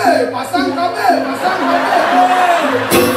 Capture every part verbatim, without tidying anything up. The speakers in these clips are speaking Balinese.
Pasang kabel, pasang kabel.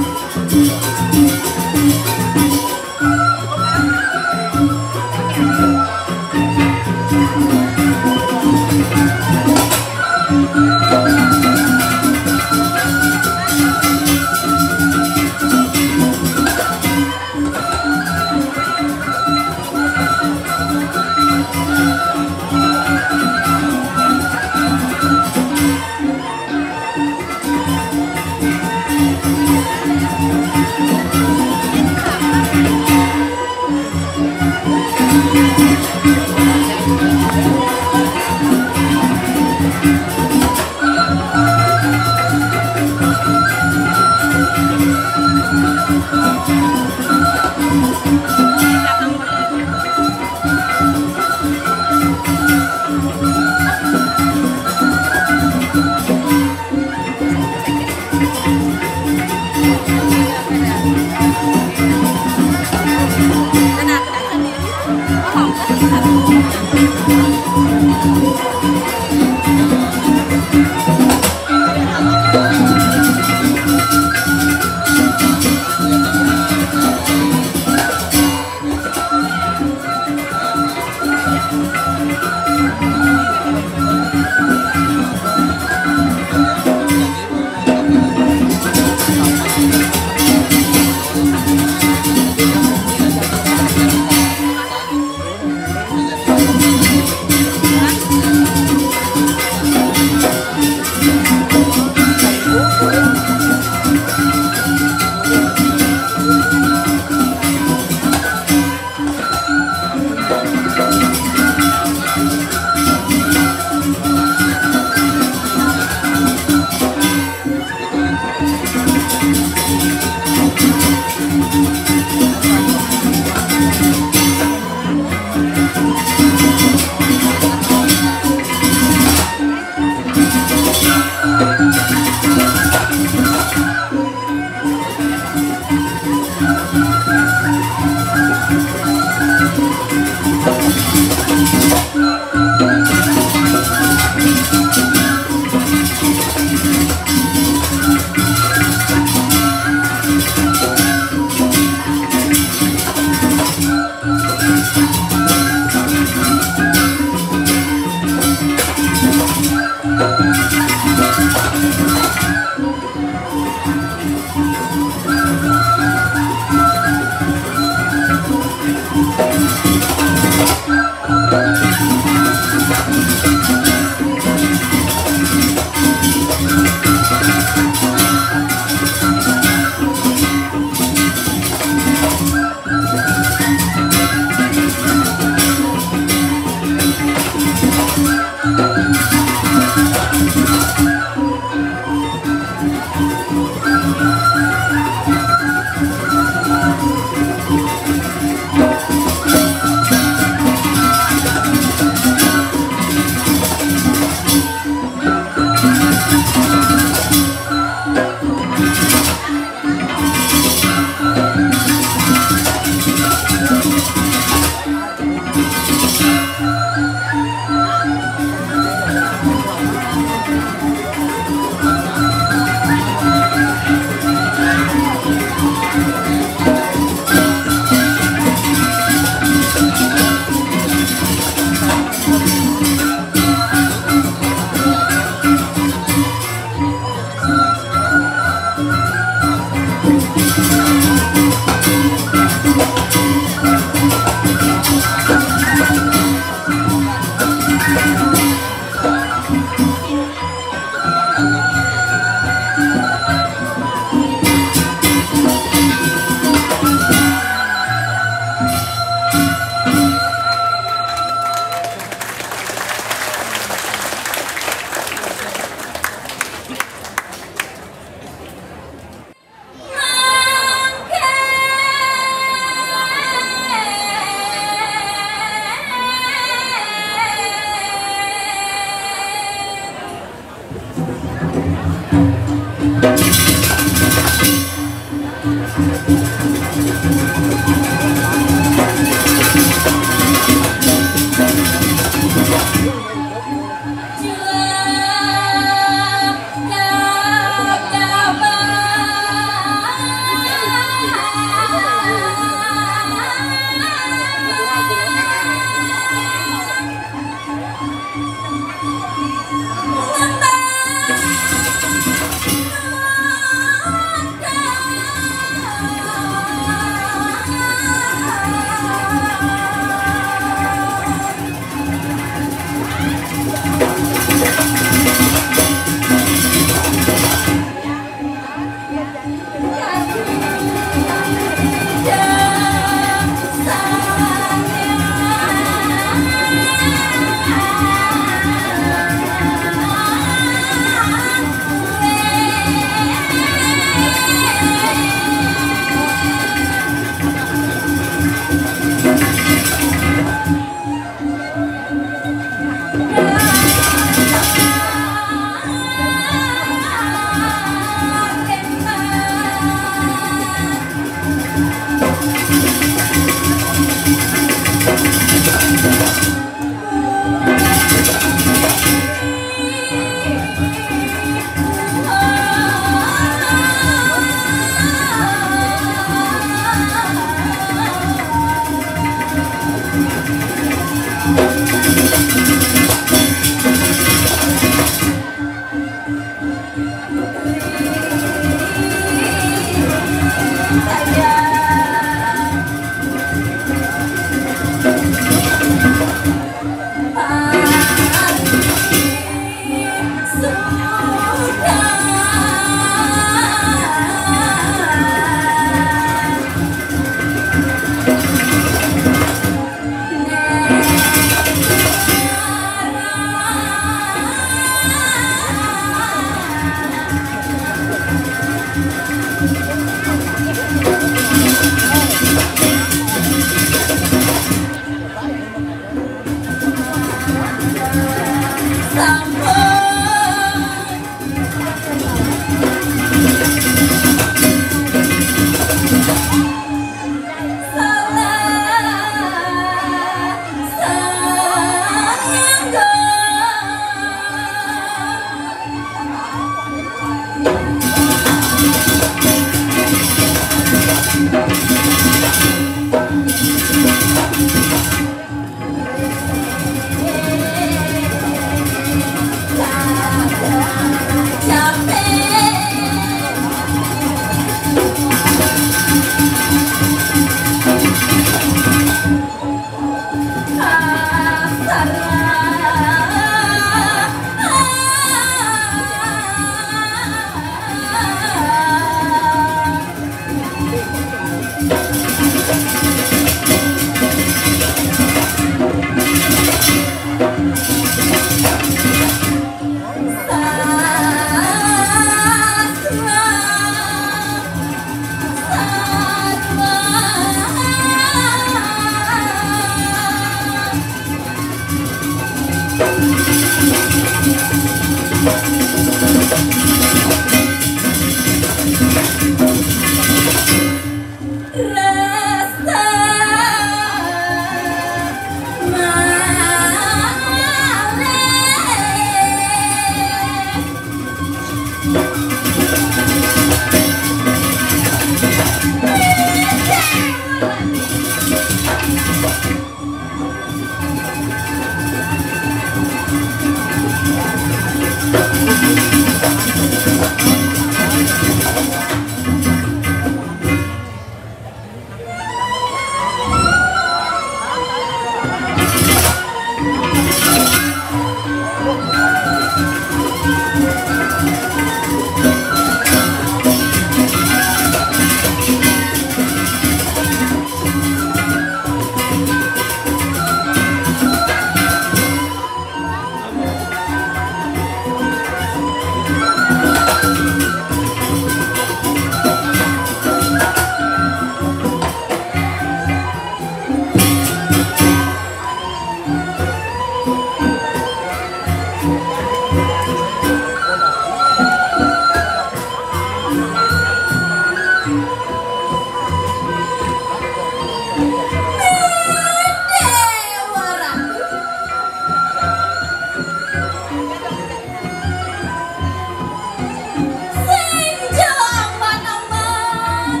Sing jombang-jombang,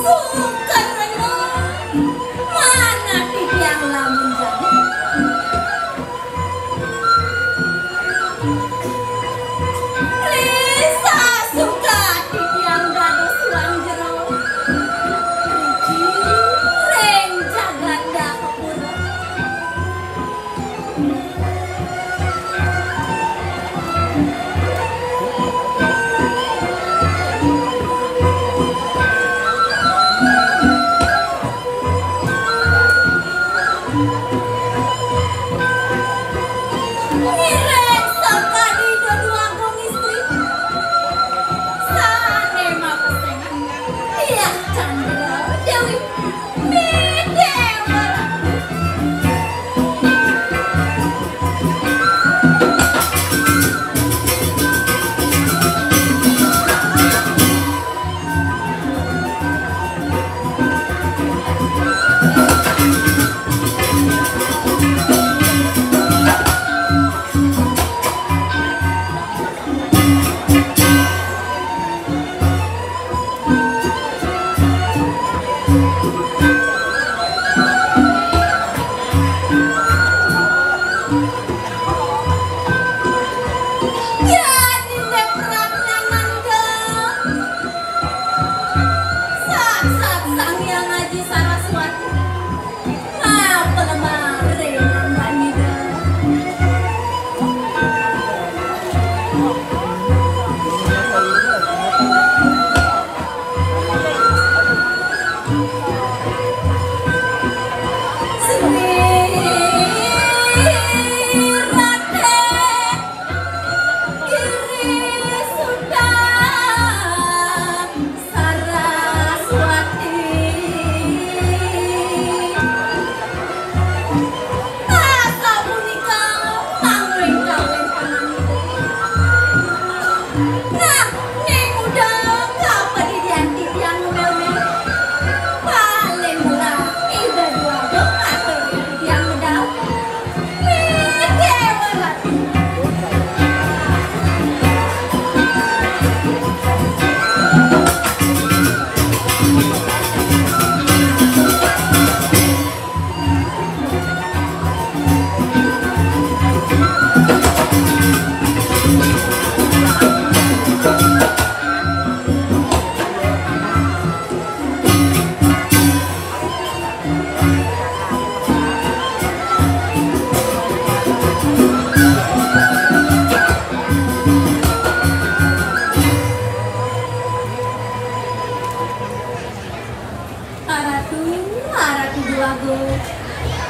suka reno, mana titiang lamun jadi. Risa suka titiang dados suang jero, riki ring jagat Dahapura. Ngiring sakadi dua agung istri. Sane mapesengan. Iya, Candra Dewi. Saksat Sang Hyang Aji Saraswati. Ngapa lemah ring amban Ida? Sri Radén Giri Suta Saraswati. Asapunika mangling kawin panganten. Nah, ning udah kapadidian titiang ngemel-mel. Paling murah Ida Dwagung atur titiang medal. Aratu, aratu Dwagung.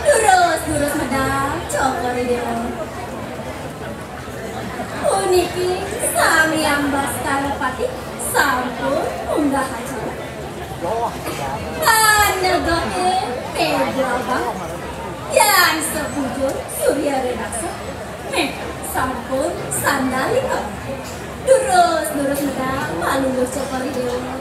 Durus, durus medal, Cokor I Déwa. Puniki Sang Hyang Baskara Pati sampun munggah acara. Panegehin méja abang, yan sapujun surya redaksa, méh, sampun sandalika. Durus, durus medal, Palungguh Cokor I Déwa.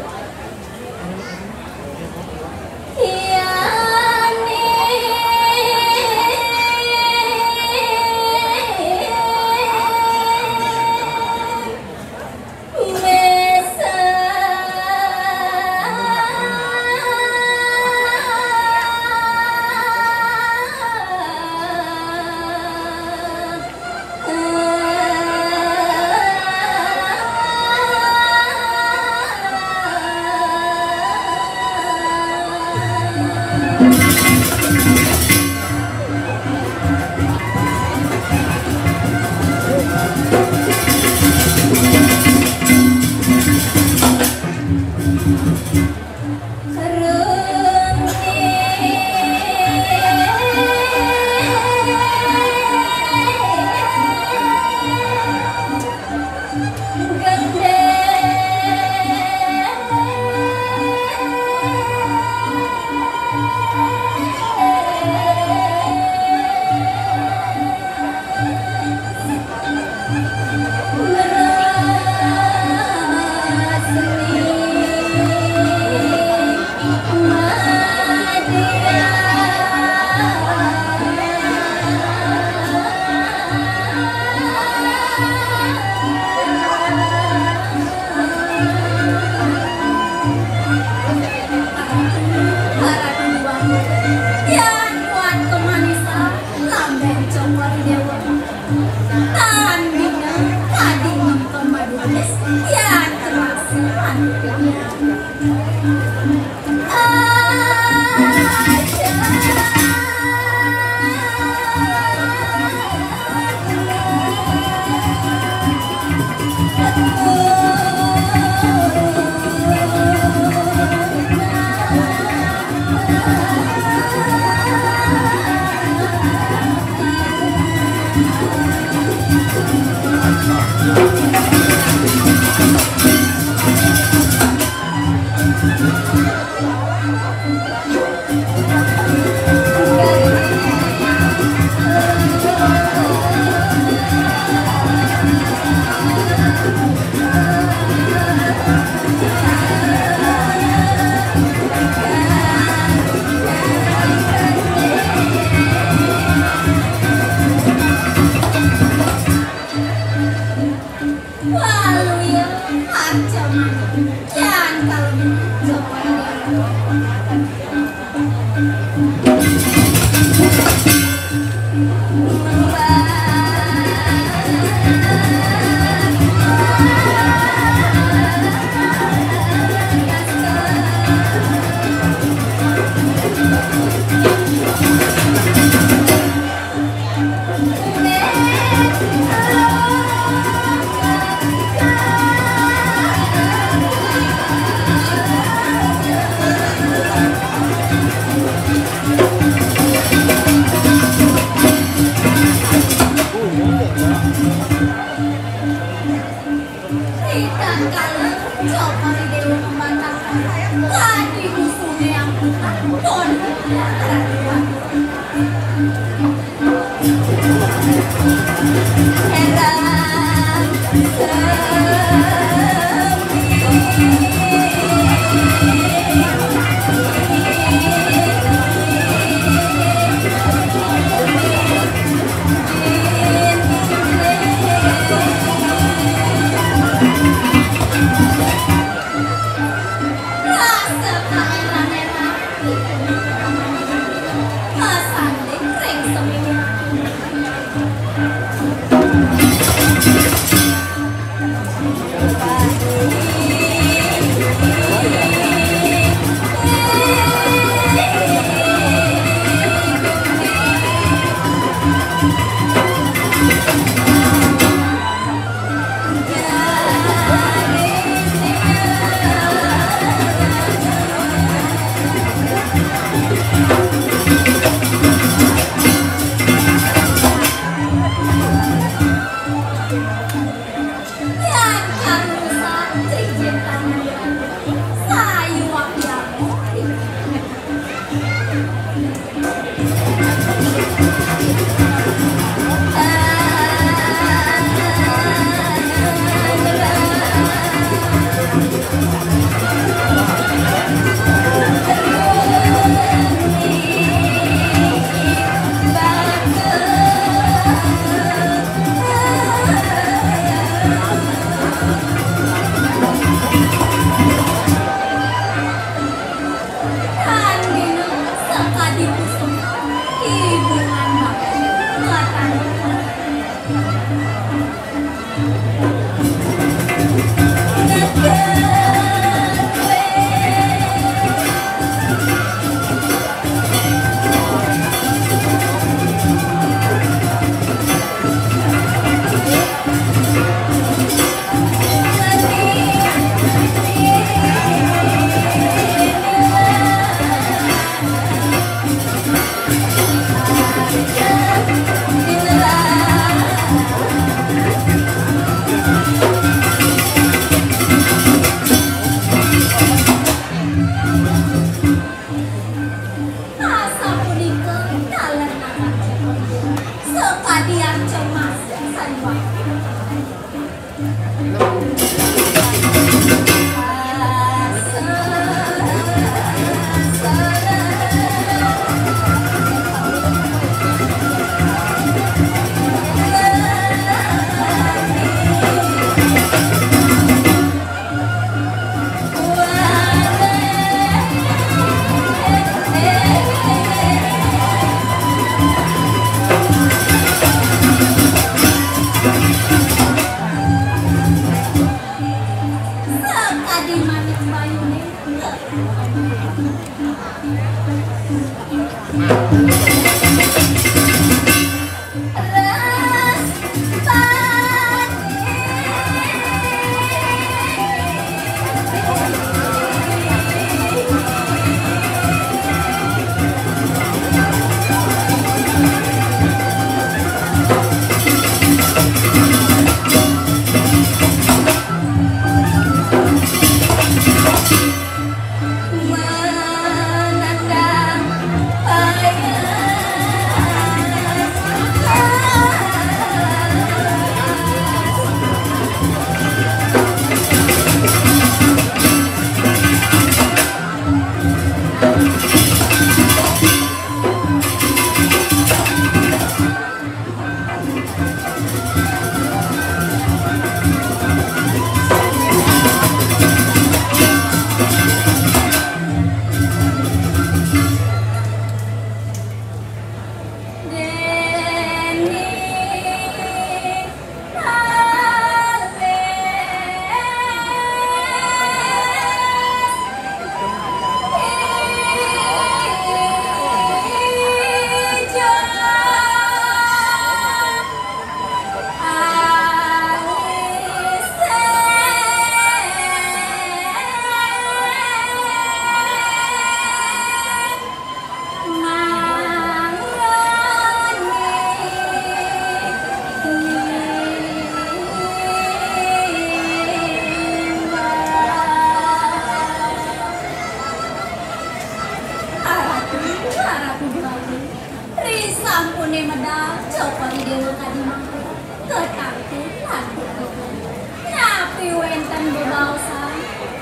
Sampune medal Cokor I Dewa kadi mangke, katangkil lan katangkil. Napi wenten bebaosan,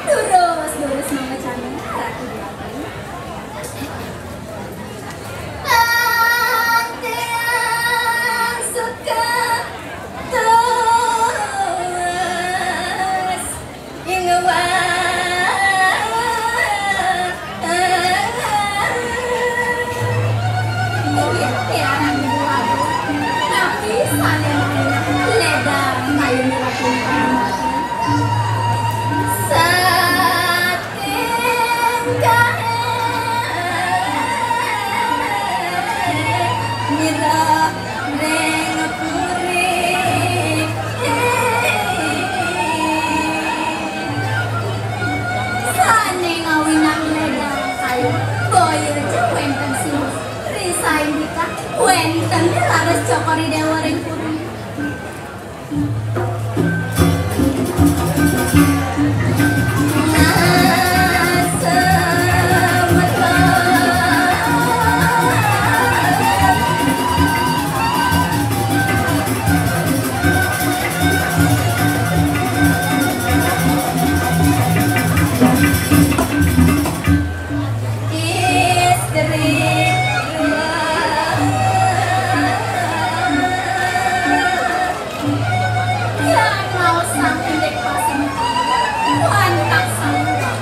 durus-durus mangecani Ratu Dewa Ayu. Tangkil suka tuas. Inggih, tiang ibu agung. Napi sane ledang kayun Ratu Dewa Ayu? Saking kae nira ring puri. Sane ngawinang ledang kayu, boya ja wenten sing risain dikah, wenten raris Cokor I Dewa ring puri. Istri Yan maosang indik pasembahan, wantah saluwat.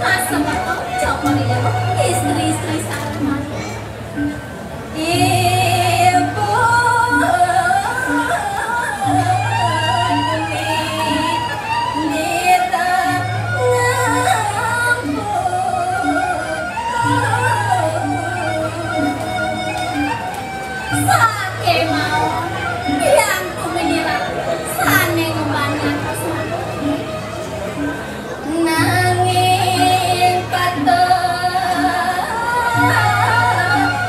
Masembahan Cokor I Dewa, istri-istri sareng. Ibu nita ngampun. Sakémaon, tiang tumindakang sane ngemban ngantos mati. Nanging patut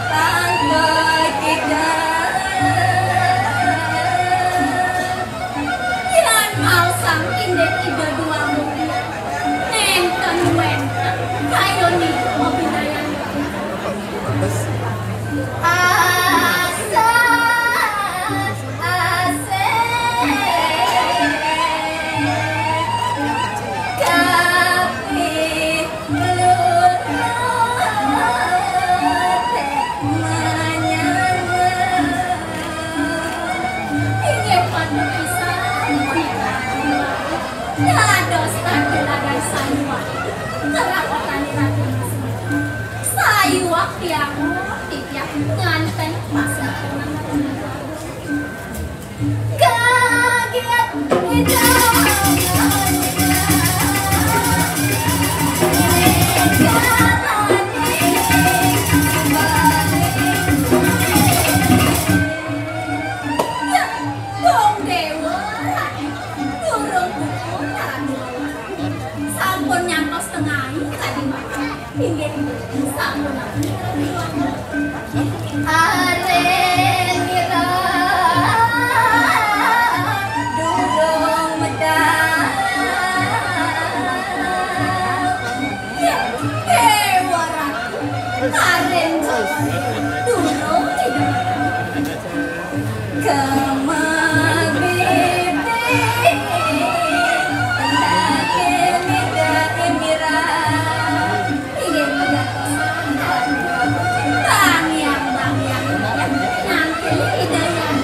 pangkal kita. Yan maosang indik Ida Dwamugi, nenten wenten kayun Ida mapidayan. Asal asih kapilurate manyana. Inggih patut pisan punika. Dados tadi ladan sayuwak. Kerah petani Ratu Mas. Sayuwak tiang, tiang nganten pas. Kaget. Dong Dewa, durung puput. Sampun nyantos tengai tadi mangke. Inggih, sampun. Are nira durung medal. Ya, Dewa Ratu. Are durung medal. Kema bibi, ndake mida indira. Inggih, tangkil Ida Hyang.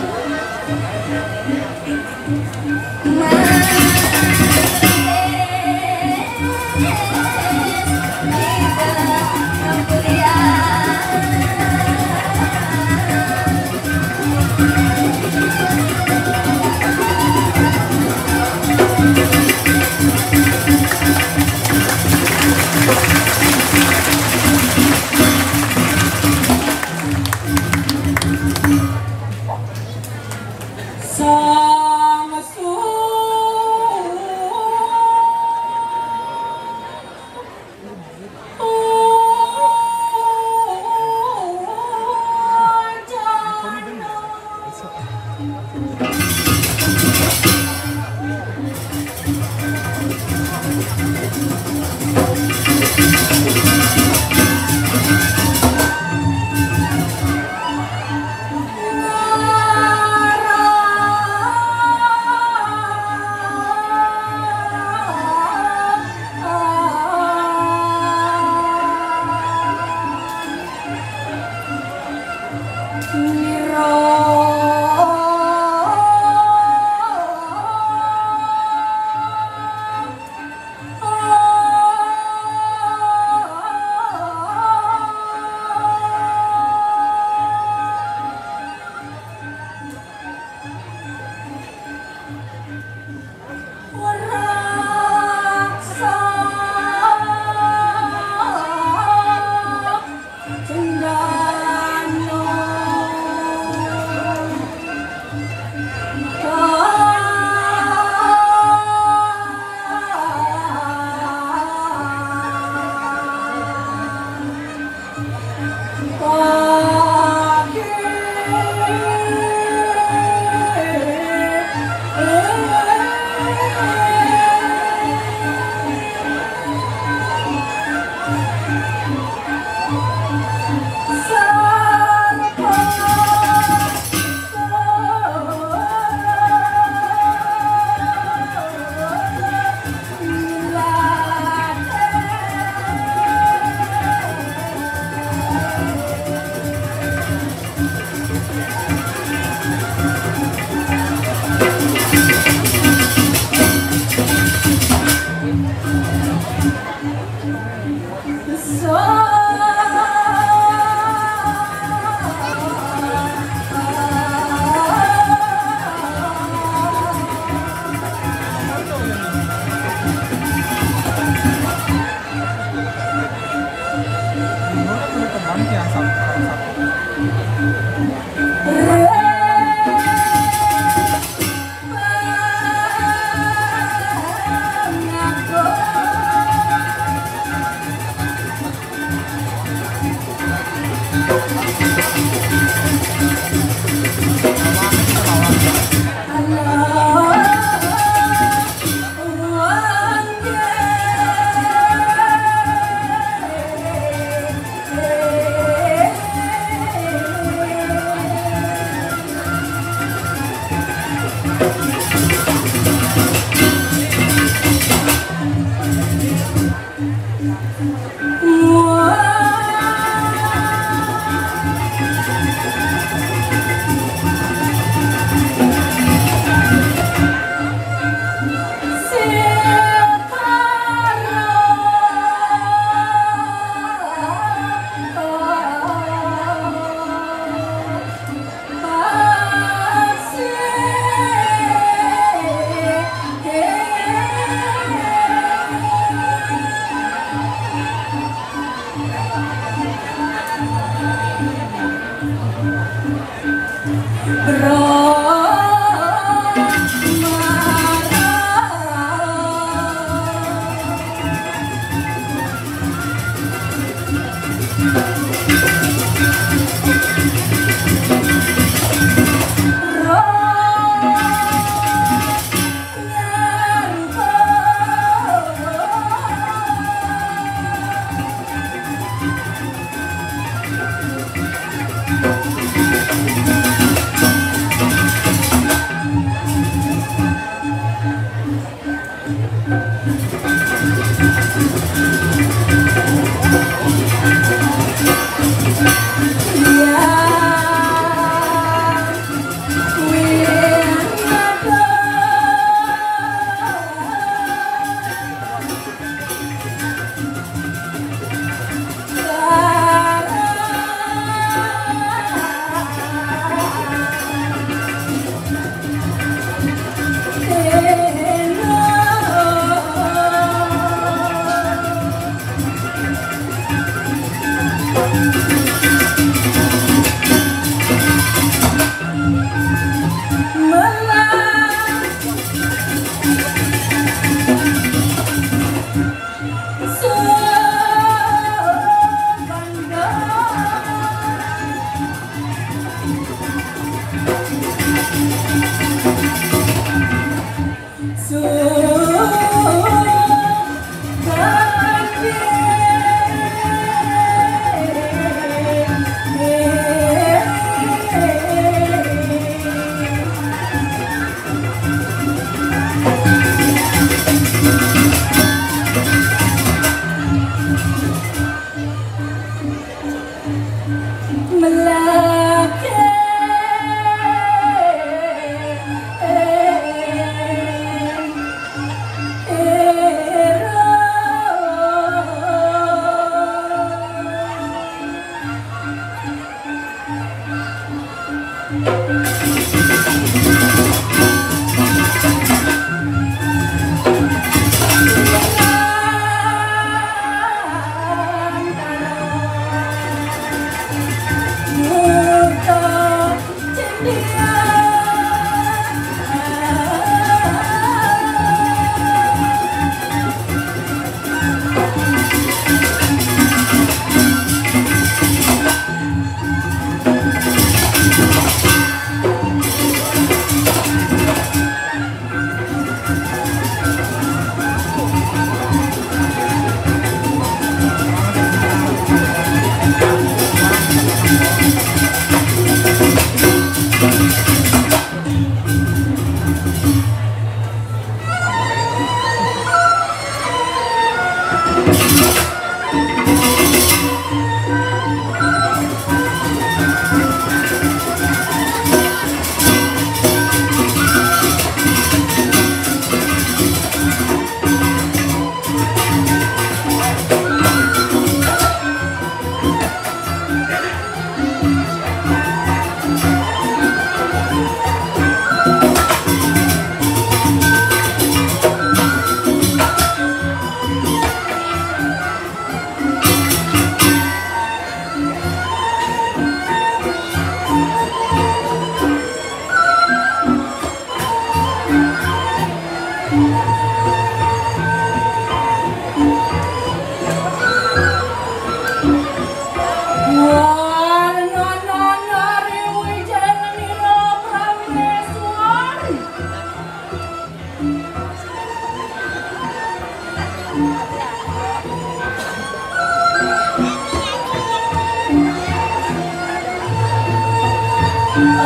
Sang Su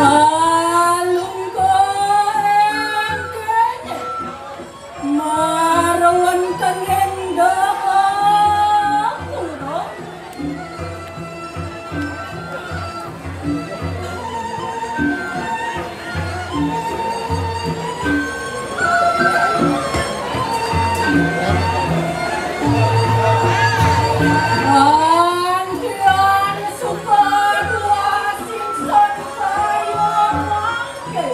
Alungko engkene marwan kangen doho puro. Antian suka dua singson kayo mangke.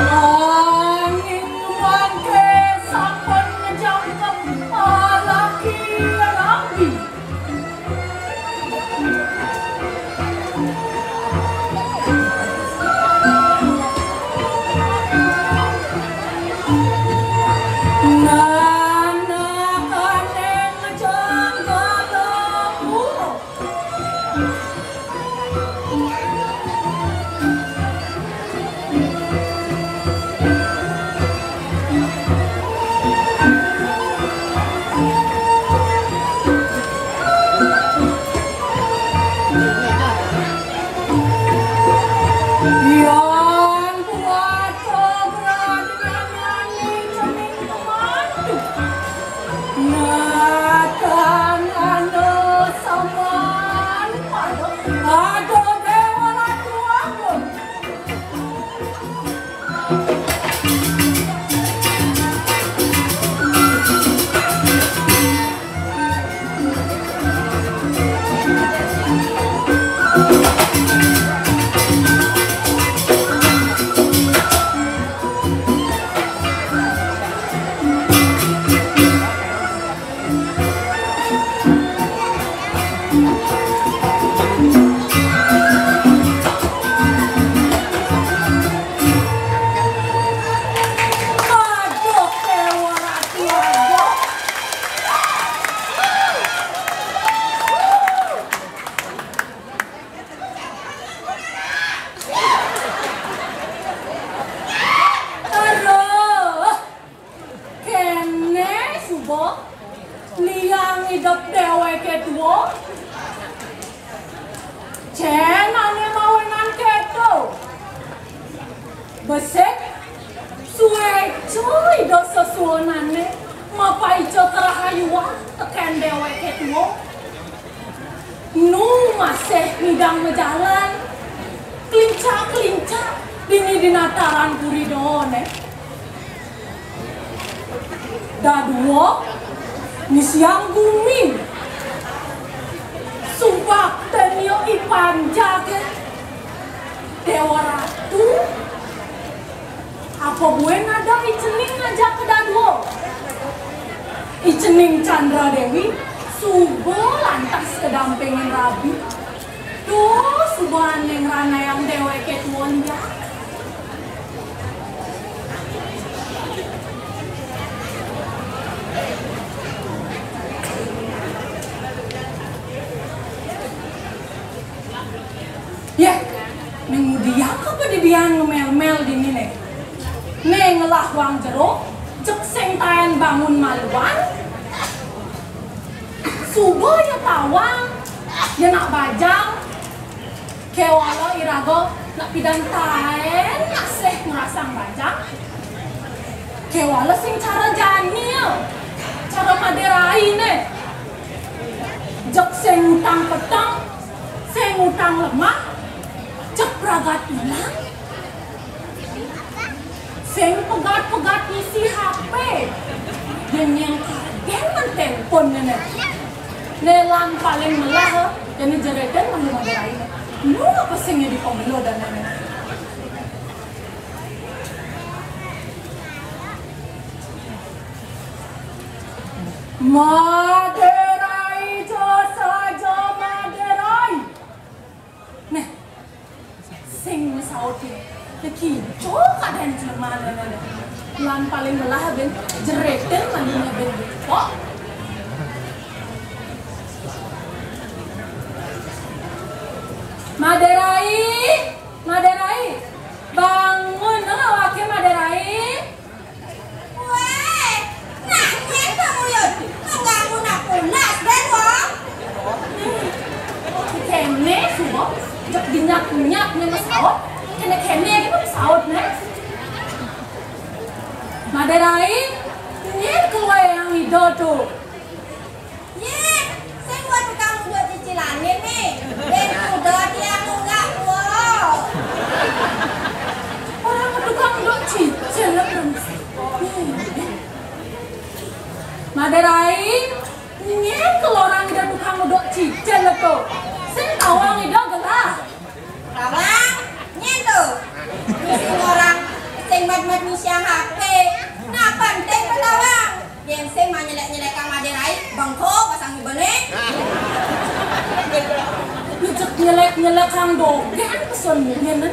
Angin mangke sampun ngejangkep alaki rabi. Nanakane ngejangkep puro. Yang kuat keberanian nani cening kemandu. Natan anu saman pada ada Dewa Ratu Agung. Bo, liang idep déwéké tua. Cén ané mawinan kéto. Besik, suéca Ida Sesuunané mapaica karahayuan tekén déwéké tua. Nu masih ngidang majalan, kelincak-kelincak dini di nataran puri doné. Dadua ngisiang gumi. Subaktén ia I Panjaké, Déwa Ratu. Apa buin ada I Cening ngajak ka dadua? I Cening Candra Déwi suba lantas kadampingin rabi. Duh, suba ané ngranayang déwéké tua liang. Yéh, né ngudiang apa didian ngemel-mel dini né? Né ngelah wang jero, jeg sing taén bangun maluan. Suba ia tawang, ia nak bajang. Kéwala iraga nak pidan taén nak sih ngrasang bajang. Kéwala sing cara jani, cara Madé Rai né. Jeg sing ngutang peteng, sing ngutang lemah, jeg pragat ilang. Sing pegat-pegat ngisi H P. Dén yang kadén men telepon né. Né lan paling melah, jani jerédén melu Madé Rai. Nu apa sing jadi pemelo dan né. Madé Rai, ja saja Madé Rai. Nah, sing masaut ya. Lagi cok ada yang jelema ada. Lan paling melah bén jerédén mandinya bén kok. Madé Rai, Madé Rai, bangun dong awaké Madé Rai. Wéh, nak nyén kamu, Yud? Mengganggu nak punas, Ben, wong. Kéné, suba, jeg dinyak-nyak né masaut. Kéné-kéné gitu masaut né. Madé Rai, nyén keluar yang ida tuh. Yéh, sing buat tukang uduk cicilané né. Bén kuda tiang nunggak, wo. Orang tukang uduk cicil lah, Bang. Madé Rai, nyén keluaran ida tukang uduk cicil lah tuh. Sing tawang ida gelah. Tawang, nyén tuh. Misi orang sing mat-mat ngisiang H P. Nah, penting tuh tawang. Yén sing mah nyelek-nyelek Kang Madé Rai, bengko pasang ibané. Ngecek nyelek-nyelek Kang Dogén pesan nyén.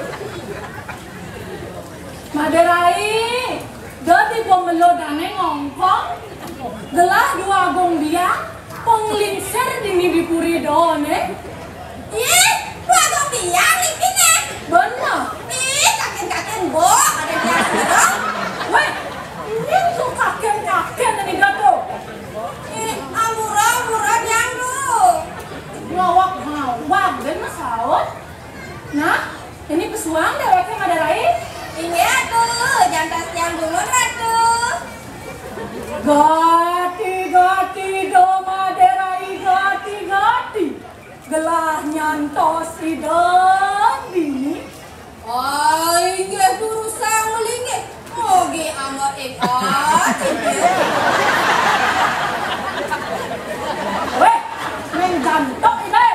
Madé Rai, dadi pemelo dané ngongkong, gelah dua agung biang, penglingsir dini di puri doné. Ih, dua agung biang lipiné. Bener. Ih, kakin-kakin, Bo, ada biang suruh. Wéh, ini tuh kakin-kakin ini dah tuh. Ih, amura-amura biang tuh. Ngawak-ngawak, dan masaut. Nah, ini pesuang déwéké Madé Rai. Inggih atuh, jantos tiang dulun Ratu. Gati-gati do Madé Rai, gati-gati. Gelah nyantos ida dini. Ai, inggih durusang melinggih. Mogi amat ing ah, cincin. Wéh, mén jantok ida.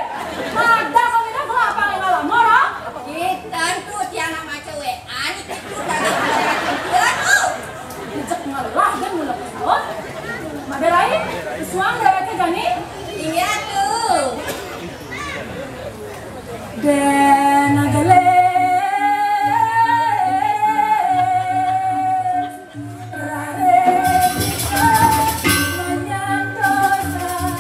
Ada kami dah kelapa lama-lama, ora? Ih, tentu tiang nak maca W A ni, tentu tadi ada cincin. Oh. Ngecek ngelah dan mula pesawat. Madé Rai, suang déwéké jani? Inggih atuh. Dena gelis rare nyantosan.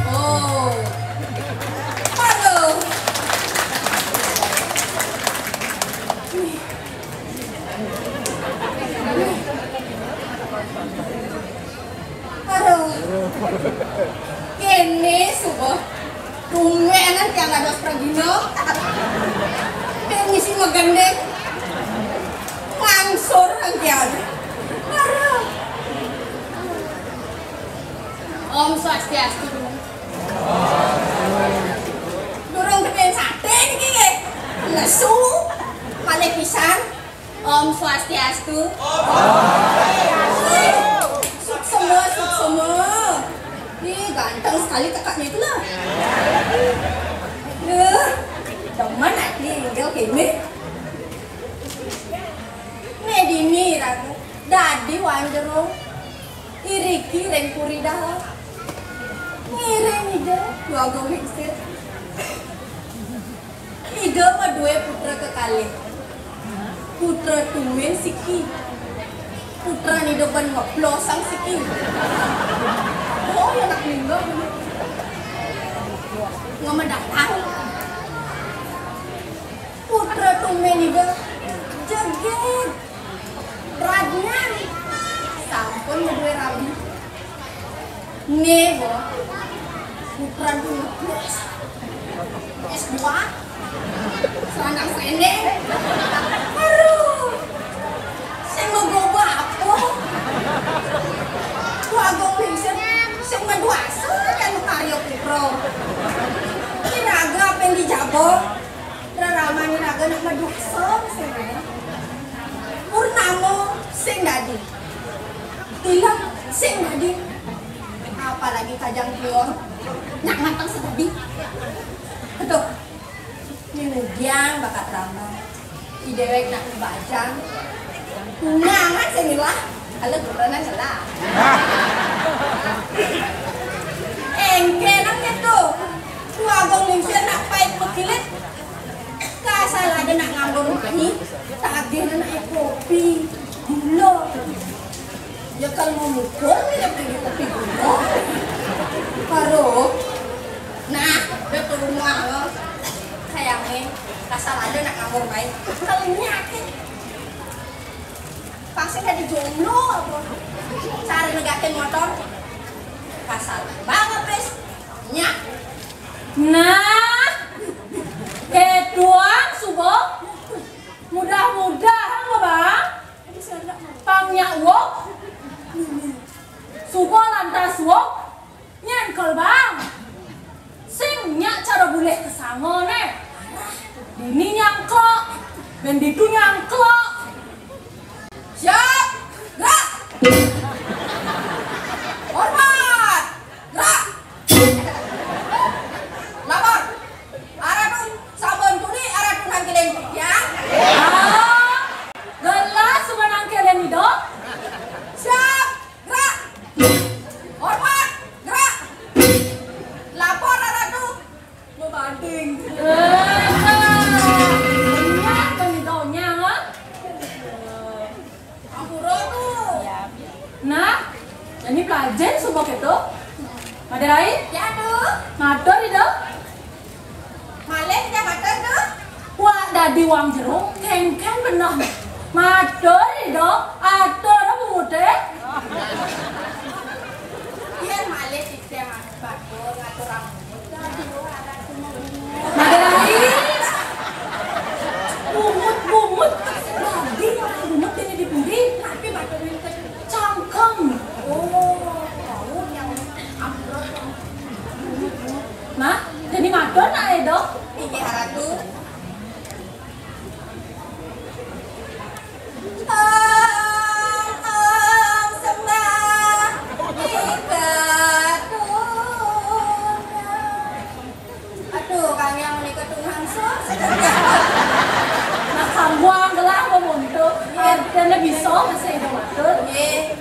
Oh. Aduh. Aduh. Kéné suba. Tumbén tiang dados pragina. Mén ngisi magending. Ngangsur angkian. Aduh. Om Swastiastu. Durung kepen saté niki nggih. Lesu. Malih pisan. Om Swastiastu. Suksema, suksema. Ih, ganteng sekali kakaknya itu lah. Duh, demen ati inggil kéné. Né dini ragu dadi wanjerung. Iriki ring puri dalam. Ngiring Ida, Dwagung Lingsir. Ida madué putra kekalih. Putra tumbén siki. Putra nida ban ngeblosang siki. Oh, ya nak ninggal. Ngemedatang. Putra tumbén nida jegég. Radnyan sampun madué rabi. Né, Bo. Putran punika S dua. Sandang sending. Aduh. Sing magoba apa? Dwagung Lingsir sing maduasa kan karya putra. Iraga apa yang dijaba? Reramané raga nak maduasa sing. Purnama sing dadi. Tilam sing dadi. Apalagi kajang tior. Nak mateng sing dadi. Aduh. Nyunyudiang bakat rama. Idéwék nak bajang. Undangan sing ngelah. Ala kurenan ngelah. Engké nang nyetu. Dwagung Lingsir nak pait pekilit. Kasal ada nak nganggur mai, tagih nak kopi, gula. Ya kalau mau mukul, ya beli kopi gula. Baru, nah, udah ke rumah lo. Sayangnya, kasal ada nak nganggur mai. Kalau nyakit, pasti ada jomblo apa. Cara negakin motor, kasal banget, Pris. Nyak. Nah, kéduang suba. Mudah-mudahan lo, Bang. Pang nyak wok. Suba lantas wok. Nyangkel, Bang. Sing nyak cara bulih kesanga, né. Dini nyangklok. Bén ditu nyangklok. Siap. Gerak. Hormat. Gerak. Lapor. Aratu sampun tuni, aratu nangkilin tiang. Ah, gelah suba nangkilin Ida. Siap. Gerak. Hormat. Gerak. Lapor aratu. Bebanding. Uang jero, kéngkén beneh. Matur, Ida, atur, Bu Mudé. Yén malih titah batur ngaturang. Madé Rai. Bungut, bungut. Dadi orang bungut ini di pundi? Tapi batur ini cangkem. Oh, tahu yang ambrol. Nah, jadi matur nak, Ida? Inggih, Ratu. Om, om, sembah iketungan. Aduh, kang yang menika tungan so. Nah, kambuang gelah memuntuk. Artinya bisa masih ada matur. Nggih.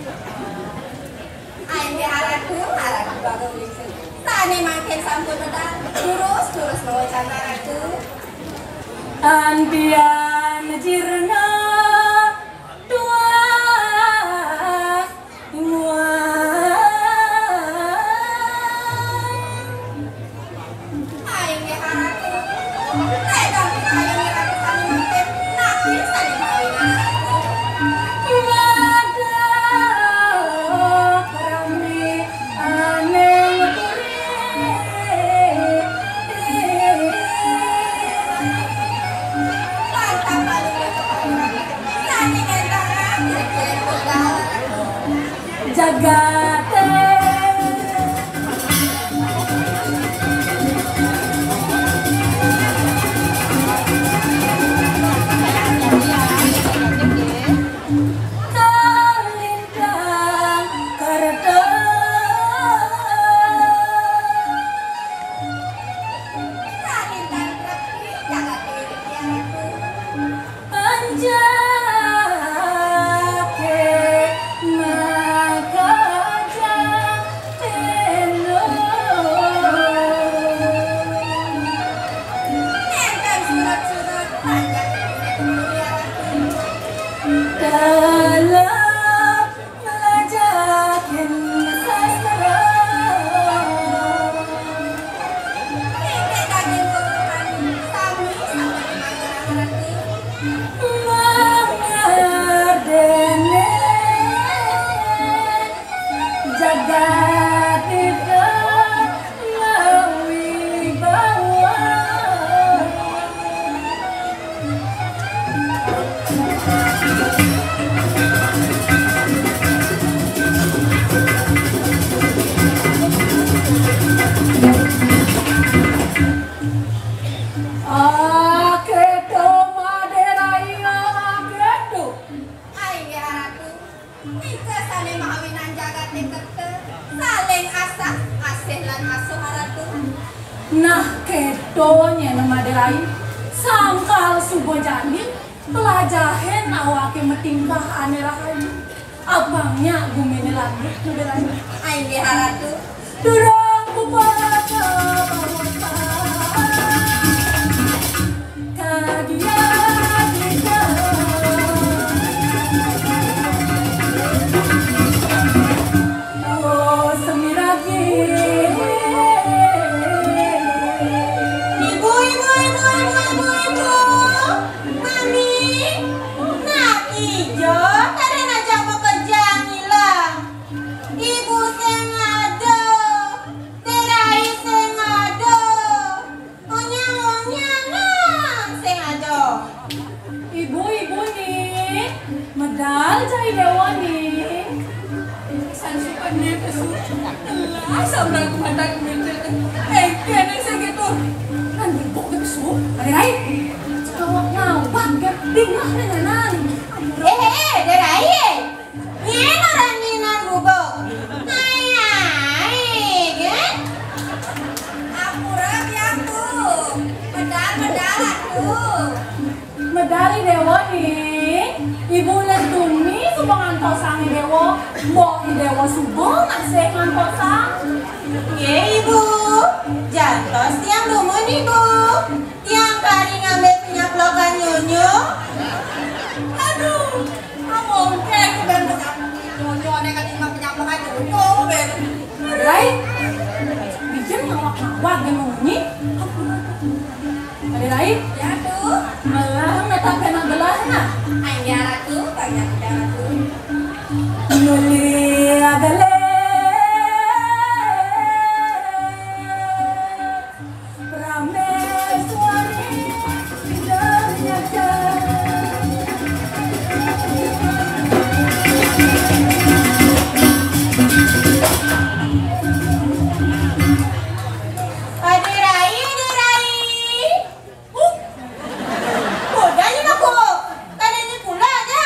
Inggih, Ratu, Ratu Bagong Wingsing. Sané mangkin sampun medal. Durus, durus mawacana, Ratu. Antian jirna tuah nguai. Inggih, Ratu. Tedang kita yang Ratu sami mangkin. Napi sané mawinan, Ratu? Wadah rami aning puri. Mantap, Ratu. Sané ngendangan, Ratu. Jagate. Kalintang kerta. Kalintang kerta, jagate. Anjake makaja tendo. Enten surat-surat panjang. Dalam Melajahin sastra. Niki daging kebutuhan sami, sami mangerti. Mangardene jagat ida ngawi bawa. Akéto Madé Rai, akéto. Ai, Ratu. Nika sané mawinan jagaté kerta, saling asah, asih lan asuh, Ratu. Nah, kéto nyén Madé Rai, sangkal suba jani, pelajahin awaké matingkah ané rahayu. Apang nyak guminé landuh, Madé Rai. Ai, nggih, Ratu. Durung buka kawasan. Kagiat kita. Oh, semiragi. Ibu, ibu, ibu, ibu, ibu, ibu. Mami, nak ijo, kada ngajak makejang ilang. Ibu sing ada, Madé Rai sing ada. Onyang-onyangan sing ada. Ibu, ibu nih, medal cai dewa nih. San supan nih pesu. Telah sambil aku mata kemencet. Eh, kena sing gitu. Kan bengkok gitu su. Madé Rai. Cekawak ngawak gak dingah dengan nani. Eh, eh, eh, Madé Rai, eh. Nyén orang nyinan bubuk. Ai, ai, kan? Ampura, Biangku. Medal, medal, aku. Medal i dewa nih. Ibu neh tuni suba ngantosang i dewa. Mbok i dewa suba masih ngantosang. Nggih, Ibu. Jantos tiang dumun, Ibu. Tiang kari ngambil penyaplokan nyonyo. Aduh, among kek udah nyonyo nek ketimbang penyaplokan nyonyo, ben. Rai, bikin ngawak-ngawak gak mau bunyi. Madé Rai? Ya, tuh. Alah, Sampai manggelah nah. Ayo, Ratu, banyak udah, Ratu. Mulia gelar Prameswari ternyata. Adi Rai, Adi Rai. Uh, udah ni aku. Tadi ni pula aja.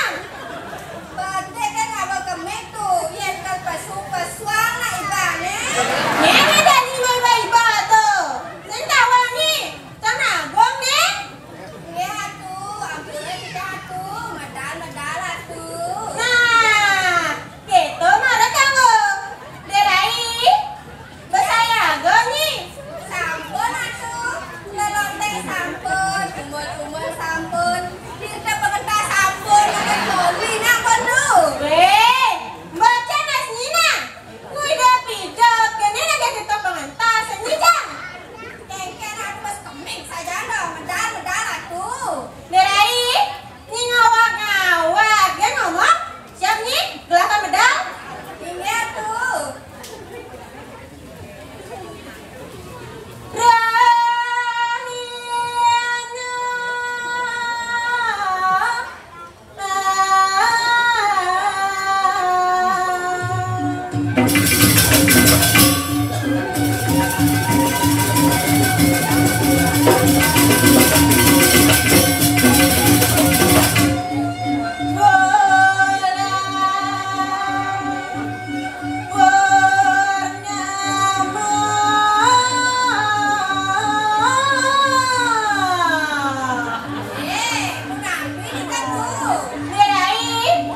Bate kan abang kemek tu. Yang tak pasu-pasuang nak ibadah. Ni ada ni ibadah tu. Sentawa ni. Tanah Abang ni. Nggih, Atu. Ampun, Atu. Medal, medal, Atu. Nah, gitu marah kamu. Derai, besayaga ni. Sampun, Atu. Lelonte sampun, umur-umur sampun, dirta pengentah sampun, makan kopi nak kono. Weh, baca nasnya nah. Wih, dah pijak, kene nak kita pengentas, ini jang. Kengken aku bas kemik saja dah, medal, medal aku. Derai, ni ngawak-ngawak, dia ngomong, siap ni, gelahkan medal. Ini aku. Rahina. Purnama. Eh, purnama ini kan, Bu. Derai,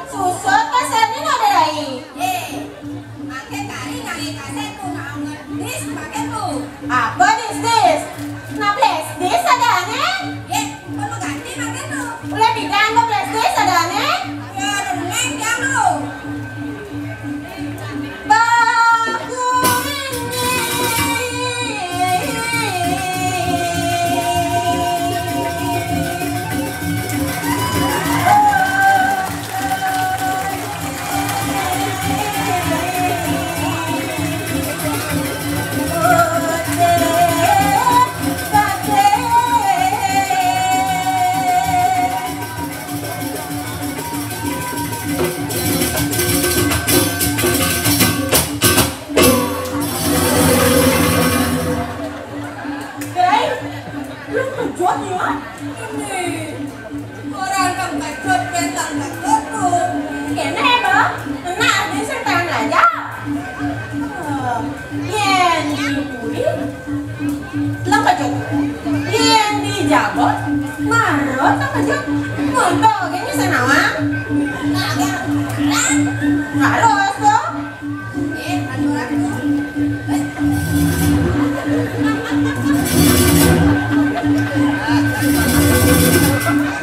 susut pasarnya no, Derai. Eh, pakai kari ngangge kaset, Bu, nak ngedis pakai, Bu. Apa dis-dis? Nah, flash disk ada aneh? Eh, perlu ganti pakai tuh. Ulah bidang ke flash disk ada aneh? Ya, ada neng, ya, lu. Guys, lu kejut ya? Ini orang kan kejut, petang kejut tuh. Kene, Bang. Enak, ini saya tangan aja. Yen dipuri, lengkejut. Yen dijabut, marut lengkejut. Montok gini senawang. Harus tuh. Eh, anu aku.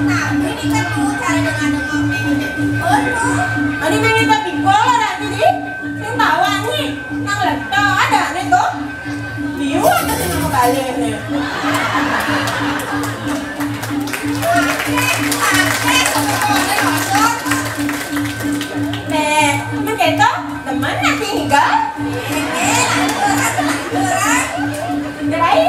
Nah, ini kan mau cara dengan ngomong. Oh, tuh. Ini main kita pikol orang jadi. Sing bawa ni, nang leto ada ni tu. Liu ada sing nang balik ni. Eh, macam tu, teman nak tinggal. Gerai.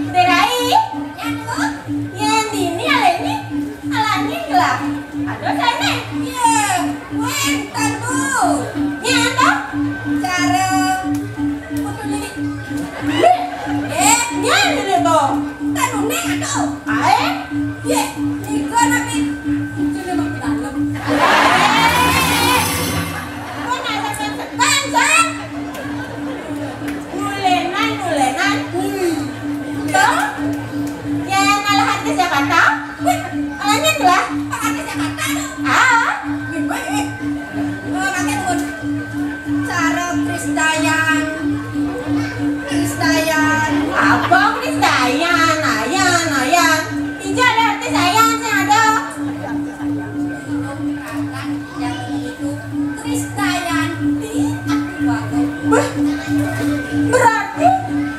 Derai, yen dini aleni, alani gelah. Aduh, sana. Ye, wen, tentu. Yen apa? Cara putu diri. Eh, yen dini to. Tentu nih, aduh. Ae. Ye, iko nabi. Sudah makin dalam. Cara Krisdayan. Krisdayan. Apa Krisdayan? Ayan, ayan. Tidak ada artis ayan sing ada. Itu Krisdayanti aku bagus. Wah, berarti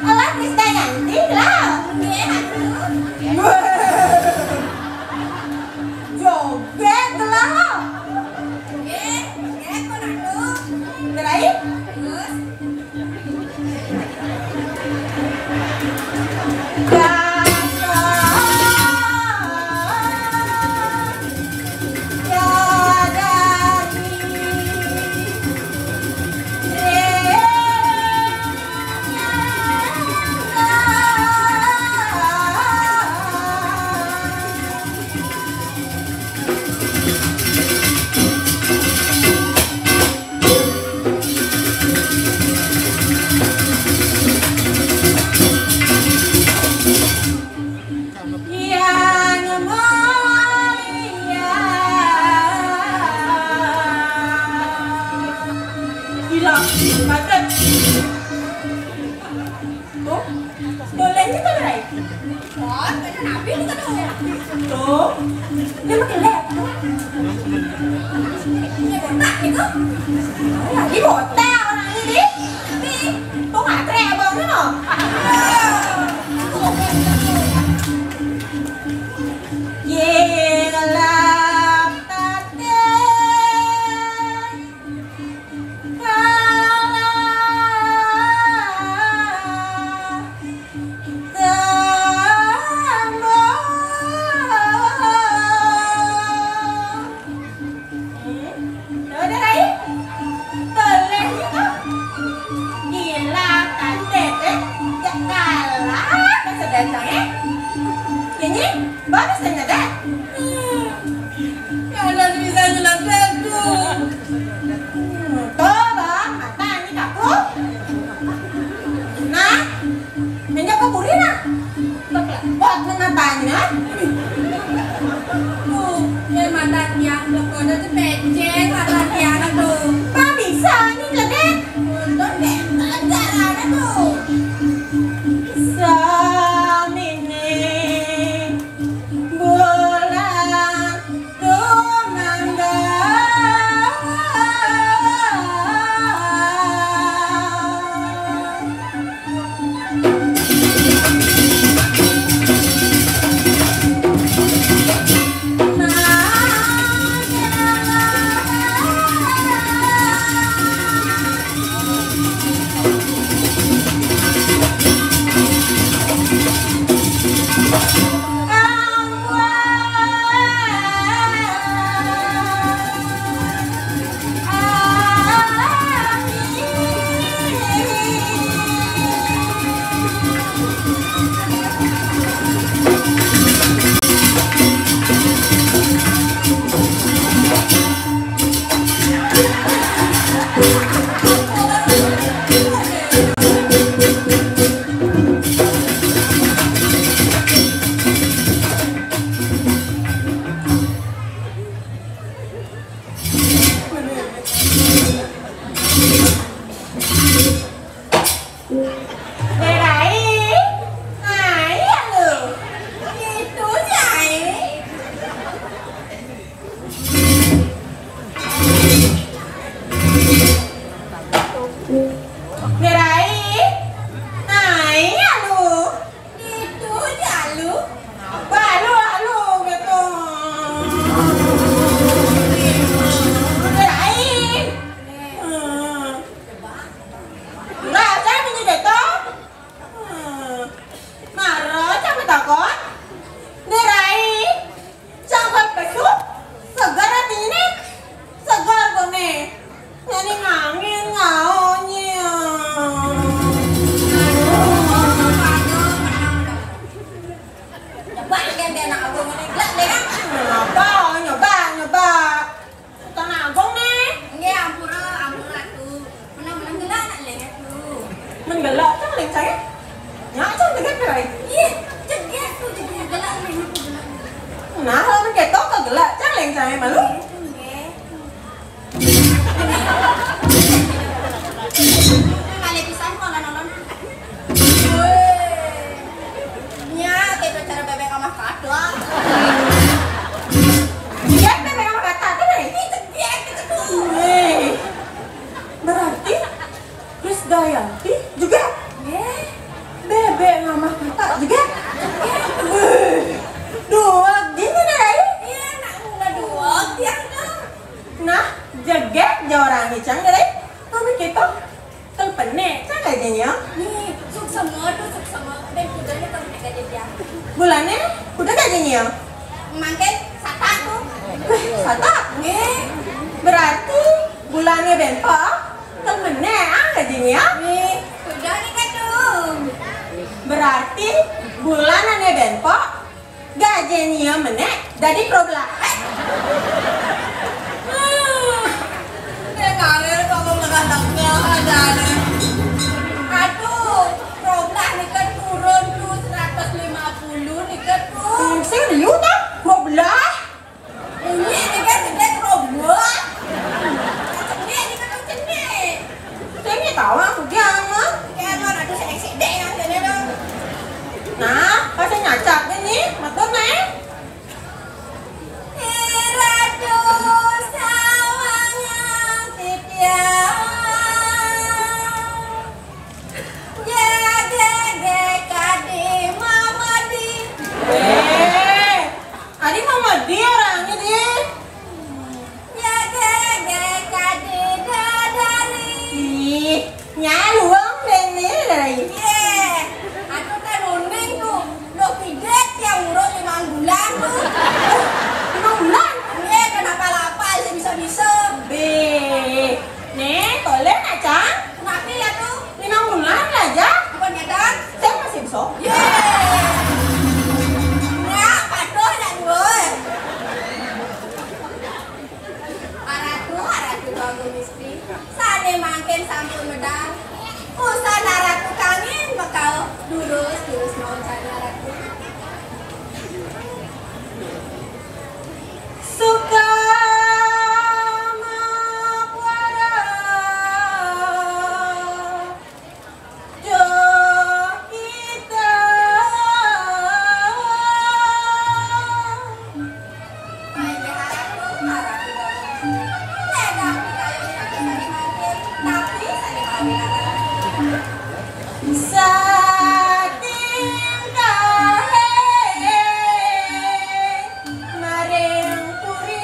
ala Krisdayanti lah. Nggih, aku. Wah. Joget lah. Nggih, nggih, pun aku. Gerai? Terus? Yang mulia. Gila, kaget. Tuh, boleh gitu, Ray. Wah, kena nabi itu tuh. Tuh, dia makin lihat. Ini botak gitu. Lagi botak orang ini. Tapi, tuh ngatre abang tuh, no. Gila, tate. Kalah tembung. Hmm, tuh, Rai. Boleh juga. Gila, tante, eh. Gak kalah, kan sedang, eh. Ini bagus ternyata. Hmm. Kalau bisa nyelotehku. Hmm, tuh, Bang, mata ini kaku. Nah, minyak ke puri, nah. Buat menatanya. Tuh, eh, mata tiang, belum ada tuh, becek mata tiang tuh. Pak bisa, ini gede. Untung deh, pelajaran tuh. Samini. Bulan tumangga. Berai, ai anu. Itu, Nyai. Berai, ai anu. Itu, Jalu. Balu, alu, gitu. Berai. Hmm. Lah, saya punya gitu. Hmm. Mara, cang takon. Berai. Cang buat besuk. Segar hatinya nih. Segar kok nih. Ini ngangin ngaonnya. Coba yang dia nak abang ini gelak deh kan? Nyoba, nyoba, nyoba. Utang agung nih. Nggih, ampura, ampura, Ratu. Menang-menang gelak nak leng, Ratu. Men gelak cang leng cang, eh? Nyak cang jeget, Rai. Ih, jeget tuh, jeget gelak leng, aku gelak. Nah, lamun ketok ke gelak cang leng cang, eh, malu. Nggih, nggih. Yanti juga. Nggih. Bébék Mamah Kakak juga. Wéh, duweg gini deh, Rai. Iya, nak mula duweg tiang tuh. Nah, jegég ja orangé cang deh, Rai. Kami kéto. Kel penek, cang gajéné. Nih, suksma tuh, suksma. Dén kudanya kel penek gajé tiang. Bulané, kuda gajéné. Mangkin satak tuh. Wéh, satak? Nggih. Berarti bulané bén pok, kel menek, ah, gajéné. Nggih, kuda nika tuh. Berarti bulané bén pok, gajéné menek, dadi kroblah. Dén Ariel kamu lega-lega ada, ada. Aduh, kroblah nika turun tuh seratus lima puluh nika tuh. Hmm, serius, Kang? Kroblah? Ini nika gedé kroblah. Cenik nika tuh cenik. Cenik tahu aku dia mah. Kayak mana tuh seksi deh yang gini dong. Nah, pas nyacap ini, matur nih. Ratu sawangan titiang. Jaga kadi mamadi. Eh, adi mamadi orangnya, di. Jaga kadi dadari. Ih, nyaluang dene, Rai. Iya. Aku kan uning tuh. Lo pijet yang urut limang bulan tuh. Limang bulan? Iya, kenapa lapar sih bisa-bisa. Be. Nih, toleh, Acang. Kenapa ya tuh? Limang bulan aja. Bukan ngedan? Saya masih bisa. Yeay. Ya, patuh ya, gue. Aratu, aratu bagus istri. Sane mangkin sampun medal. Usan aratu kangin mekal durus, durus mau cari aratu. Suka mapuara. Duh, kita. Tapi saya mampir, tapi saya mampir. Saking kahe. Maring puri.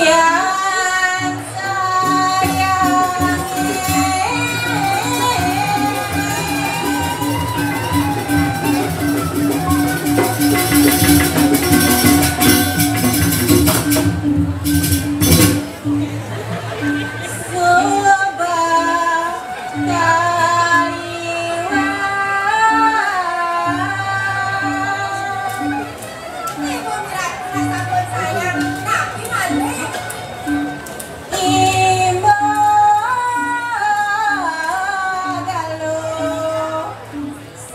Yang sayangi.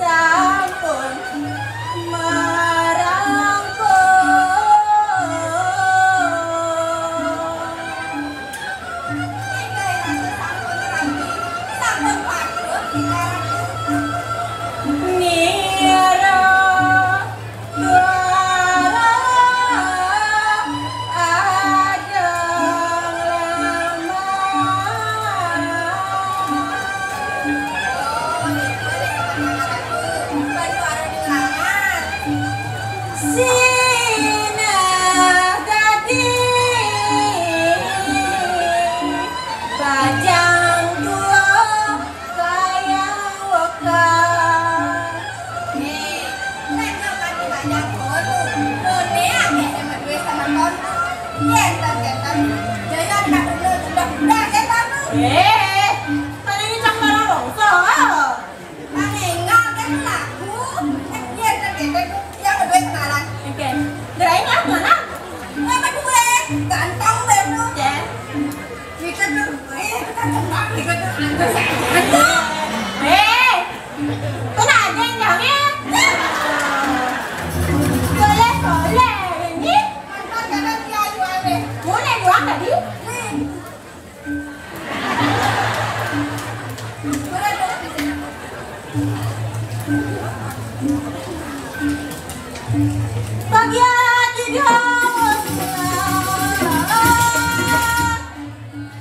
Sampun marangkul. Sampun patut. Nira. Sinah dadi bajang tua. Sayang waka. Nih, kan nyokan di bajang kono. Koné akéh sing madué semeton. Yén ten kéten, jaya dina kono sudah bener kéten. Eh, kan ini cang barang rongso. Kan énggal kan laku. Yén ten kéten, yang madué kenalan. Oke. Gerai lah mana? Nggak madué. Ganteng bae lu. Ya. Kita tuh, eh, kita tembak, kita tuh antus. Eh, kena ada yang jangan. Boleh, boleh. Ini mantan karena dia jual deh. Boleh jual tadi? Boleh dong. Bagian di haus.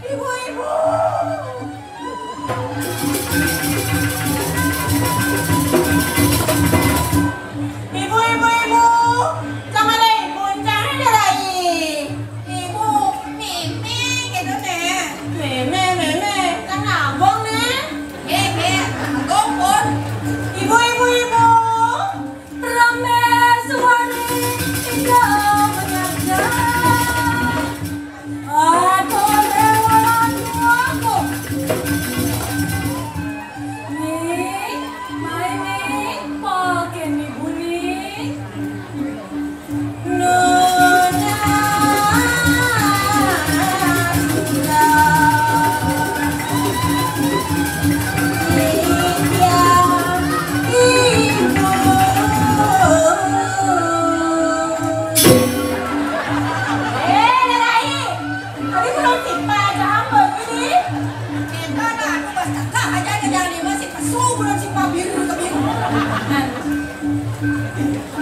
Ibu-ibu. Ibu, ibu, ibu. Jangan ada ibu, jangan ada rai. Ibu, mimi gitu nih. Mimi, mimi. Kan abang nih. Mimi, abang pun. Ibu, ibu, ibu. Rame suwani indah menyerja. Aduh, rewolan aku. Nih, mai nih, pakai nih bunyi. Nona Sula.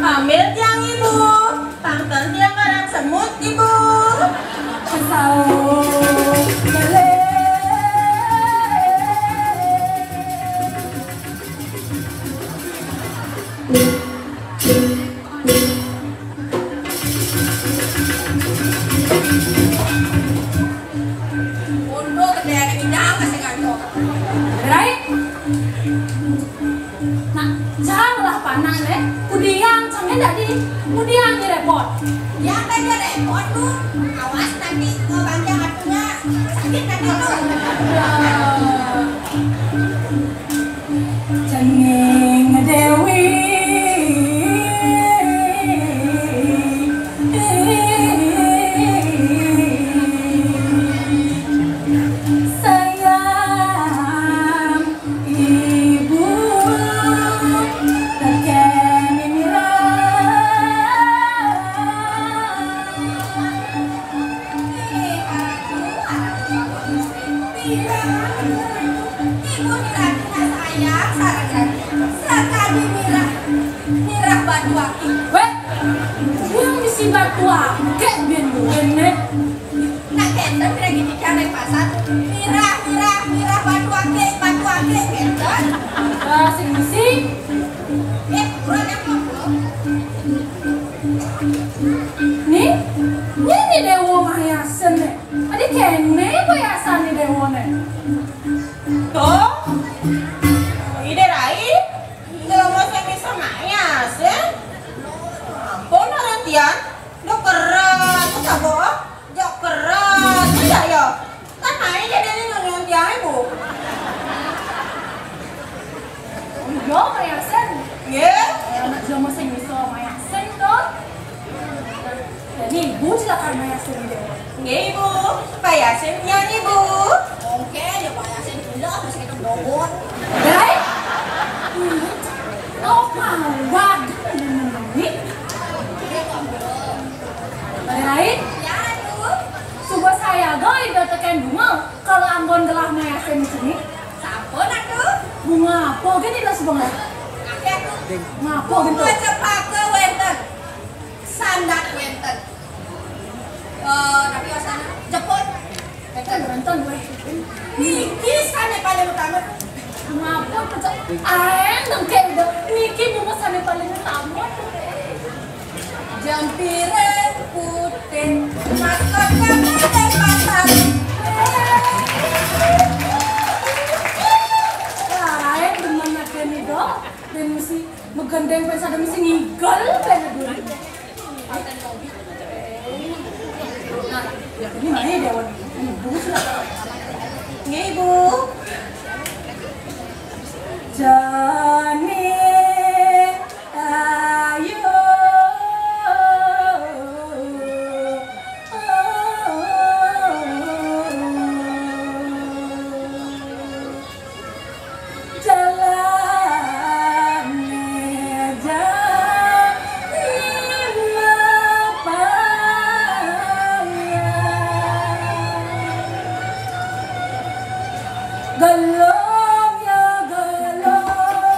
Ambil tiang ibu, pangkal tiang karang semut ibu. Pesau balik. Undo kedene bidang masih ngaco. Rai. Nah, janganlah panang deh. Kudiang cangnya tadi. Kudiang di repot. Ya kan dia repot tuh. Awas nanti kalau panjang waktunya sakit nanti tuh. Cengeng Dewi. Sayang ibu, tekeni mirah. Ibu mirah, mirah sayang, sareng sakadi mirah, mirah batu akik. Weh, dia misi batu akik, biyen duwe, nek. Nak kenten kira gini kan naik pasar. Mirah, mirah, mirah, batu akik, batu akik, kenten. Wah, sing misi. Eh, kurang apa, Bu? Nih, ini dewa mayasen, nek. Adi kene apa yasane dewane? Tuh, ide rai, ndelok sing bisa mayasen. Ampun, Rentian, lo keras, kok tak bohong? Jok keras, iya ya. Kan main jadi ini nunun tiang ibu. Iya, Pak Yasin. Nggih. Anak jaman sing iso Pak Yasin to. Dan ibu celaka Pak Yasin gitu. Nggih, Ibu. Pak Yasin nyanyi, Bu. Oke, ya Pak Yasin gila masih kita bobot. Dai. Oh, mawar. Ini. Pada lain? Ya, Ibu. Suba sayaga ida teken bunga, kala anggon gelah mayasen cening. Sampun, Atu. Bunga apa gén ida suba ngelah? Akeh, Atu. Bunga apa gén to? Bunga cepaka wénten. Sandat wénten. Eh, tapi wasana jepun. Wénten, wénten, wéh. Niki sané paling utama. Bunga apa to, Cak? Aéng dengké ida. Niki bunga sané paling utama. Jampiring putih, maskot kabeh pasar. Lain demen aja nih, Dok. Ben mesti megendeng, ben sadar mesti ngigel, ben dulu. Nah, ini mana ya, Dewan? Ini, Bu, sudah. Nggih, Bu. Jani. Ayo, jalan jani mapayang. Gelong ya gelong.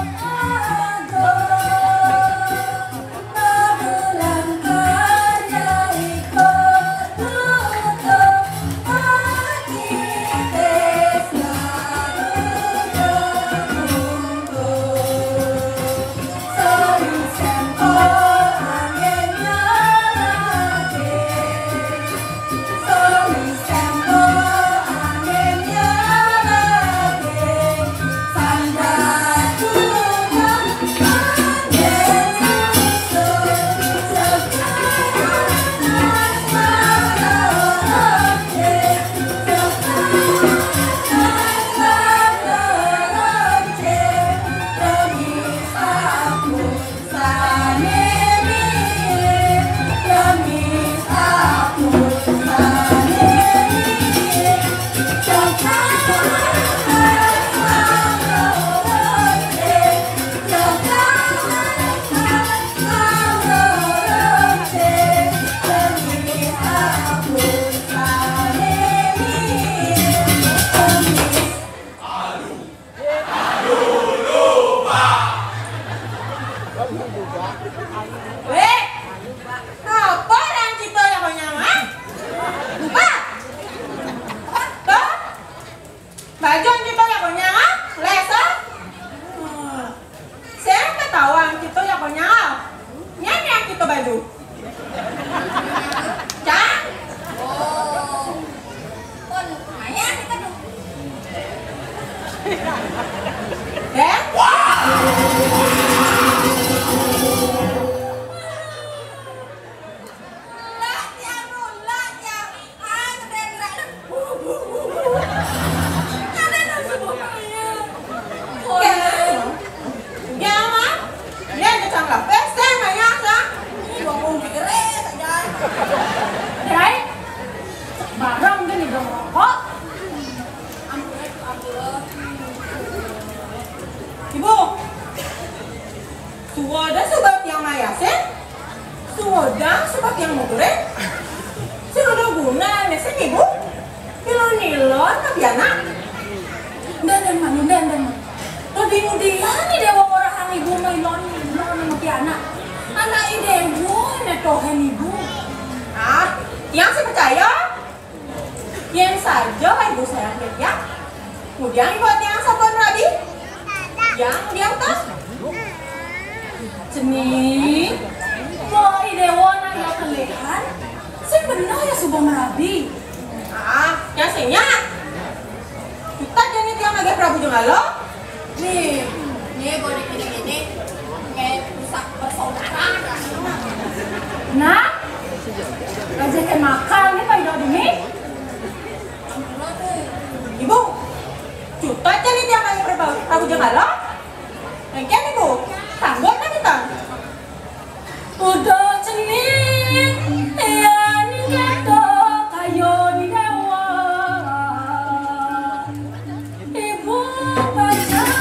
Suwoda suba tiang mayasin, suwoda suba tiang nuturin. Sing ada gunane sing, Ibu? Ilon-ilon ka pianak. Ndan, ndan, Mak, ndan, ndan, Mak. Lebih mudian I Déwa ngorahang Ibu mailon-ilon sama pianak. Anak I Déwa netohin Ibu. Ah, tiang sing percaya. Yén saja Ibu sayang ka tiang, ngudiang Ibu tiang sampun rabi. Tiang ngudiang tos. Cening, Mak, I Déwa nak ya kelihan, sing bener ya suba marabi. Ah, ya sing nyak. Kita jani tiang lagi Prabu Jenggala. Nih, nih, boleh gini-gini. Kayak rusak bersaudara. Nah, aja kayak makan nih, Pak Ido ini. Ibu, cutat jani tiang lagi Prabu, Prabu Jenggala. Engken, Ibu, sanggup nggak kita? Udah cening, ya ning ketok kayu di dawa. Ibu pacar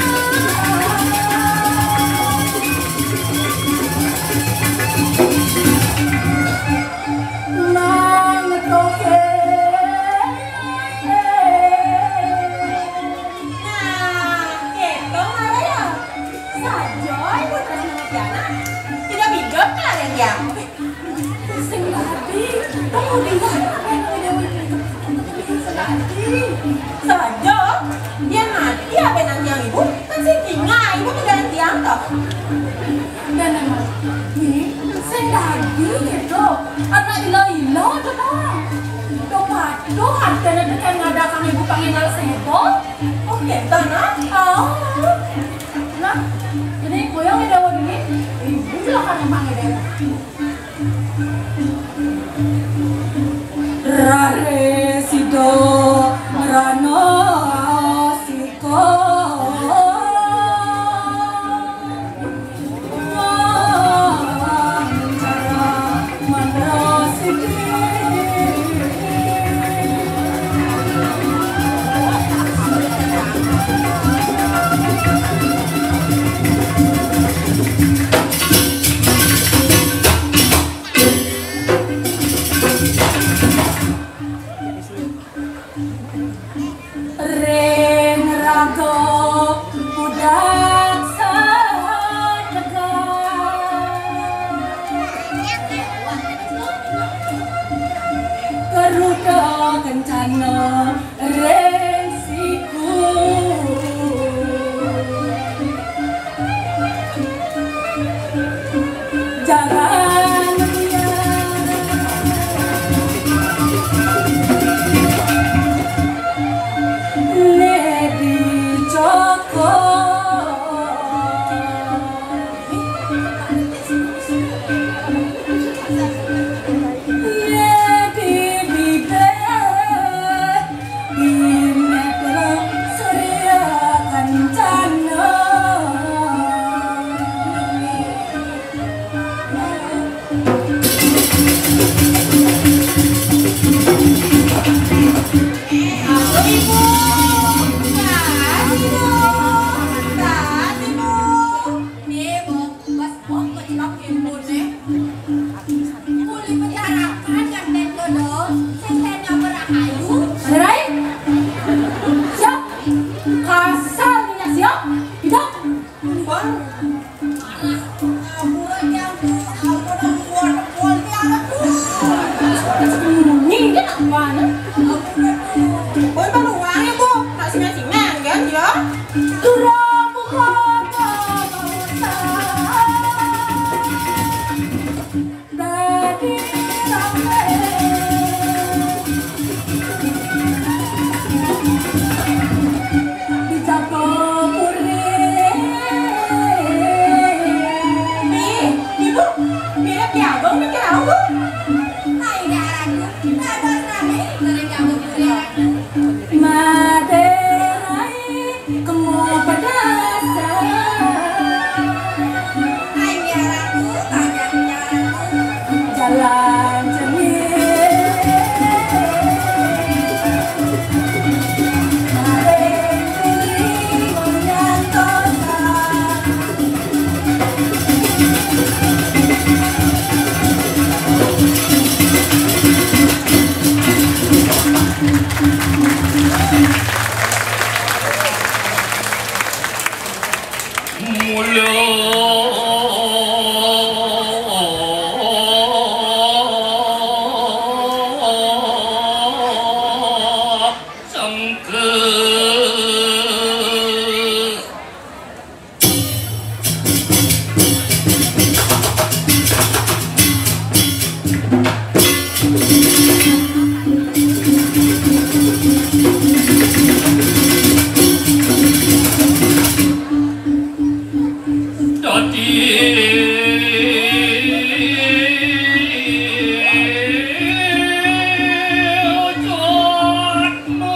mangetoke. Nah, kéto mara ya. Saja Ibu tresna ka pianak. Tidak hidup kalian ya. Sing dadi, kamu dengar apa yang Dewi ceritakan? Sing dadi. Saja, dia mati apa nanti yang Ibu? Kan sing tinggal, Ibu tinggal tiang toh. Dan emang, nih, sing dadi gitu. Anak ila-ila tuh, Bang. Tuh patuh, artinya tuh kayak ngadakan Ibu pangingal seto. Oh, gitu, nah. Oh. Nah, jadi goyang ya Dawa ini. Ibu silakan emang ya Dawa. Rare sida ngrana sika. Mancara mantra siti. Ring raga budak sategal. Garuda kencana ring siku. Jaran liar Lady Joko. Lady Bibir. Bhinétra Surya Kancana. Aduh, Ibu. Tahan, Ibu. Tahan, Ibu. Nih, Bu. Bas, oh, kecilak timbul nih. Kuli penjarakan yang den dodol, sing den nyamber akayu. Ada lain? Siap. Kasar minyak siap. Hidup. Bang. Alah, ampun, ya ampun, ampun, ampun, ampun, ya ampun. Ini dia nak mana? Ampun, ampun. Boy, baru uangnya, Bu. Nak singan-singan, kan, ya? Dadi ramé. Di Japapuri. Mula sangka. Dadi wujudmu.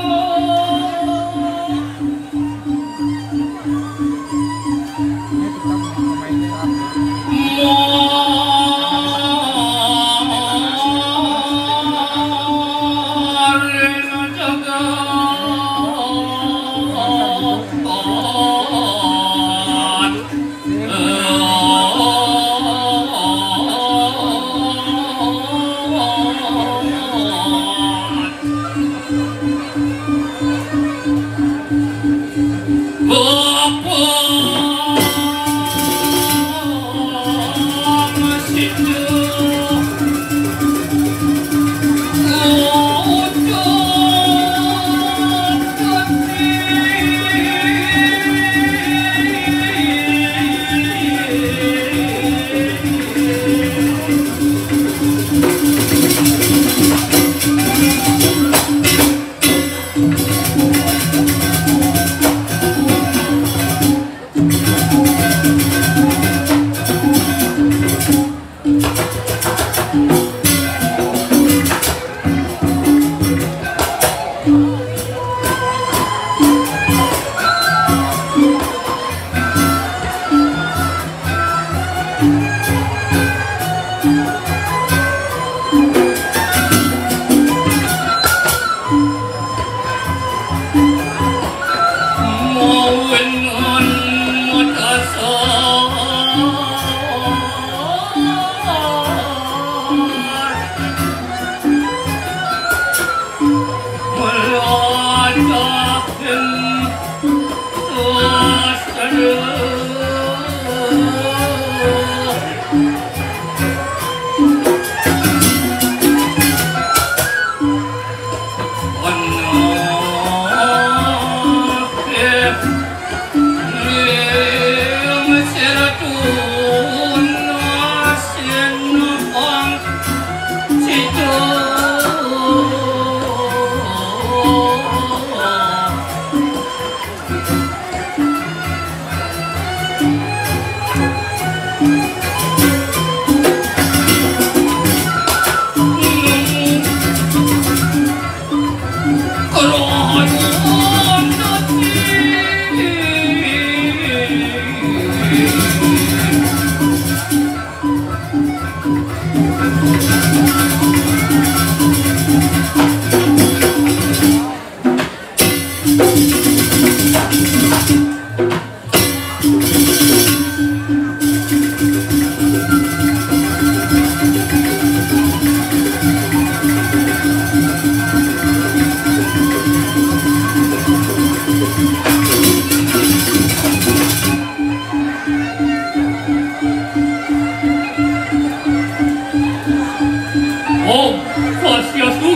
Om Swastiastu.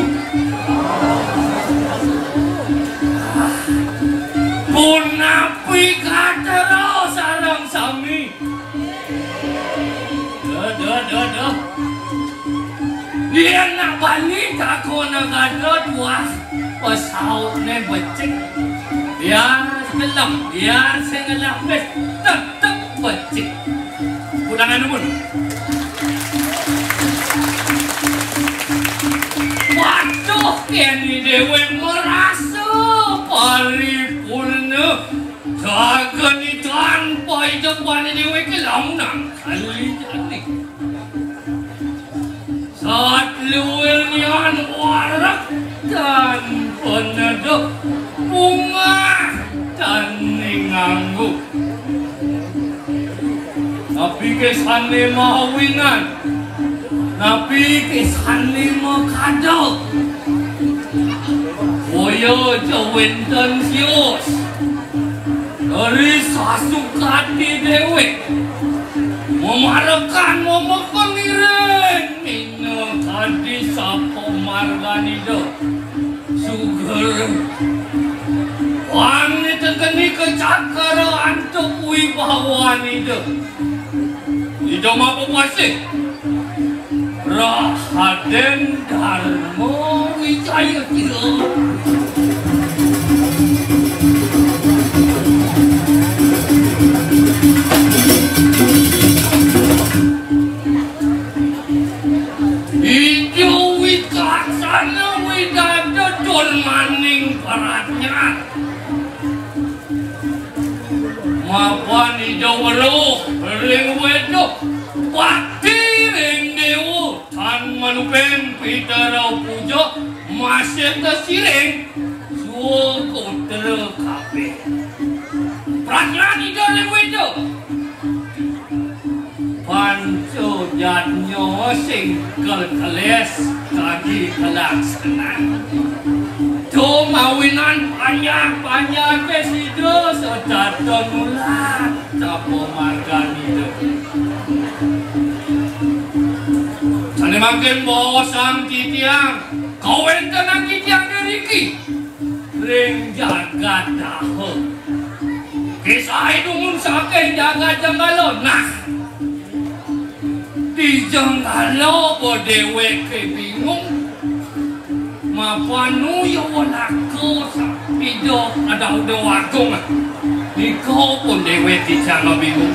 Punapi kathah sareng sami? Duh, duh, duh, duh. Yén nak bani takon kada tuah pasautné becik. Biar gelem, biar sing ngelah wis tetep becik. Kudangan nuwun. Waduh, kéné déwék merasa paripurna. Jagat tanpa idup wani déwék lamunang kali jani. Satluwirnyan warak tan peneduh, bungah tan nganggo. Napi ké sané mawinan? Napi ké sané makada? Boya ja wénten sios. Ri sasukati déwék. Mamarekan, mamekén iring, minakadi sapa marganida. Suger. Wang nitengkeni kacakara antuk wibawanida. Ida mapapasih. Rahaden Dharma Wijaya Tira. Ida wicaksana widada durmaning pradnyan. Mapan Ida weruh ring weda bakti ring déwa tan manupén pitara puja masih kasiring suwa gotra kabéh. Pradnyan Ida ring weda. Panca janya sing kelkelis kadi kalaksanan. To mawinan panjak-panjaké sida setata nulat tapa marganida. Sané mangkin baosang titiang, kawéntenan titiang ngriki ring jagat Daha. Kisahé dumun saking jagat Jenggala. Nah, di Jenggala apa déwéké bingung. Mapan nu ya wanaka sa-, Ida Adahuda Agung. Nika pun déwék titiang bingung.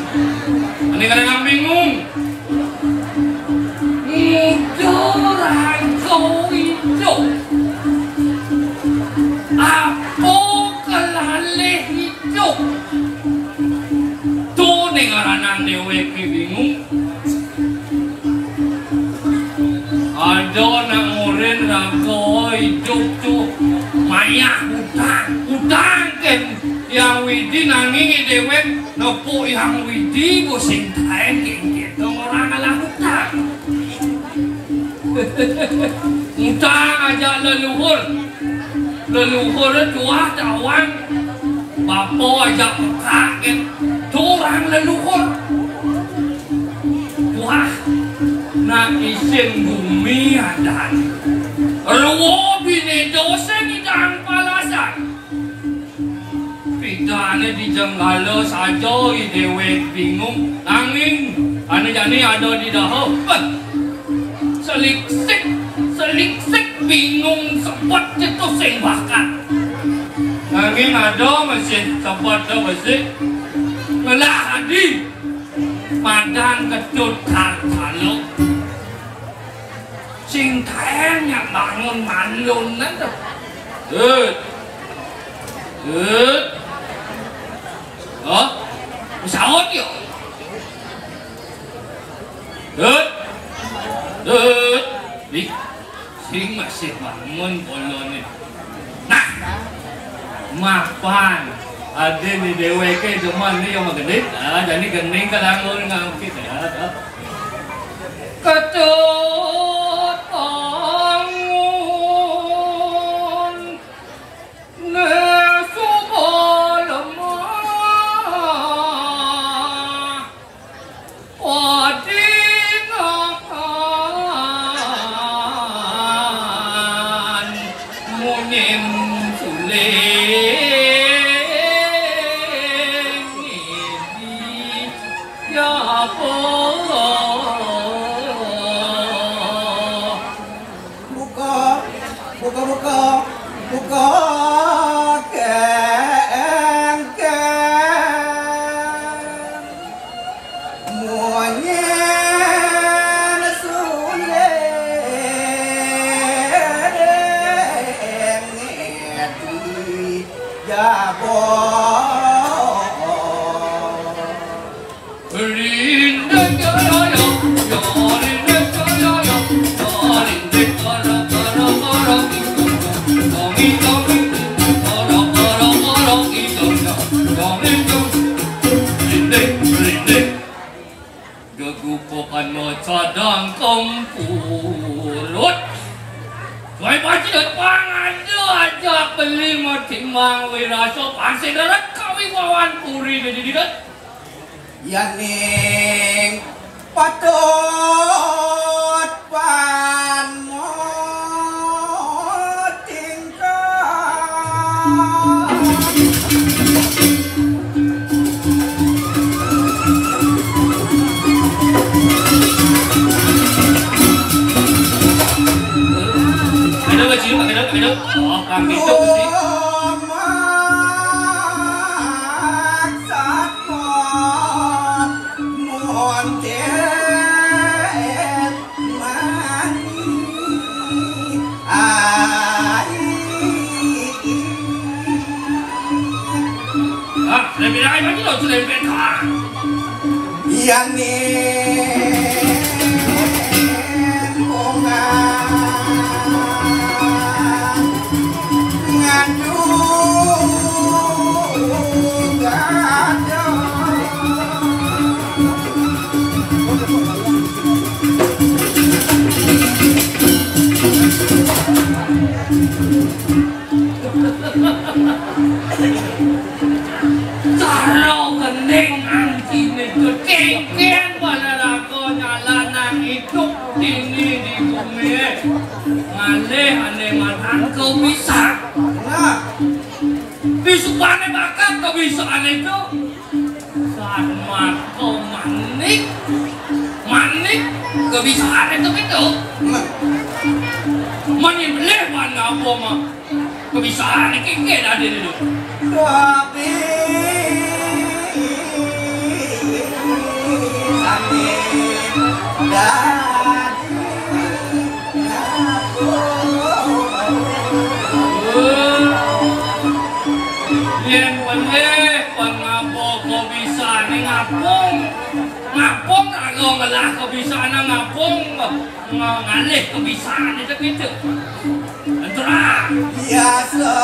Ané kadang bingung. Muda rangka idup. Apa kelalih idup? To né ngaranan déwéké bingung. Ada nak ngurin raga idup to mayah utang. Utang kén Hyang Widi nanging déwék nepuk Hyang Widi, bo sing taén kén kéto orang alah utang. Utang ajak leluhur. Leluhur tuah tawang. Bapa ajak pekak kén. To orang leluhur. Tuah nak isin gumi adan. Rwa binéda sing nyidang palasan. Pidané di Jenggala saja i déwék bingung. Nanging ané jani ada di Daha. Béh. Seliksik, seliksik bingung sebet to sing bakat. Nanging ada masih sebet to masih ngelah adi. Madan Ketut Kartala. Sing taén nyak bangun malun nang to. Tut. Tut. Hah? Saut yo. Tut. Tut. Ih, sing masih bangun koloné. Nah, mapan. Adé né déwéké demen né yang gedé. Ah, jani gending kalangun ngangkit ya. Ketut bangun, né suba lemah. Padingakan munim suling idi jaba. Buka, buka, buka, buka, keng, keng. Munyin suling eti jaba. Gegupukan cadang kempurut. Suai pacit pangada ajak beli matimbang wirasa pangsit reka Wawan puri jadi dikit. Yaning patut pan motingkah. Ada wajib, ada, ada. Oh, kang itu sih. Maksud Mondet manis. Ai. Ah, lebih lain lagi loh, sudah lebih. Iya nih. Bunga. Ngadu gado. Cara gending anjine gedeng ken balaraga nyalanang idup dini di bumi. Ngalih ane matan kebisa. Nah, bisupane bakat kebisaan itu. Sarmaka manik, manik kebisaan itu gitu. Nah, mani belih wan ngapa mah kebisaan iki nggih dadi niku. Tapi sampe dadi Yen pelih, pengapung kebisaan ngapung. Ngapung karo ngelah kebisaan ngapung. Ngalih kebisaan itu gitu. Terang. Biasa.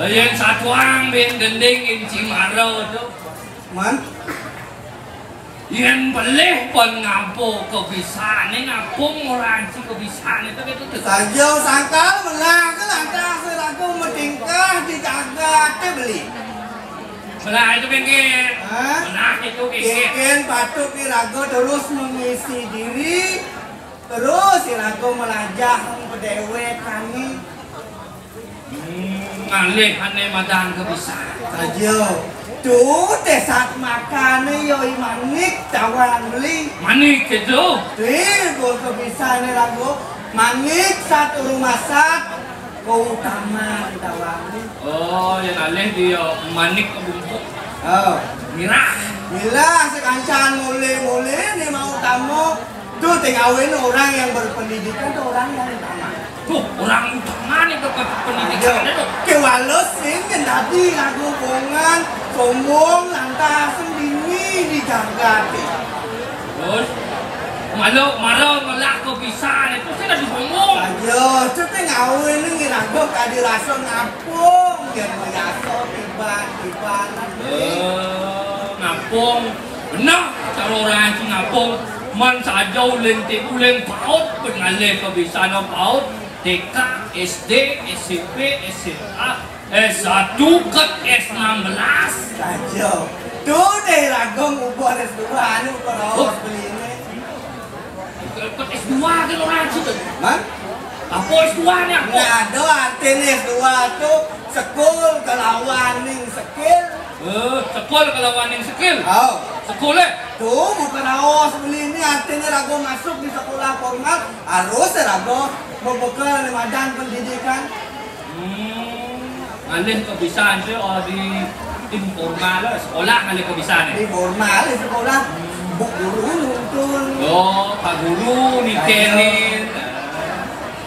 Yen satuang bin gending ing Cimara to. Man? Yen pelih pon ngampu kebisane ngapung ora anci kebisane to gitu to. Saja sangkal menang ke lantas ragu metingkah di jagate beli. Nah, itu pinggir. Hah? Nah, itu pinggir. Mungkin patut iraga terus mengisi diri, terus iraga melajah pedewek kami. Hmm, ngalih ane madang kebisa. Saja. Tu tesat makane yo i manik tawang beli. Manik itu. Ti, gua kebisa ne raga. Manik sat rumah sat. Keutamaan tawang. Oh, yang alih dia manik kebumpuk. Oh. Mirah. Mirah sekancan mule-mule ni mau tamu. Tu tinggalin orang yang berpendidikan tu orang yang utama. Tuh, orang utama ni berpendidikan tu. Kewales sing dadi lagu bongan, sombong, lantas sendiri di jagat. Terus? Malu, mara ngelah kebisan itu sing dadi sombong. Ayo, tu teh ngawin ni raga kadi rasa ngapung, yen biasa tiban-tiban. Eh, ngapung. Benar, cara orang sing ngapung. Man saja uleng ti uleng paut, pengalih kebisan paut, T K, S D, S M P, S M A, S satu ke S enam belas. Aja. Tu deh raga ngubah S dua, anu, keraos beli ni. Ke S dua ke orang situ. Man? Apa S dua ni apa? Nah, ada arti ni S dua tu sekul kelawan ning sekil. Eh, sekul kelawan ning sekil. Oh. Sekul eh? Tu, bukan raos beli ni arti ni raga masuk di sekolah formal, harus raga membuka lemadan pendidikan. Hmm, ngalih kebisan tu, oh, di informal lah, sekolah ngalih kebisan ni. Di formal, di sekolah. Bu guru nuntun. Oh, Pak Guru nitenin.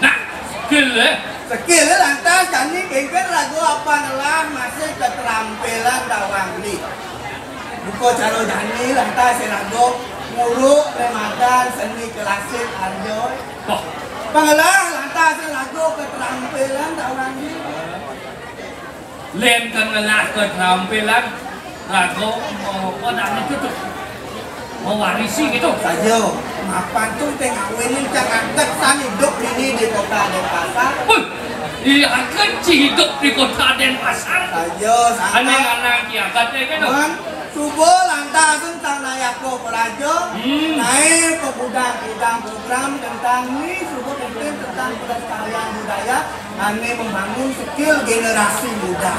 Nah, skill eh. Skill eh lantas kami kengken raga apa ngelah masih keterampilan dawang ni. Buka cara jani lantas saya raga nguruk lemadan seni klasik arjo. Wah. Pengelah lantas saya raga keterampilan dawang ni. Len kan ngelah keterampilan raga mau apa dah itu tu. Mewarisi gitu. Saja, mapan tu tengah wini cang angkat san hidup ini di kota Denpasar. Wih, iya kan si hidup di kota Denpasar. Saja, sangka. Aneh-aneh ki angkat deh kan. Man, subuh lantas tentang nayak ko peraja. Hmm. Naik ke gudang-gudang program tentang ni, subuh mungkin tentang pelestarian budaya. Ane membangun skill generasi muda.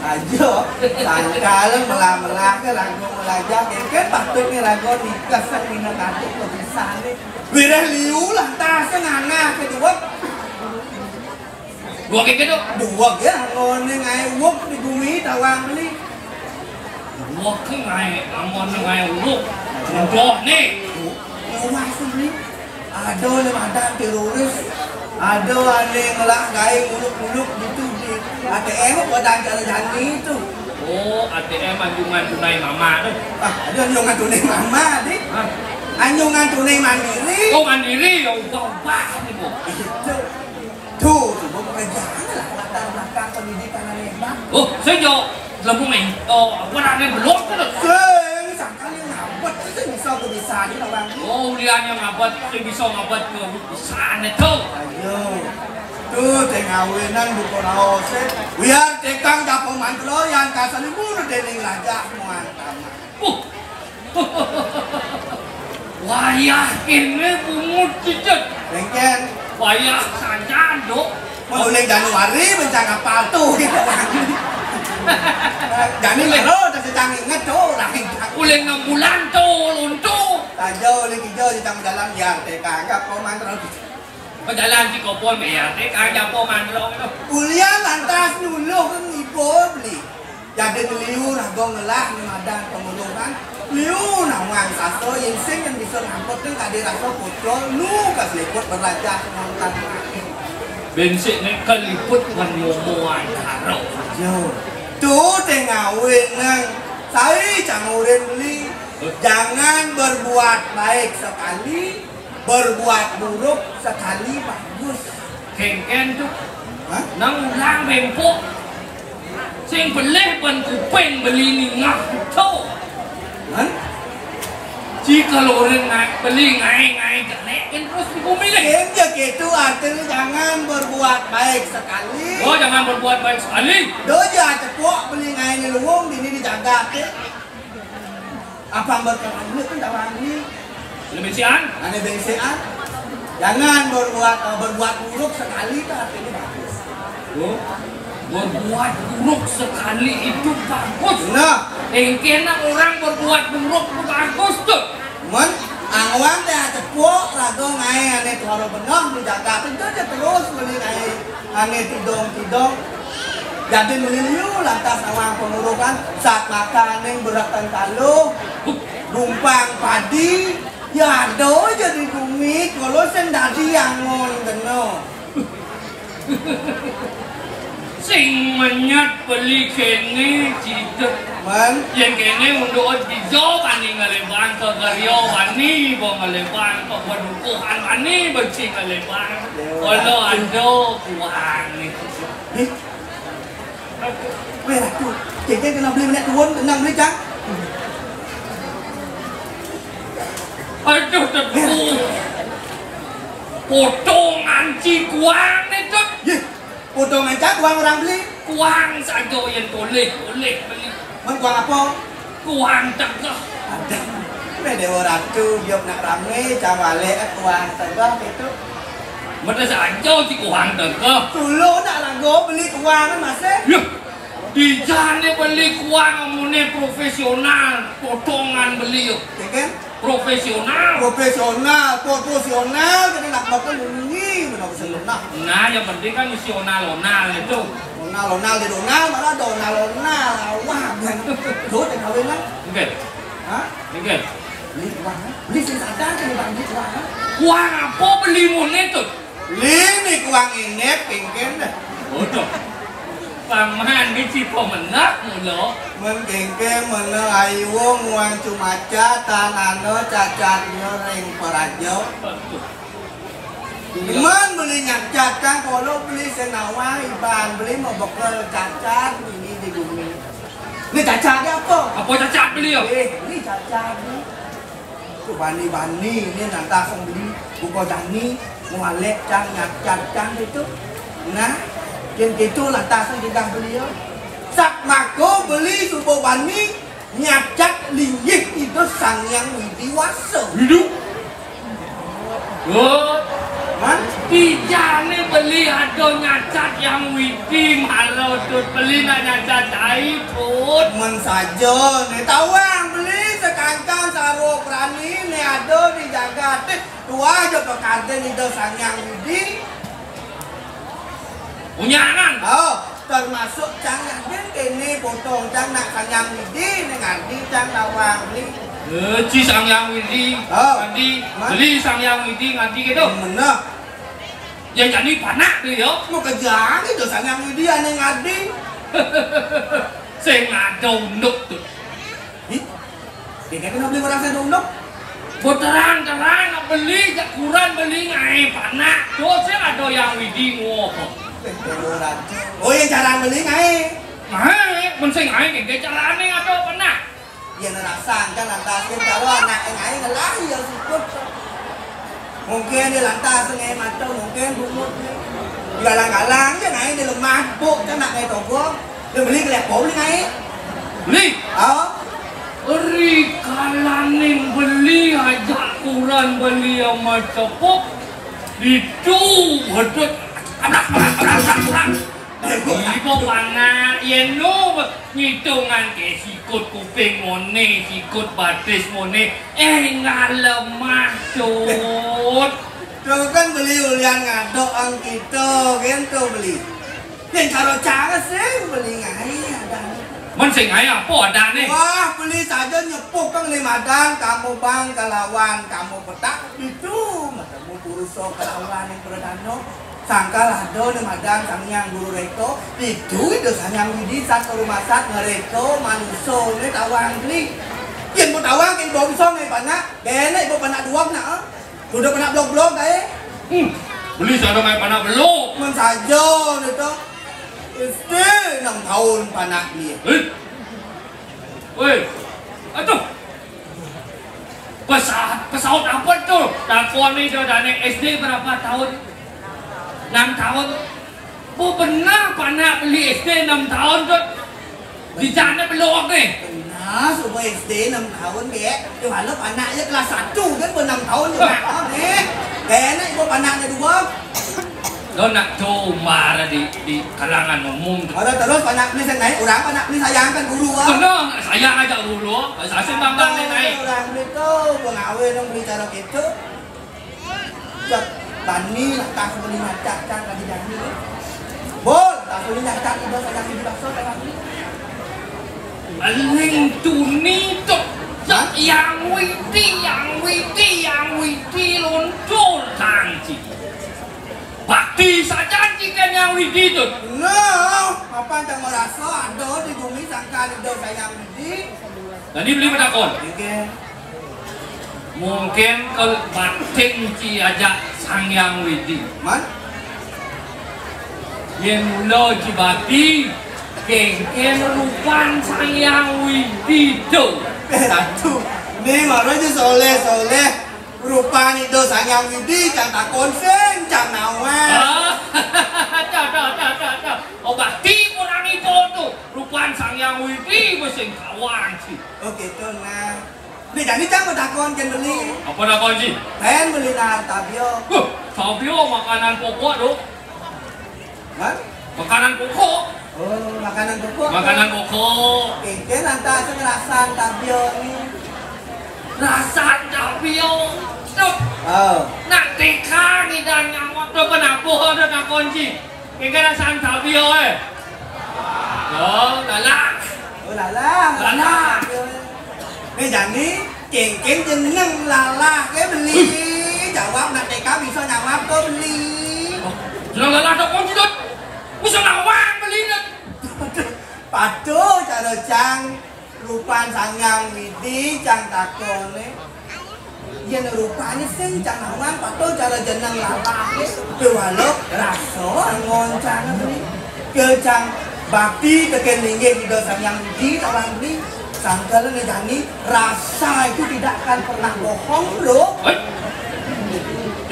Aja, sangkal melah-melah ke raga melajah, kan patut ni raga nikah sang minat atuk ke bisa ni. Wireh liu lantas nganah ke dua. Dua ke tu? Dua ke, ngone ngai uwuk di bumi tawang beli. Wah, ke ngai, amun ngai uluk. Udah ni. Rumah sini ada lemadan teroris. Ada ane ngelah gae uluk-uluk gitu di A T M, badan cara jani itu. Oh, A T M anjungan tunai mama tu. Ah, ada anjungan tunai mama, di. Hah? Anjungan tunai mandiri. Oh, mandiri, ya ubah-ubah ni, Bu. Itu. Tuh, coba pekerjaan lah latar belakang pendidikan anak hebat. Oh, saya jauh lembung eh. Oh, aku nak main belum tu. Sing, sangkal yang ngabet, sing bisa aku bisa ni orang ni. Oh, ulian yang ngabet, sing bisa ngabet ke bisa ni tu. Ayo. Tuh, tengah wenan buku raos eh. Biar tekang dapur mantlo yang kasar ni bunuh dening raja muan tamat. Uh. Wayah kene bungut cicet. Lengken. Wayah saja, Dok. Mulai Januari bencana paltu gitu. Jadi melo dah sedang inget tuh, lah. Uleng enam bulan tuh, luntu. Saja oleh kita di tengah jalan ya, teka anggap komandan. Pejalan si kopon ya, teka aja komandan itu. Ulian lantas nuluh ke ngibul beli. Jadi liu raga ngelah ni madan pemuluhan. Liu nawang sasa yen sing yang bisa ngampet kan kade rasa putra lu kas liput berajah nonton. Bensik ni keliput ngan momo antara. Yo. Tu tengah win nang sai cangurin beli. Jangan berbuat baik sekali, berbuat buruk sekali bagus. Kengken tu. Hah? Nang ulang bempuk. Sing pelih ban kuping beli ningah tu. Hah? Jika orang ngai, beli ngai-ngai jelek kan terus di bumi ni. Sing je gitu artinya jangan berbuat baik sekali. Oh, jangan berbuat baik sekali. Doja tepuk beli ngai ni luwung dini dijaga ke. Apa berkelanjut tu dalam ni? Lebih sian? Ada bengsean. Jangan berbuat, eh, berbuat buruk sekali tu artinya bagus. Oh, berbuat buruk sekali itu bagus. Nah. Engkena orang berbuat buruk tu bagus tu. Men, angwang teh tepuk, raga ngai ane tuara benah, dijaga tu je terus beli ngai. Ane tidong-tidong. Jadi meliliu lantas awang pengurukan saat makan ning beratan kaluh, gumpang padi, ya ada aja di bumi, kalau sing dadi angon kena. Sing menyat beli kéné, Cidut. Mén? Yén kéné unduk bisa bani ngalébang ka garya, bani ba ngalébang ka padukuhan, bani ba ci ngalébang. Kala ada kuang né. Ih. Wéh, Ratu. Cécé kena beli menek tuun, tenang beli, Cang. Aduh, tetu. Potongan ci kuang né, Tut. Yéh. Potongan cang kuang orang beli. Kuang saja yén boleh, boleh beli. Mén kuang apa? Kuang tegeh. Aduh, mé Déwa Ratu, biok nak ramé, cang balik kuang tegeh gitu. Mata saja si kuang tegeh. Dulu nak ragu beli kuang kan masih. Yah, dijané beli kuang amuné profesional, potongan beli yo. Ya kan? Profesional. Profesional, proporsional, jadi nak bakal bunyi, benar benar. Nah, yang penting kan misional, onal itu. Onal, onal, di onal, malah ada onal, onal. Wah, kan. Lo udah kawin lah. Enggak. Hah? Enggak. Beli uang, ha? Beli sing sadar kan, Bang, beli uang, ha? Kuang apa beli mune tuh? Lini kuang ini pingkin dah. Bodoh. Paman di Cipo menak mula. Mén kéngkén mena ayu nguang cumaca tanana cacatnya ring paraja. Aduh. Mén beli nyacat kan kalau beli senawa iban beli mau bekel cacat ini di bumi. Ini cacat dia apa? Apa cacat beli ya? Eh, ini cacat ni. Bani-bani né nantang sing beli buka jani, mualek cang, nyacat cang gitu. Nah, yén gitu lantas sing kita beli ya. Sak mako beli suba bani nyacat linggih Ida Sang Hyang Widi Wasa. Hidup. Oh, man? Dijané beli ada nyacat Hyang Widi, malah Tut beli nak nyacat cai, Tut. Mén saja né tawang beli sekancan sarwa prani né ada di jagat. Tuah aja pekartin Ida Sang Hyang Widi. Punyanan. Oh, termasuk cang ngadin kéné potong cang nak Sang Hyang Widi né ngardi cang tawang beli. Eh, ci Sang Hyang Widi. Oh. Ngardi, hah? Beli Sang Hyang Widi ngardi gitu. Bener. Ya jadi panak dia ya. Mau kerjaan Ida Sang Hyang Widi ané ngardi. Sing ada unduk tuh. Ih, dia kena beli merasa dong, dong. Bo terang-terang beli, jak kuran beli ngaé panak. Terus yang ada Hyang Widi ngoh. Eh, beneran. Oh, yang cara beli ngaé. Ngaé, mén sing ngaé, dia carané ada panak. Ya, ngerasa, kan lantas, kan cara anak ngaé ngelah, ya, syukur. Mungkin dia lantas, ngaé mata, mungkin bungut. Galang-galang, dia ngaé di lemah, buk, kan nak ngaé togong. Dia beli kelepon ni, Mai. Beli? Ha? Ri kalaning beli aja kuran beli ama cepok. Itu betul. Abrak, abrak, abrak, abrak, abrak. Ibu panak, yén nu ngitungan ke sikut kuping mone, sikut batis mone. Eh, ngalemah, Tut. Tuh kan beli ulian ngadok ang kita, kan tuh beli. Yén cara cara sing beli ngaé adané. Mén sing ngaé apa adané? Wah, beli saja nyepuk kang lima dan kamu bang kelawan kamu petak itu matemu purusa kelawan yang pradana. Sangkal ada né madan Sang Hyang Guru Reka, itu Ida Sang Hyang Widi sat rumah sat ngreka manusa né tawang beli. Yén mau tawang kén bangsa ngaé panak, kéné ibu panak dua nak. Sudah panak blok-blok kaé. Hmm. Beli sada ngaé panak belok. Mén saja né to. S D enam tahun panak dia. Eh. Woi. Aduh. Pesawat, pesawat apa tuh? Takon nih, Dane, S D berapa tahun? Enam tahun. Bu bener, panak beli S D enam tahun tuh. Di sana belok nih. Benar, suba S D enam tahun, Dek. Di mana panaknya kelas satu kan, enam tahun juga. Nih. Enak ibu panaknya dua. Lo nak cuma di, di kalangan umum. Kalau terus panak beli saya naik, orang panak beli sayangkan guru, ah. Bener, sayang aja guru. Saya sih bangga nih naik. Orang beli tuh, pengawe dong beli cara gitu. Cak, bani lah, tak beli macak, tak lagi jadi. Bol, tak beli macak, udah saya lagi bakso, tak lagi. Eling tuni tuh, cak yang witi, yang witi, yang witi, lontor tangci. Pak Di sajan cingkén Hyang Widi, Dut. Nah, apa cang marasa ada di bumi sangkan Ida Sang Hyang Widi? Dadi beli matakon. Inggih. Mungkin kalau batin ci ajak Sang Hyang Widi. Man? Yén mula ci bati, kéngkén rupan Sang Hyang Widi to. Eh, Ratu, né mara ja soléh-soléh. Rupan Ida Sang Hyang Widi cang takon sing cang nawang. Ah, dah, dah, dah, dah, dah. Oh, bati kurang itu to. Rupan Sang Hyang Widi mesti sing tawang ci. Oh, gitu, nah. Né jani cang matakon kén beli. Apa takon ci? Kén beli nang tabia. Huh, tabia makanan pokok to. Hah? Makanan pokok. Oh, makanan pokok. Makanan pokok. Kéngkén lantas rasan tabia né. Rasan tabia. Stop. Oh. Nak T K ngidang nyawa to kenapa ada takon ci? Kéngkén rasan tabia, eh. Yo, lalah. Oh, lalah. Lalah. Né jani, kéngkén jeneng lalah ké beli. Jawab nak T K bisa nyawab to beli. Jeneng lalah takon ci, Dut. Bisa nawang beli, Dut. Patuh cara cang rupan Sang Hyang Widi cang takoné. Yén rupané sing cang nawang patuh cara jeneng lalah. Kéwala rasa angon cang beli. Ké cang bakti tekén linggih Ida Sang Hyang Widi tawang beli. Sangkal né jani rasa itu tidak akan pernah bohong, Bro. Hei.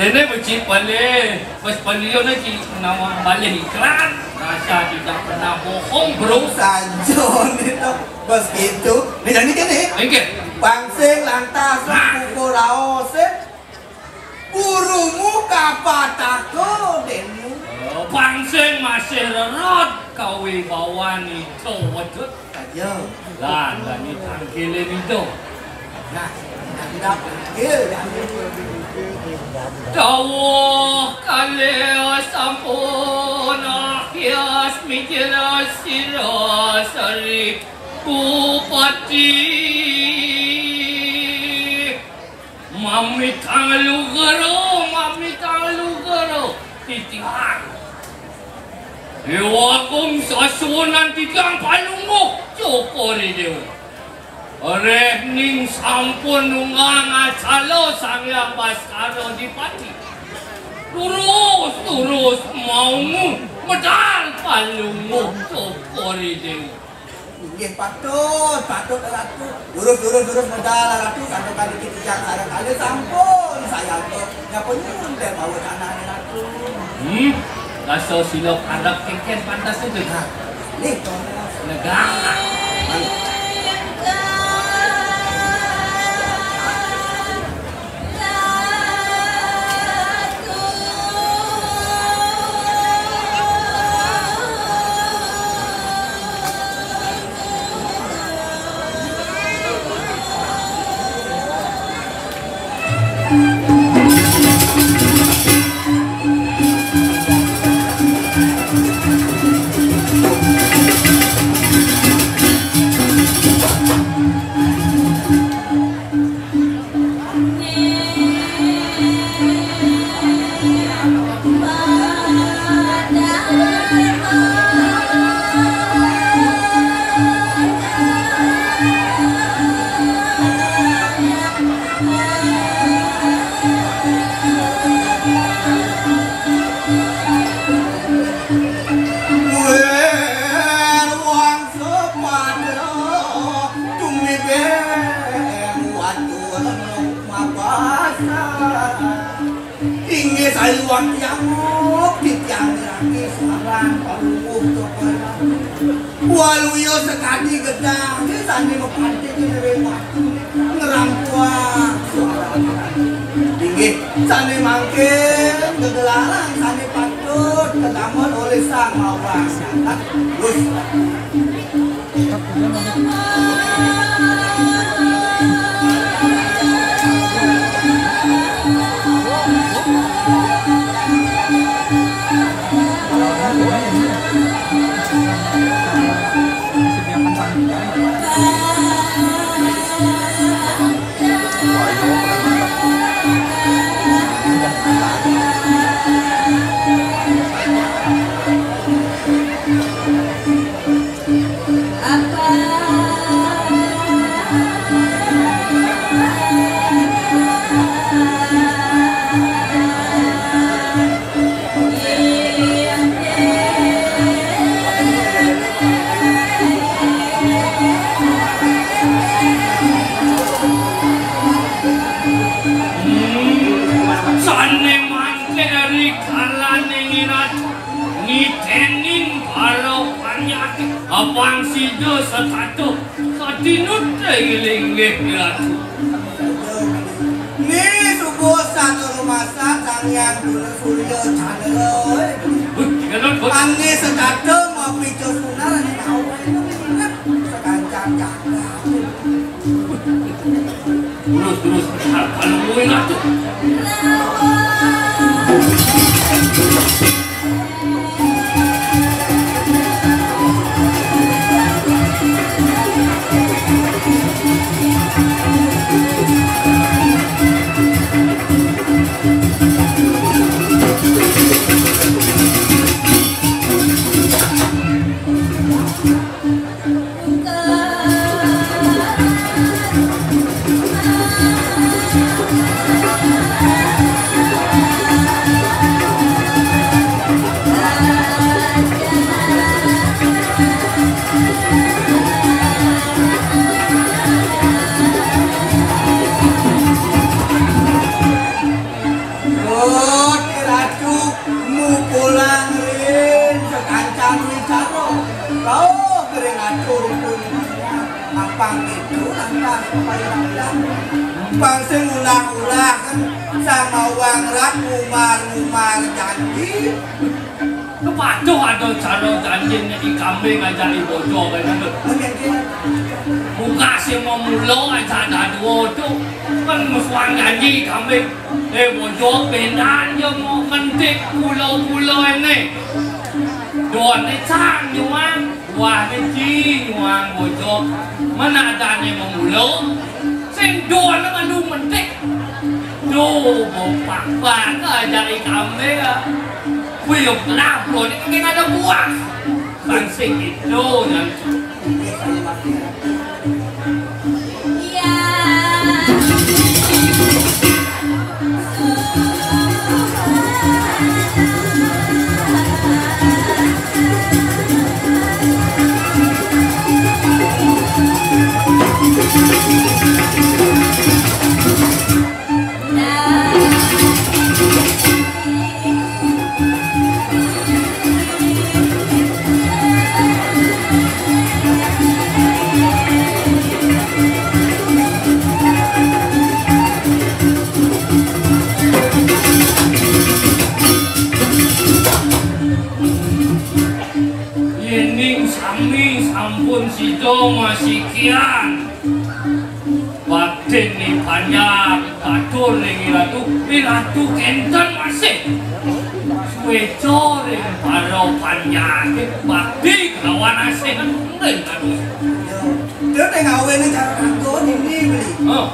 Déné becik balik. Pas beliau né ci nawang balik iklan. Rasa tidak pernah bohong, Bro. Saja né to. Pas gitu. Né jani kéné. Inggih. Pang sing lantas. Hah? Kuku raos, eh. Gurumu kapataka, Dénu. Oh, pang sing masih rerot kawibawan Ida, Dut. Ayo. Lan, lan iki tangkilé Ida. Nah, tidak tangkil, ya. Dawuh kalih sampun akyas mijil sira Sari Bupati. Mamitang lugra, mamitang lugra, titiang. Déwa Agung sasuhunan titiang Palungguh Cokor I Déwa. Réh ning sampun nunggang acala Sang Hyang Baskara Dipati. Terus, terus maungu medal Palungguh Cokor I Déwa. Inggih patut, patut Ratu. Lurus, lurus, lurus medal Ratu, santukan niki titiang sareng kalih sampun sayangka. Nyapa nyuwun teh bawa tanah Ratu. Hmm, rasa sila parak kéngkén pantas itu. Nah, nih, negak. Wér wangsa padra tumibeng watur mapasan. Inggih sayuwakti amuk titiang miragi suaran Palungguh Cokor. Waluya sakadi gedang sané mapantik ring watu ngrampuang suaran. Inggih sané mangkin gegelaran sané patut kadamel olih Sang Mawang Sangat. Wus. Sané mangké ri kalaning Ratu, niteni para panyakit, apang sida setata satinut ing linggih Ratu. Ni subuh satu rumasa Sang Hyang Guru Surya Chandra. Wih, tiga not, Bos. Angin setata mapica sunar ning awak. Sekancang jagat. Terus, terus. Kalau mau ingat tuh. Roti Ratu mupulang rin sekancang wicara. Rauh kering atur pun apang itu lantas paling. Pang sing ulah-ulah kan sama wang rat ngumar-ngumar janji. Lu patuh ada cara janjin nyai kambing ajak i bojo kene. Muka sing mau mulo ajak dadua tu. Kan musuhan janji kambing. Eh, bojo bendan je mau mentik pulo-pulo ini. Don ni cang nyuang, buah ni ci nyuang bojo. Mana ada ni mau mulo? Sing don ni malu mentik. Duh, bopak banget jadi kambing, ah. Wih, yang kelabon ni kagak ada buah. Bang sing itu, dan Yening sami sampun sida masikian baktin ni panjang batur ring Ratu, ri Ratu kenten masih sueca ring para panjang bakti kelawan asih ring Ratu. Terus ngawe ni cara kanggo nini beli. Oh.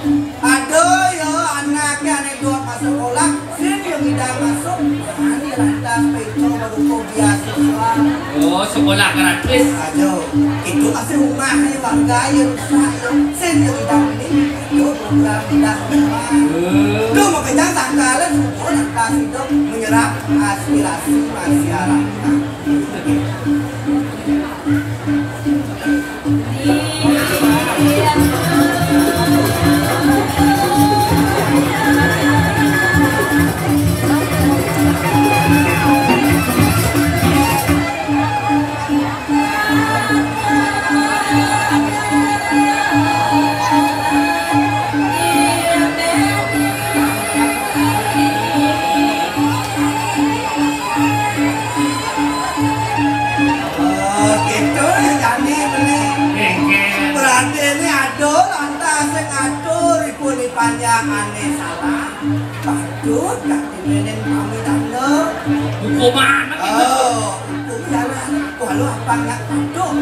Ada ya anak ane dua masuk sekolah, sing yang tidak masuk, jangan lantas peco baru biasa soal. Oh, sekolah gratis. Aduh, itu masih rumah nih warga ya rusak ya. Sing yang tidak ini, itu program tidak rumah. Eh. Tuh makanya tanggalan semua lantas itu menyerap aspirasi masyarakat. Oh, gitu ya, jani beli. Nggih. Berarti ini aduh, lantas sing ngatur ibu ni panjang ane salah. Patut gak dibenen pamit anda. Hukuman, gitu. Oh, hukum jalan. Walau apa nggak patut.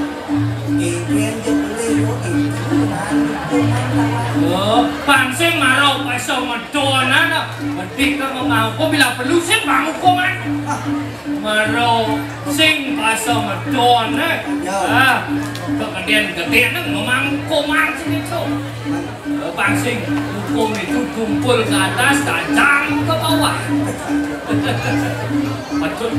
Ingin je beli, oh, itu kan hukuman lawan. Oh, pancing marau pasang medon, anak. Mesti ke mau, kok bila perlu sih bang hukuman. Ah, Maro sing basa medon, eh. Ya. Ah, kegeden-gedenan memang hukuman sini, Cuk. Bang sing hukum itu tumpul ke atas, tajam ke bawah. Betul.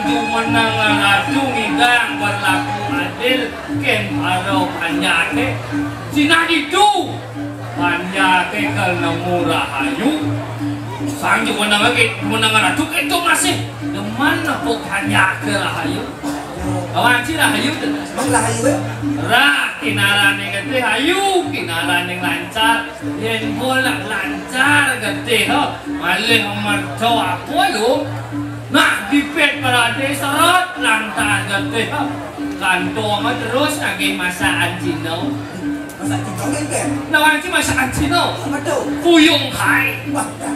Jumeneng Ratu ngidang berlaku adil kén para panjaké. Sinah ditu panjaké kal nemu rahayu. Sang Jumeneng ké, Jumeneng Ratu kéto masih demen nepukin panjaké rahayu. Kawan ci rahayu to. Emang rahayu, ya? Rah kinarané getih ayu, kinarané lancar. Yén bola lancar getih, ha. Malih merta apa lu? Nah, dipit peradé serot lantas getih, ha. Kantong terus nagih masakan Cina. Masakan Cina, kan? Nah, ci masakan Cina. Apa to? Fuyung hai. Wah, dah.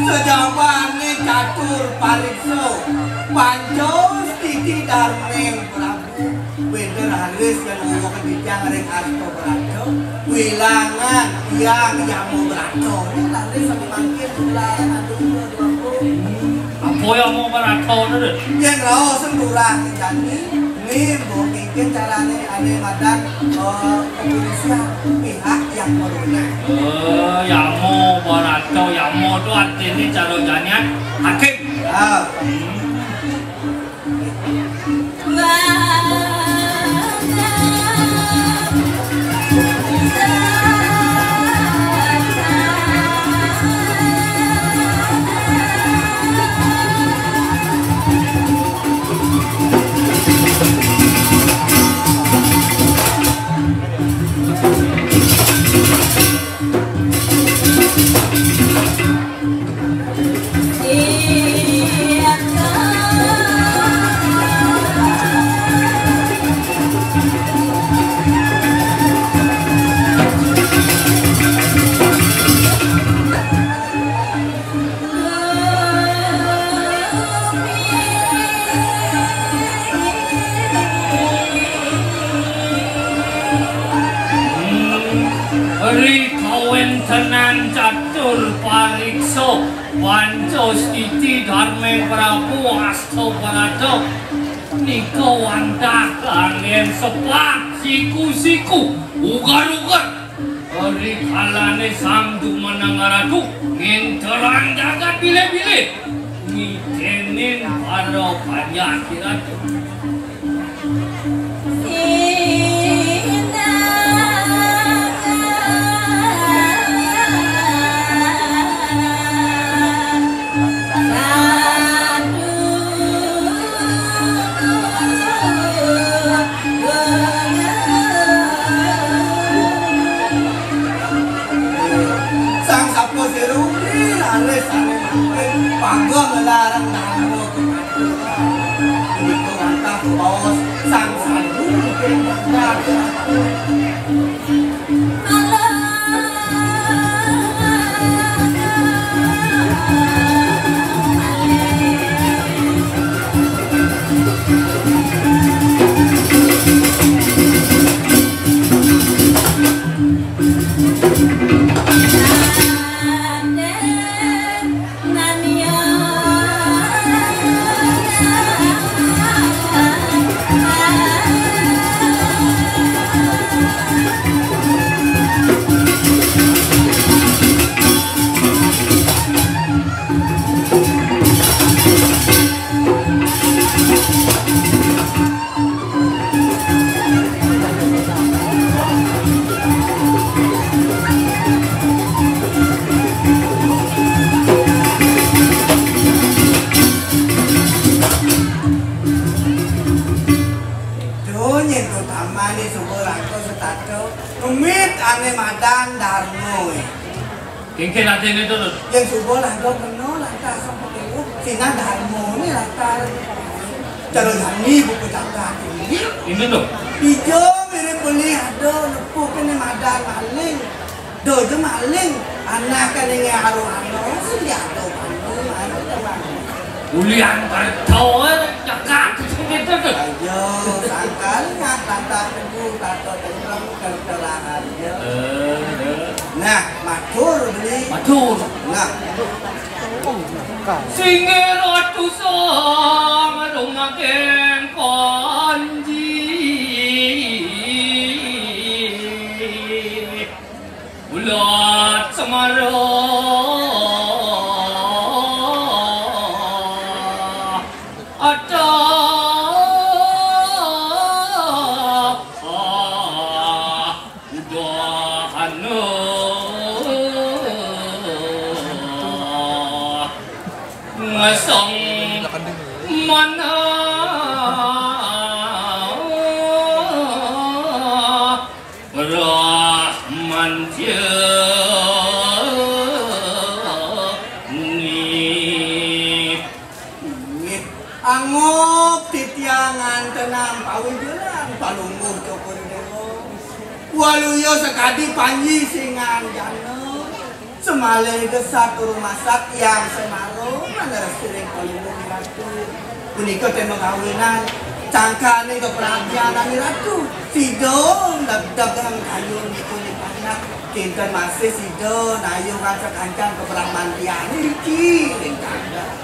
Sajabané catur pariksa, panca stiti darming Prabu. Wénten raris yén ngomong titiang ring Asta Brata, wilangan tiang Yama Brata. Ini raris sami mangkin wilangan atur dua dua. Apa Yama Brata to, Dut? Yén raos sing turah jani, né mbok kénkén carané ané madan, eh, kepolisian pihak yang berwenang. Eh, Yama Brata, Yama to artiné cara janian hakim. Ah. Hmm. Ri kawéntenan catur pariksa, panca stiti darming Prabu Asta Brata, nika wantah kanggén sepat siku-siku, uger-uger. Ri kalané Sang Jumeneng Ratu nginterang jagat bilih-bilih, ngidénin para panjaké Ratu. Sang Sapa Siru, ih, raris sané mangkin, pageh ngelarang dharma kepatuhan. Punika wantah baos Sang Sandu mangkin mangga. Duh, nyén utamané suba raga setata, ngemit ané madan darma, é. Kénkén atiné to, Dut? Yén suba raga kena lantas sampai Sinah dharma ni latar. Cara jani buku catat ini. Ini tuh. Ijo mirip beli ada nepuh kene madan maling. Dojo maling. Anak kene nge aru anu, sing dia ada maling, anu teman. Ulian kerto, jagat gitu tuh. Ayo, sangkal ngat tata tebu, tata tenggelam, kertelahan ya. Eh, eh. Nah, matur beli. Matur. Nah. Singgih ratu sang rumaking panji. Ulat semara. Ada. Udahana ngasang manah Brahmantya ni. Inggih, angup titiang ngantenang pawijalan Palungguh Cokor Dewa. Waluya sakadi panji singan jana. Semale gesat rumasak yang semalo maneresi ring Palungguh Ratu. Punika tema kawinan cangkane kepradnyanan Ratu. Sida dagang kayun pun panak kinten masih sida nayuh kanca-kancan kebrahmantiane iki ring tangga.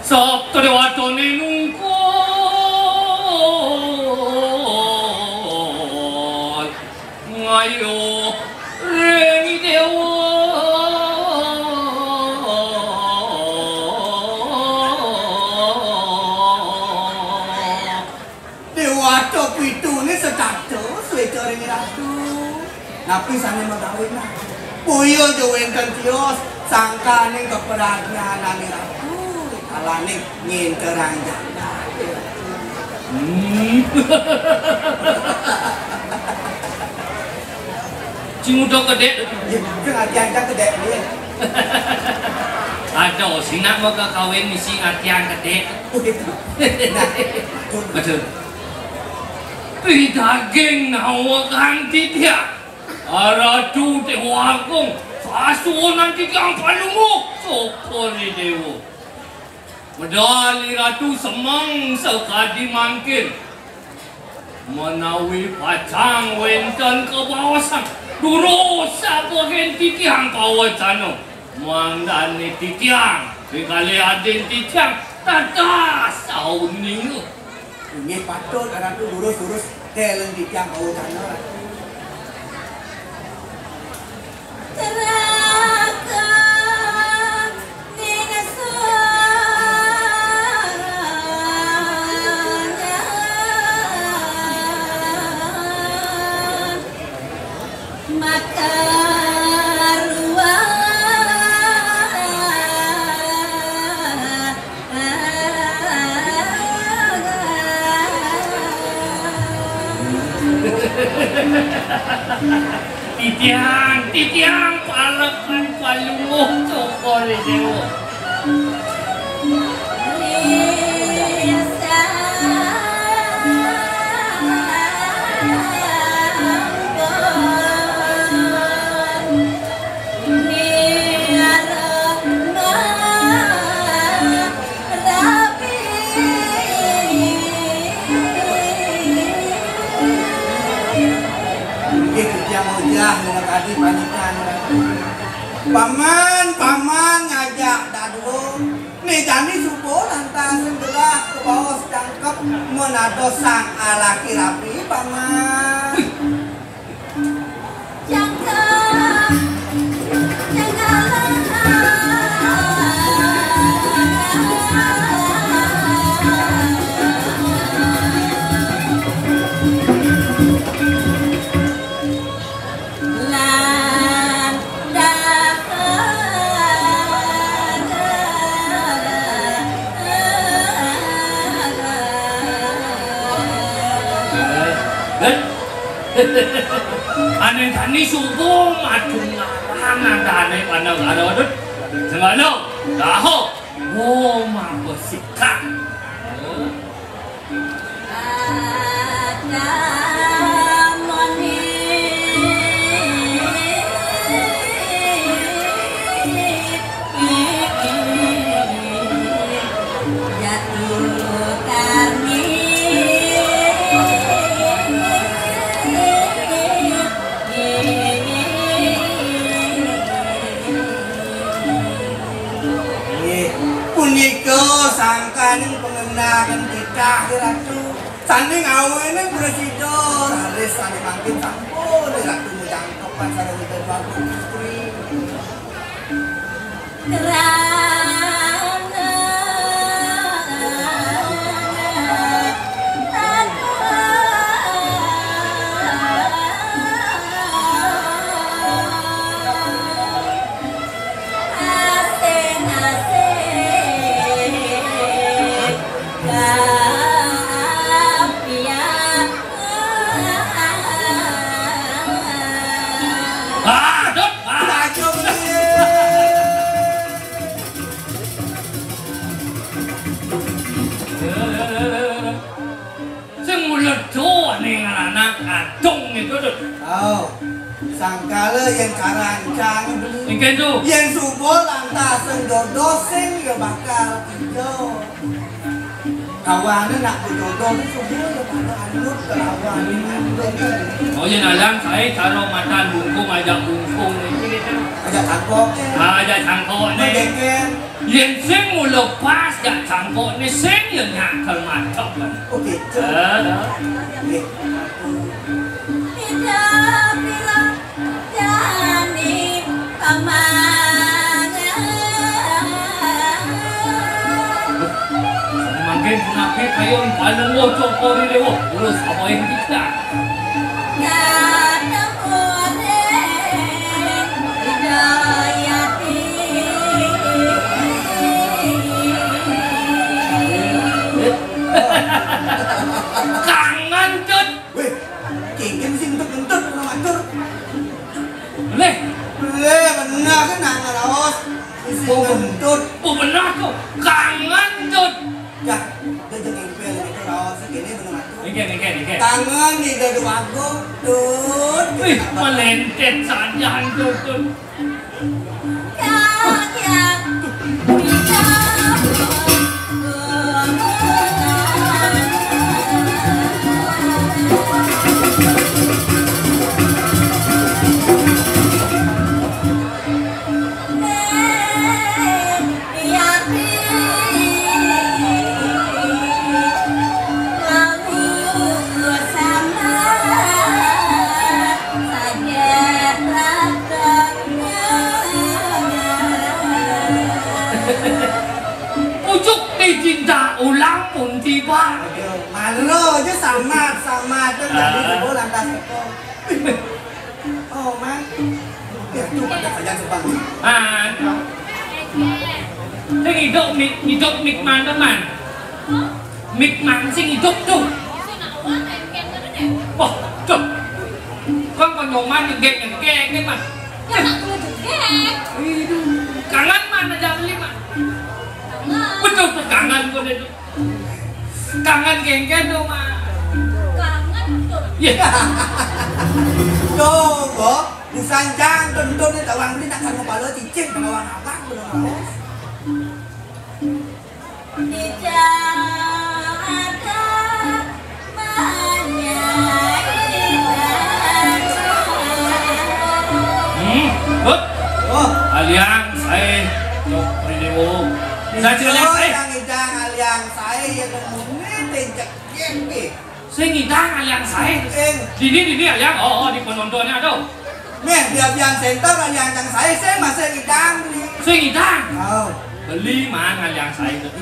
Sabda dewatane nungkul ngayuh ring dewa. Dewata pitune setata sweta ring ratu. Napi sane magawe nah? Boya ja wenten tios sangkaning kapradnyanane ratu. Kalaning nginterang jagat. Hmm. Sing udah kedek. Ya, sing aja-aja kedek dia. Ada sinak maka kawin misi atian kedek. Oh, gitu. Nah, betul. Pidaging nawa kanti dia. Aratu Dewa Agung, sasuhunan titiang Palungguh, sapa ni dewa. Medal Ratu semeng sakadi mangkin. Menawi pacang wenten kabaosan, durus sabahen titiang pawacana. Mangdane titiang, pikali adin titiang, tatas sauninga. Inggih patut, Ratu, lurus-lurus, deleng titiang pawacana, Ratu. Teraka ning sangan makaruan. Titiang, titiang, palekan Palungguh Cokor Dewa. Nggih, titiang wajah mula tadi panikan. Paman, paman ngajak dadua. Né jani suba lantas gelah kabaos cangkep menados sang alaki rabi, paman. Cangkep, cangkep. Lan dahar. Ané tani subuh madung ngaran andane panegara, Dut. Sengalo, daho. Oh, mabesik. Nggih, punika sangkaning pangendangan titah, Ratu. Sané ngawéné prasida, raris sané mangkin sampun Ratu majangkepan sareng Ida Dwagung Istri. Krana Sing mula doa ning anak adung itu tuh. Oh, sangkala yén karancang beli. Nggih, tuh. Yén suba lantas sing dodo sing ya bakal ijo. Kawané nak dodo suba ya bakal anut kelawan. Oh, yén alang saé cara matan bungkung ajak bungkung iki. Ajak cangkok. Ah, ajak cangkok nih. Mendekar. Yén sing mula pas jak cangkokné sing ya nyakel madhep. Oh, gitu. Heeh. Nggih. Ida pira jani pamangan. Mangkin nabi kaya paling wocok kori dewa. Terus apa yang kita? Kangen, Tut. Wéh, kéngkén sing entut-entut, kena matur. Leh. Leh, bener kan, nak ngeraos. Sing entut. Oh, bener tuh. Kangen, Tut. Dah, udah jangan impel gitu, raos kéné bener matur. Nggih, nggih, nggih. Kangen di dadu agung, Tut. Wih, melentet saja, Tut, Tut. Pucuk dicinta ulang pun tiba. Aduh, malu aja samat, samat. Terus tadi Ah. Subuh lantas teko. Oh, Mang. Ya, tuh pada kaya Jepang. Ah. Sing idup mik, idup mik mana, Man? Mik Man sing idup tuh. Wah, tuh. Kan penyoman ngegek-ngegek, Man. Ya, tak perlu juga. Kangen mana jam lima? Kangen. Betul tuh, kangen gua deh. Kangen kéngkén to, Mak. Kangen to. Iya. Tuh, Mbok, busan jang kentut nih tawang beli nak sama pala cicing tawang abang belum mau. Tidak ada. Hmm, Dut. Oh. Aliang saé, Cok Pridewo. Saja aliang saé. Yang idang aliang saé ya nemune tencek yen pi. Sing idang aliang saé. Sing. Dini, dini aliang. Oh, oh, di penontonnya tuh. Nih, di apian center aliang yang saé sing masih idang nih. Sing idang. Oh. Beli mang aliang saé tadi.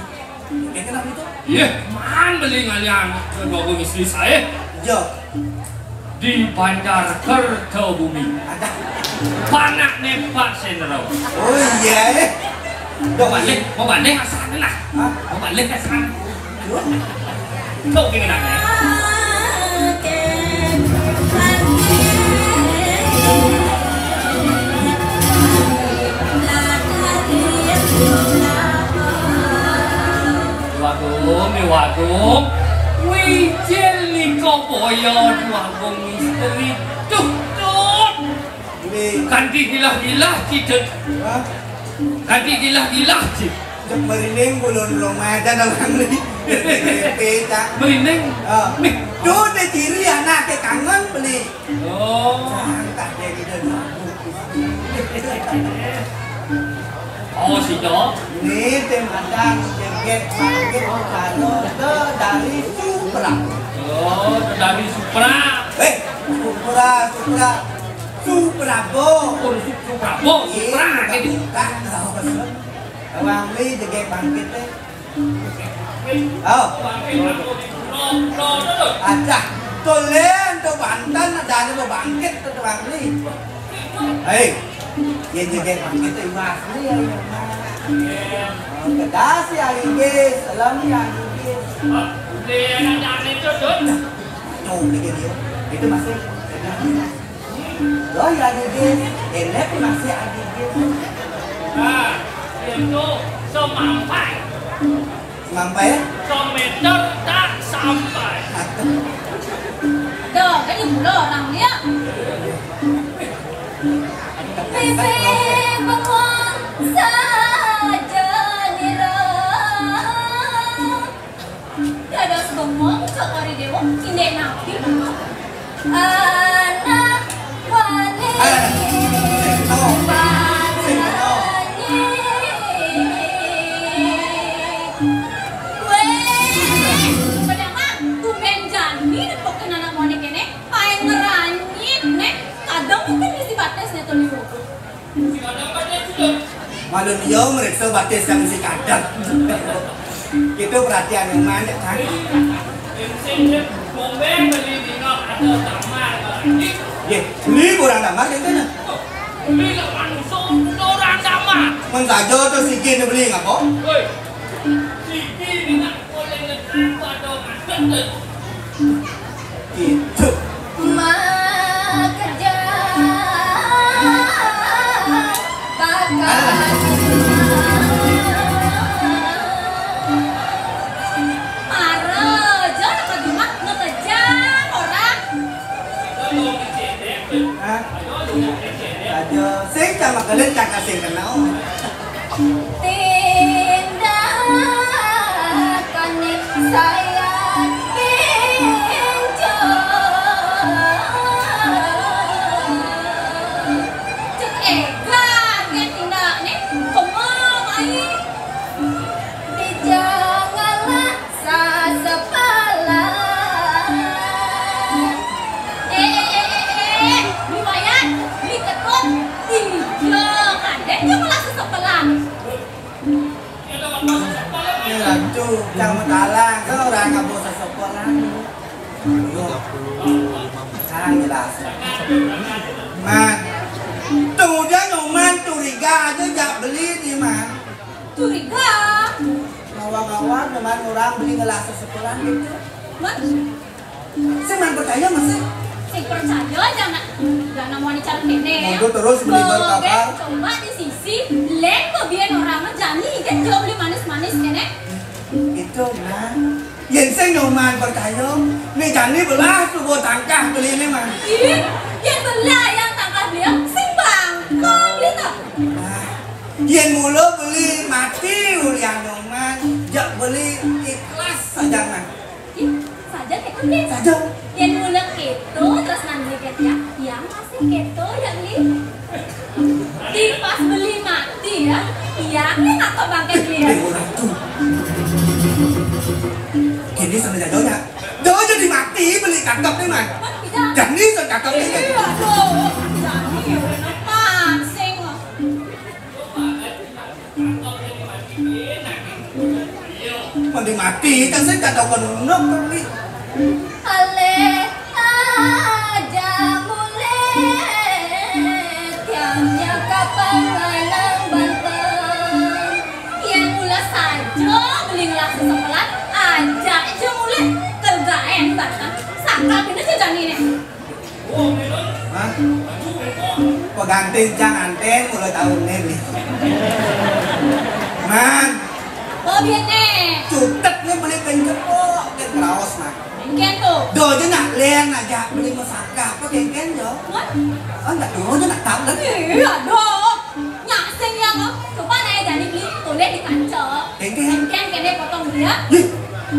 Ini kenapa itu? Iya, man beli ngalian ke dua istri saya. Iya. Di Banjar Kertobumi. Ada. Panaknya Pak Sendro. Oh iya, eh. Mau balik, mau balik asal lah. Hah? Mau balik asal. Tuh, gini nanya. Waduh, mi waduh. Wijil nika boya Déwa Agung Istri. Duh, duh. Ini Kanti gilah-gilah cicit. Hah? Kanti gilah-gilah cicit. Cek merining kulon rumah aja nang ni. P P, Cak. Merining? Ah. Nih. Duh, deh ciri anake kangen beli. Oh. Cang, tak jadi dan aku. Oh, si Cok. Ini tim ada joget bangkit kalau ke dari Supra. Oh, dari Supra. Eh, Supra, Supra. Suprabo. Oh, Su-, Suprabo, Supra, gitu. Bukan, tahu. Wangli joget bangkit, eh. Oh. Adah, tulen tu banten, ada ni bangkit tu Wangli. Hei, dia joget bangkit tu Wangli, ya, ya. Oh, kedas ya, Inggris, lem ya, Inggris. Dia nak cari tu, tu. Tuh, dia dia. Itu masih. Loh, ya, Inggris. Enak masih ada Inggris. Nah, itu semampai. Semampai, ya? Semeter tak sampai. Dah, kan ibu lo orang dia. Bibir bengong saja nira. Dados bengong cok ori dewa, indek napi. Anak wani. Eh, sing no. Sing no. Weh, padahal tumben jani nepukin anak wani kene, paling ngeranyit, nek. Kadang mungkin isi batis nek tuh. Maklum iya, meriksa batis yang isi kadang. Itu perhatian yang mana, kan? Nggih, beli kurang damar, kan? Beli lek manusa, kurang damar. Men saja terus siki beli ngapa? Woi, siki nak boleh ngetrek pada ngadeg. Gitu. Makejar bakat. Mara aja nak kadumat ngekejar orang. Hah? Aja sing sama kalian tak kasih kenal. Tindakan saya kencur. Cek egan ya tindak nih, kemang ai. Dijanganlah sasepelan. Eh, eh, eh, eh, eh, lumayan, beli ketut, dijangan, ada cuma lah sesepelan. Ini lancu, kamu talang, seorang kamu sesepelan. Sekarang jelas. Man, kemudian Nyoman curiga aja jak beli nih, Man. Curiga. Ngawang-ngawang Nyoman orang beli ngelah sesepelan gitu. Man. Sing man percaya masih? Sing percaya aja nak. Gak nemu ni cara kene. Monggo terus beli berkabar. Coba di sisi, lek kok biar orang mah jani kan jauh beli manis-manis kene. Itu, Man. Yen sing Nyoman percaya, nih jani belah tuh buat tangkah beli ini, Man. Ih, yen belah yang tangkah beli, sing bang, kok beli tuh? Nah, yen mula beli mati ulian Nyoman, jak beli ikhlas saja, Man. Ih, saja kayak kan, Dek? Saja. Yen mula keto, terus nang beli kerja, yang masih keto, ya beli. Di pas beli mati ya, iya nih apa bangke dia? Eh, orang tuh. Kini sama jadulnya. Jauh jadi mati beli kakap nih, Man. Jadi so kakap nih. Iya, tuh. Jadi ya udah pancing. Mandi mati, kan saya tak tahu kan unuk kan beli. Ale aja mulih tiang nyakapang nang banten. Yen mula saja beli ngelah sesepelan, aja aja mulih kergaen banten. Sakal kena jejani ne. Hah? Pegantin cang anten mula tahun ne beli. Man. Oh, biar ne. Cutet ne. Do ja nak lén, nak jak beli musaka apa kéngkén jo. Hah? Oh, ndak do ja nak tahu kan? Iya, do. Nyak sing ya kok. Coba naik dari beli tulis di kaca. Kéngkén. Kéngkén kéné potong dia. Ih,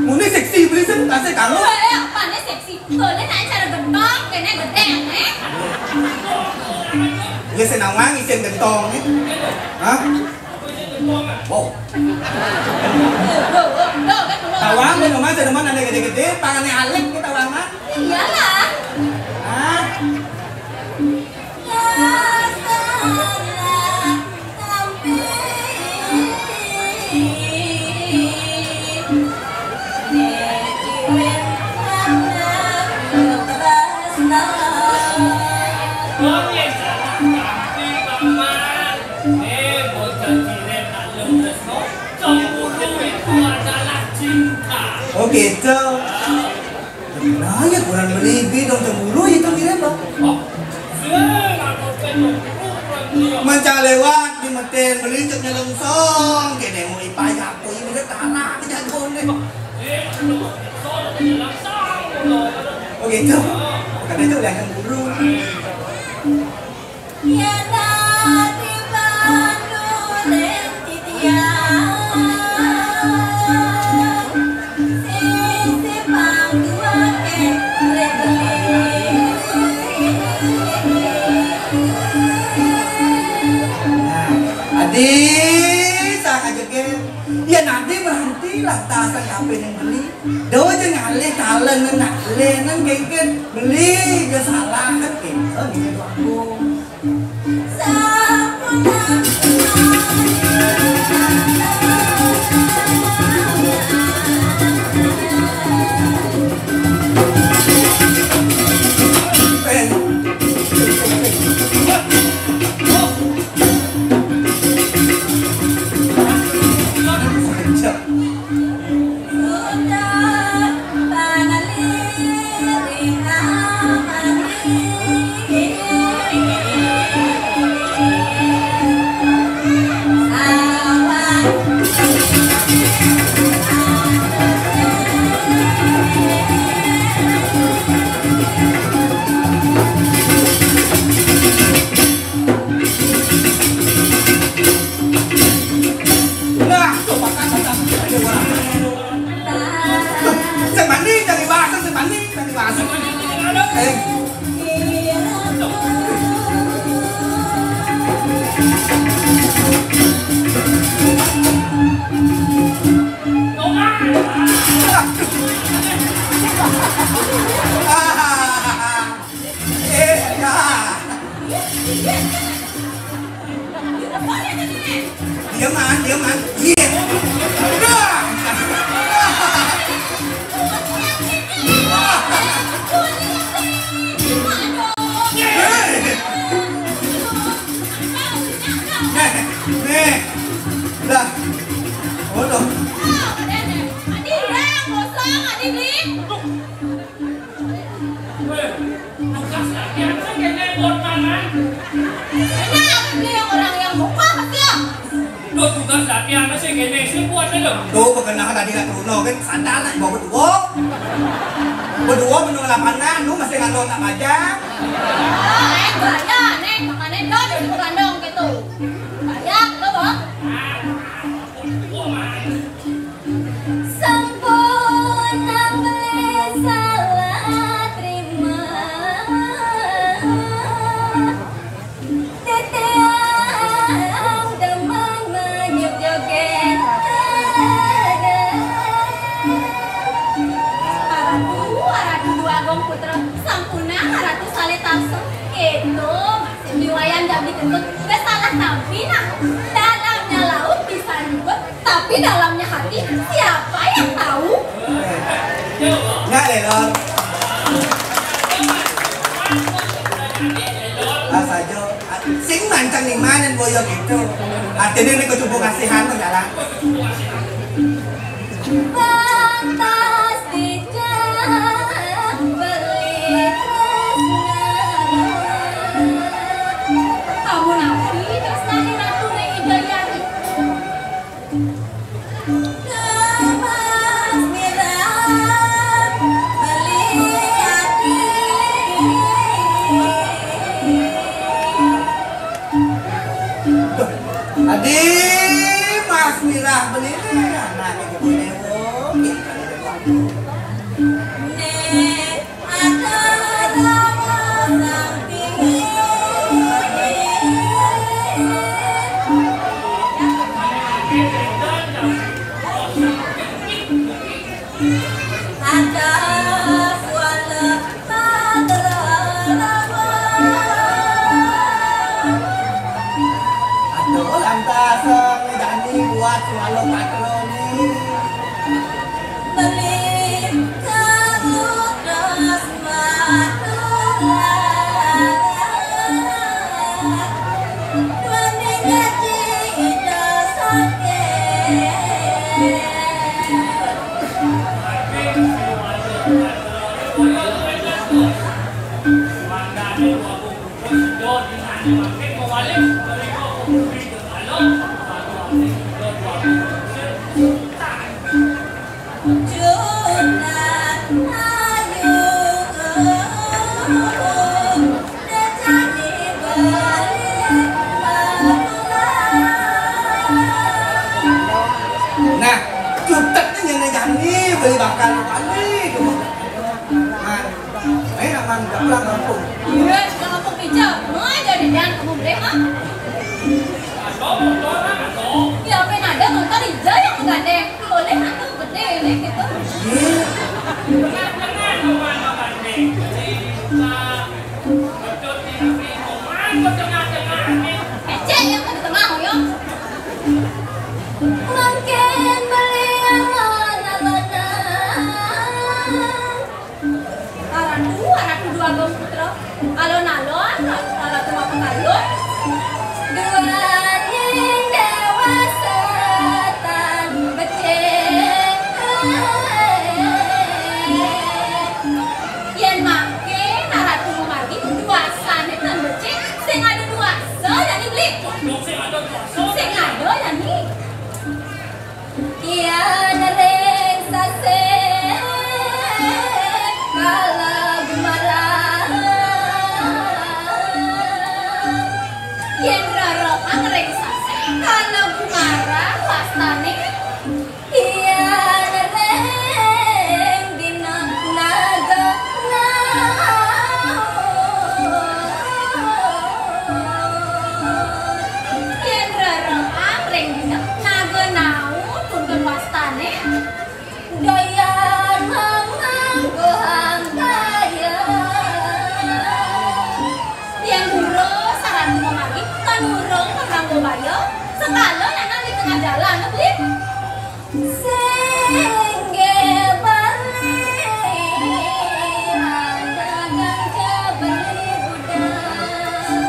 muni seksi beli sing tasik kamu. Eh, apa nih seksi? Tulis naik cara gentong, kéné gedé, eh. Ya senawang isin gentong nih. Hah? Wow. Tawang, kan rumah saya demen ada gedé-gedé, tangannya alik kita tawang. Iyalah. Hah? Oh gitu. Nah, ya kurang beli bi dong cemburu itu mirip, Bang. Mancang lewat di meten beli cek nyelongsong, kene mau ipaya aku ini udah tanah kejadian deh. Oh gitu. Katanya udah cemburu. Yén dadi panduren titiang, sisi pangduaké beli. Nah, adi saka jegel, ya nanti berhenti lah tasan kape yang beli. Do aja ngalih talen nak lenen kengken beli ya salah kan kengken gitu aku. Nah, coba kan ada orang. Sing mandi dari bahasa, sing mandi dari bahasa. Eh. Eh, ya. Diam, Man, diam, Man. Iya. Udah. Hei. Nih, nih. Udah. Udah. Weh, tugas latihan sing kéné buat mangan. Enak beli orang yang buka kecil. Lo tugas latihan sing kéné sing buat itu. Tuh, bekenah tadi nggak turun, kan sadar lah, bawa berdua. Berdua menung lapangan, lu masih ngantuk tak baca. Ah, eh, gaya, Neng. Makanya dia disuruh kandang gitu. Gaya, lo, Bang. Sampun nambah salah terima. Tetiang demen manyup joget. Aratu, aratu Dua Agung Putra, sampuna aratu salé tarsa. Gitu, Mas. Diwayan jadi kentut, wis salah tapi nah. Dalamnya laut bisa ribut, tapi dalamnya hati siapa yang tahu? Enggak deh, Lor. Lah saja, sing mancang ning mana boyo gitu. Artinya ini kecubung kasihan tuh jalan. Pantas dijak beli tresna. Kamu napi tresna Ratu Ida Yani? Mas Mira beli Nih, ada rawa samping. Ada kuala Aduh, lantas, eh, ngejani buat sualo patro ni. Beli karudos matulah. Wani ngaji ida sakit. Nah, cutet ni nyana jani beli bakal balik. Nah, Ayo, nak mantap pulang kampung. Iya, pulang kampung aja. Mau aja di jalan kamu beli, Mak. Ya, apa yang ada motor hijau yang menggandeng. Boleh atau gede, boleh gitu. Iya. Ecek yang ke tengah, ya. Mungkin beli yang mana-mana. Aratu, aratu dua gong putra. Alon-alon, aratu apa kayun? Dua ning dewasa tan becik. Yen mangke aratu memargi dewasane tan becik, sing ada dewasa jani beli. Sing ada jani. Yan ring sasih kala gumarah. Yen rerohang ring sasih kala gumarah wastane. Yan ring dina naga naur. Yen rerohang ring dina naga naur, tuntun wastane. Dayan mamangguhang kaya. Yen durung saran memargi, tan urung kanggo baya, sekala nang di tengah jalan, beli. Sing nggih bali, ada ganja beli budal.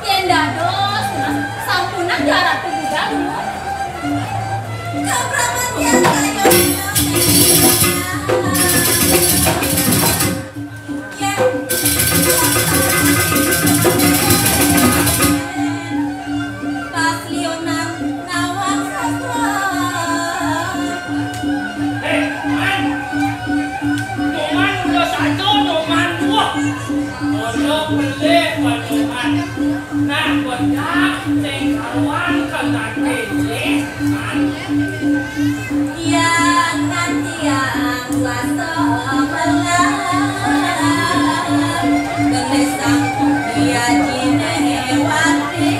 Yen dados, Mas, sampunang diarati budal, Mas. Kapraman yen kaya Pas liunan nawang sastra. Hei, Man. Tuman udah satu, tuman dua. Udah pelih, Pak Tuman. Nah, bedak sing kawan kena kene, Man. Yang nantiang kuasa belah, gelisang dia jinewati.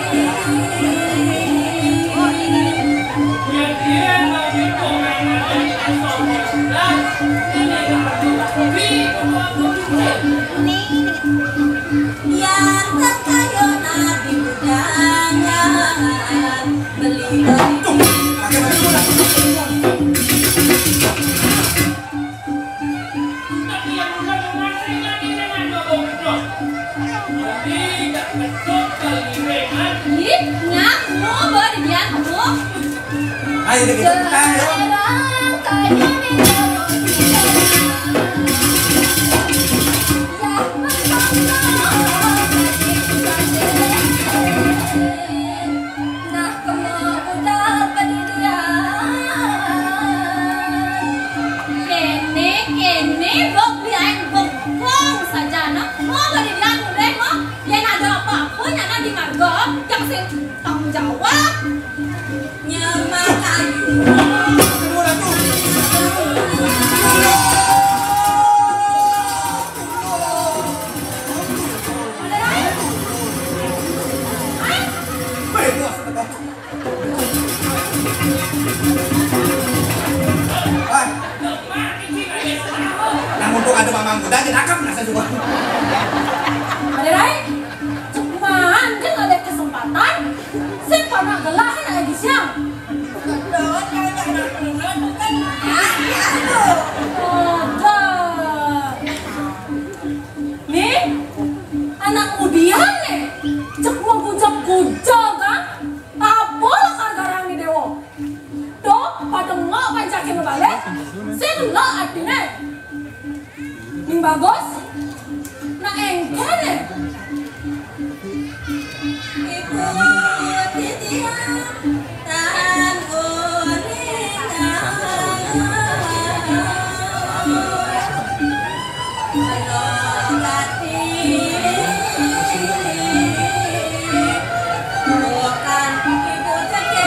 Yang kekayunan di budangan beli dari Ih, nyah, mau bawa di dia, kamu. Ayo, dikit, ayo. Nah, kemo budal padidian. Kene, kene, bok biain bengkong saja, no. Mau padidian mulai, mau. Yen ada apa-apa, nyana di marga, yang sing tanggung jawab. Nyemak kayu. Aduh, aduh. Mumpung ada Mamang Kuda, kita akap nasa juga. Ada lain? Cek maan kan ada kesempatan. Saya pernah gelah lagi siang. Ada. Nih, anak mudian nih. Cek mau gujak-gujak kan? Apa lah garang di dewa? Dok, pada ngok pancakin balik. Sing lo artinya. Ning bagus. Nak engkene. Ibu titiang tahan uning. Bukan ibu cekek.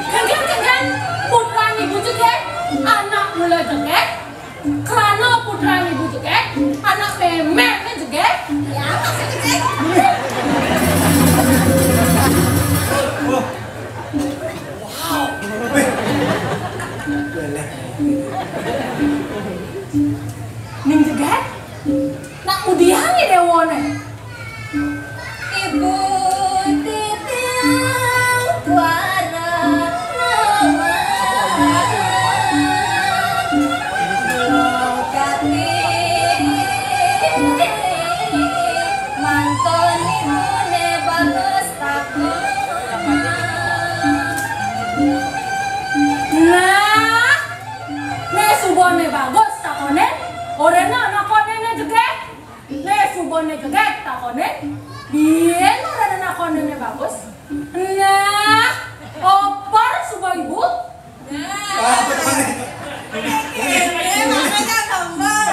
Kengken, kengken, putra ibu cekek, anak mula cekek, kerana putra ibu cekek, anak memeknya cekek. Ya, maksudnya cekek. Wow. Ning cekek, nak udian ni dewa ni. Ibu titiang tuara lawan. Lokati mantun ibune bagus takon. Nah, ne subane bagus takone, orena nakone ne jegeh. Ne subane jegeh takone, biyen orena nakone ne bagus. Nah, opor suba ibu. Nah. Ah, apa teman nih? Ini, ini, ini. Namanya nomor.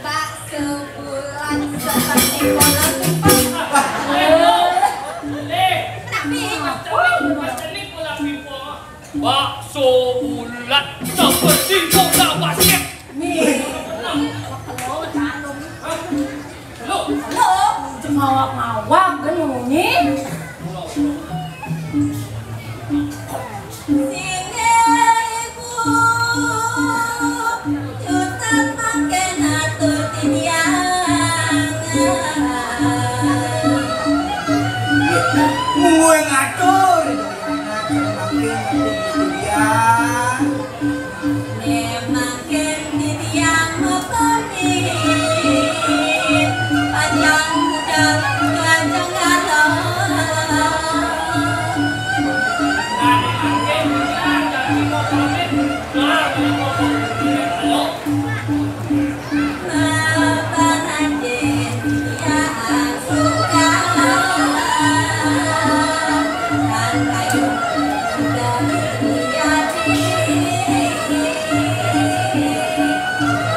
Bakso bulat seperti bola tumpah. Tapi, Bakso bulat seperti bola basket. Nih. Hah? Lo? Lo? Ngawak-ngawak kan ngomongin. Sini ibu, tetap makin atur tiniangan. Gue ngatur. Memang kenti tiang mepemit, panjang muda, panjang galon.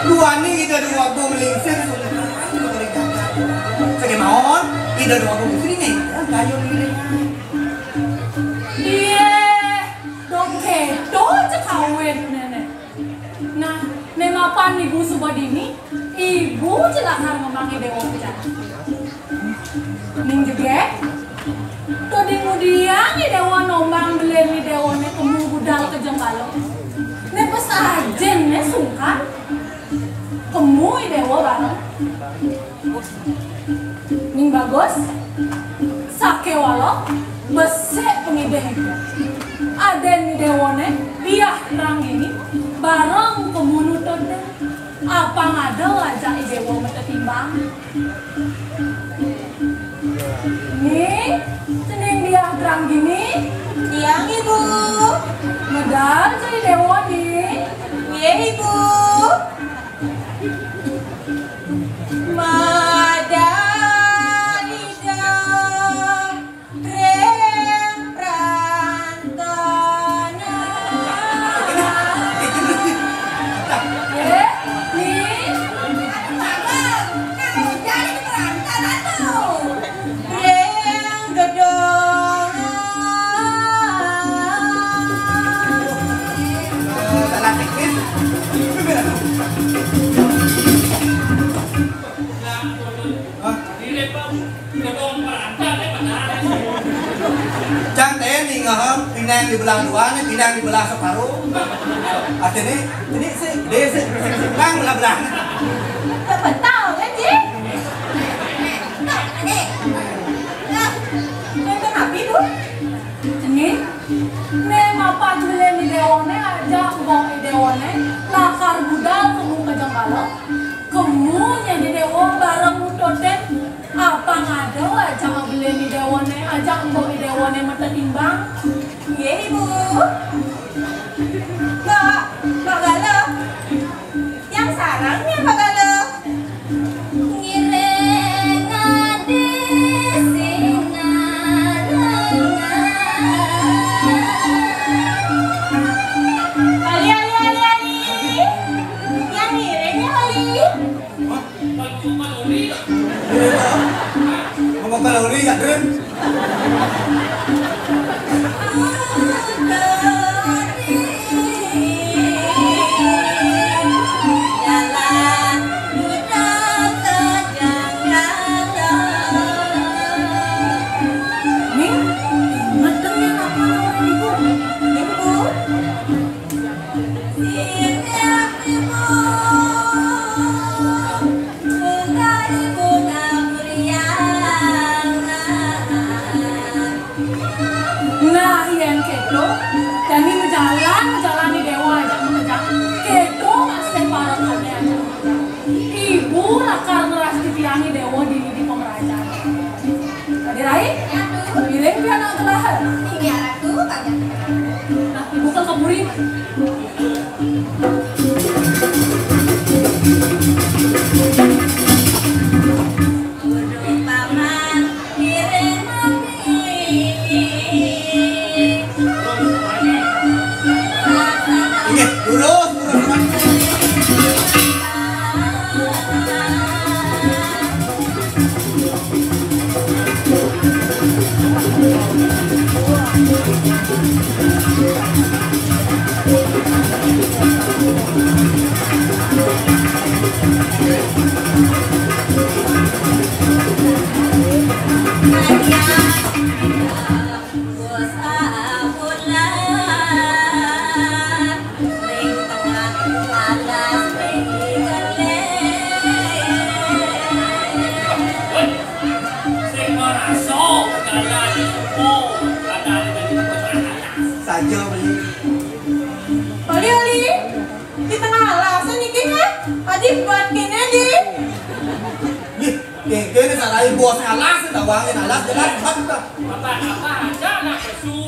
Duaning ida dua bu melingsir sudah dari jagat. Segi mawon, ida dua bu melingsir ini, kayu ini. Iya, dong keto cekawin nenek. Nah, ne mapan ibu suba dini, ibu celakar ngembangi dewa pejalan. Ning jegeg, to ding mudiang i dewa nombang belen i dewa ne kemu budal ke jengkalo. Ne pesajen ne sungkan. Kemu i dewa bareng. Ning bagus, sakewala, besik pengidih ibu. Aden ni dewane, biah terang gini, bareng kemunu tonde. Apang ada ngajak i dewa mete timbang. Ni, cening biah terang gini. Tiang, Ibu. Medal cai dewa ni. Nggih, Ibu. Madalida ring prantana. Eh, ni. Ring gedong. Cang teh nih ngehong, pinang dibelah dua nih, pinang dibelah separuh. Artiné, ini sih, dé sih, sih, sih, bang, bla, bla. Kebetal, kan, Ji? Nah, nah, nah, nah. Nah, nonton apa, Bu? Cening, né mapag belin i déwané ajak mbok i déwané, lakar budal kemu ka Jenggala. Kemu nyadi déwa bareng Utotin. Apang ada ajak belin i déwané, ajak mbok i déwané matetimbang. Iya, Ibu. Mbok, Mbok Gala. Yang sarang ya, Pak Gala. Ngiring adi sinarengan. Ali, ali, ali, ali. Yang ngiring ya, Ali. Hah? Baju Pak Loli. Iya, Pak. Ngomong Pak Loli, ya, Dren. Ning, inget dong ya apa namanya ibu? Ibu. Nah, yén kéto, jani majalan, majalan i déwa ajak makejang. Kéto masih parekané ajak makejang. Ibu lakar ngrastiti i déwa dini di pamrajan. Adi Rai, ngiring pianak gelah. Inggih Ratu, bagéan. Nah, ibu ka puri. Inggih, lurus, lurus. Sing marasa jalan supo, ada di tengah alas. Saja beli. Oli, oli. Di tengah alas niki, ha? Adi buat kéné di. Nih, kéné salah bos alas, tawangin alas, jelas, bat, bat. Apa-apa aja anak pesu.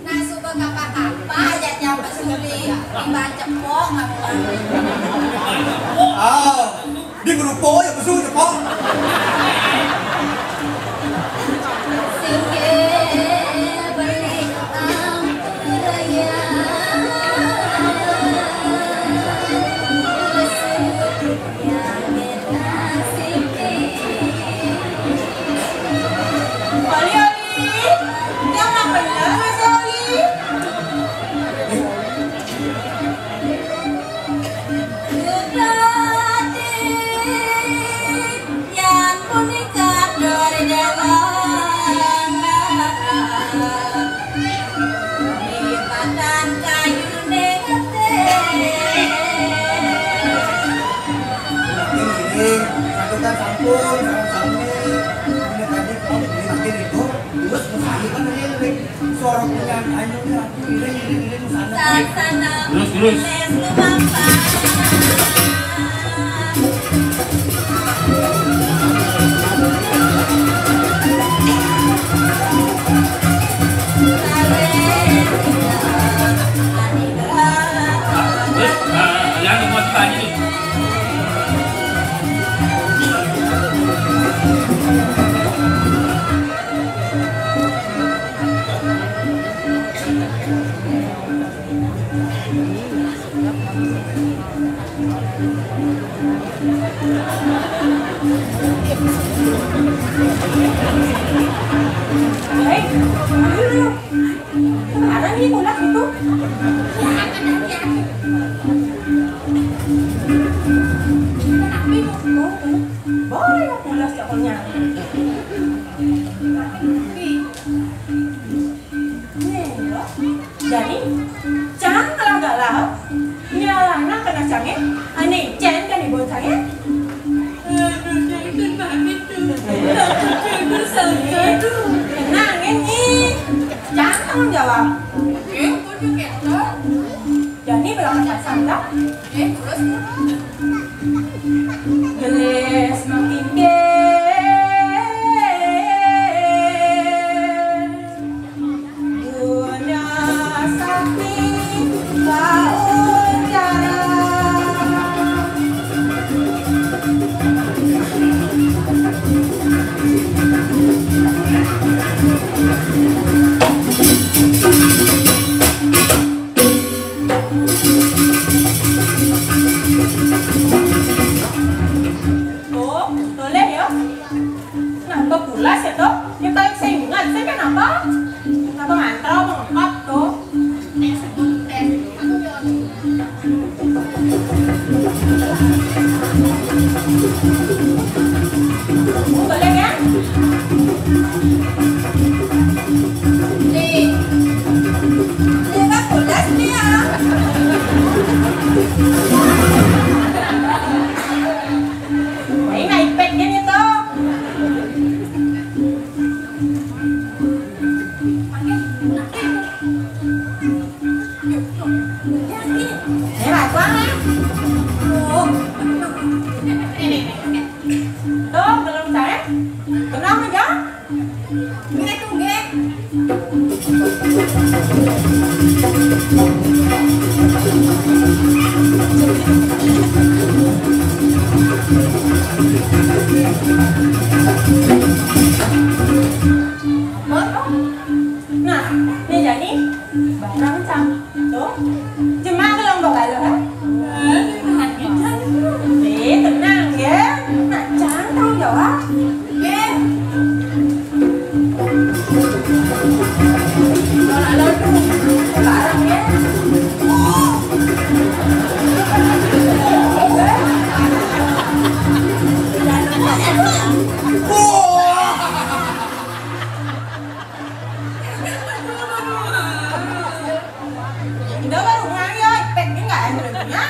Nah, suba kapa-kapa aja tiap suri, timbang cepok, apa? Ah, di berupa ya, besu cepok. Singgih beli ampun ya. Oli, oli. Jangan benar, Mas Oli. Yang punika dari Jawa. Lipatan kayuné getih. Ini, satu kan sampun, sareng sami. Ini tadi, oh, ini makin ribut. Terus, terus ayo kan, ini, ini. Sorok punya ayo, ini, ini, ini, ini, sana. Sasana. Terus, terus. Les lumampa. Hei, sekarang ini pulang itu. Boleh ya pulang sekolahnya. Nih, jadi, jangan kalah-kalah. Cang, eh? Ané ijén kan ibu cang, eh? Aduh, jangan mami tuh. Aduh, jangan sampai tuh. Tenang, eh, ih. Jangan tanggung jawab. Eh, kok dia ketok? Jani berangkat pasar, dah. Eh, terus? Gelis makin gelis. Bunda Sakti, Pak Ujang. Oh, toleh ya. Nambah pulas ya, toh? Ya, kayak saya ingat, saya kan apa? Apa mantra, apa ngepap, toh? Boleh, kan? Nih. Ini kan pulas nih, ya. Ini iPad gini, toh. Tuh, belum saya. Kenapa, Jang? Nggih, nggih. Nah, ini jadi barang cang. Tuh, cuma kalau nggak galau, ha? Eh, tenang ya. Nah, cang tanggung jawab. Eh. Kalau ada tuh, barang ya. Udah baru ngayal, iPad ini nggak ada.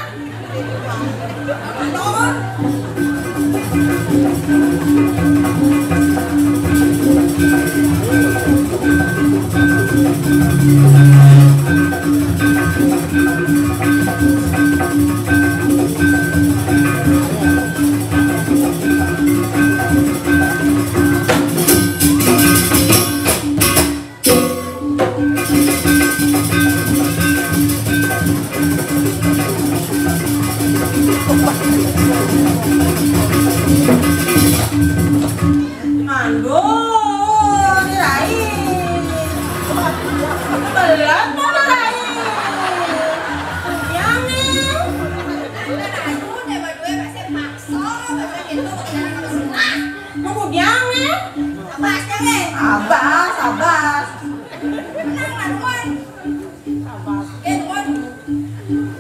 Aduh, Rai. Telat mana, Rai? Yang nih. Mau diam, eh? Abas, jangan. Abas, abas. Tenang, Wan. Abas. Eh, Wan.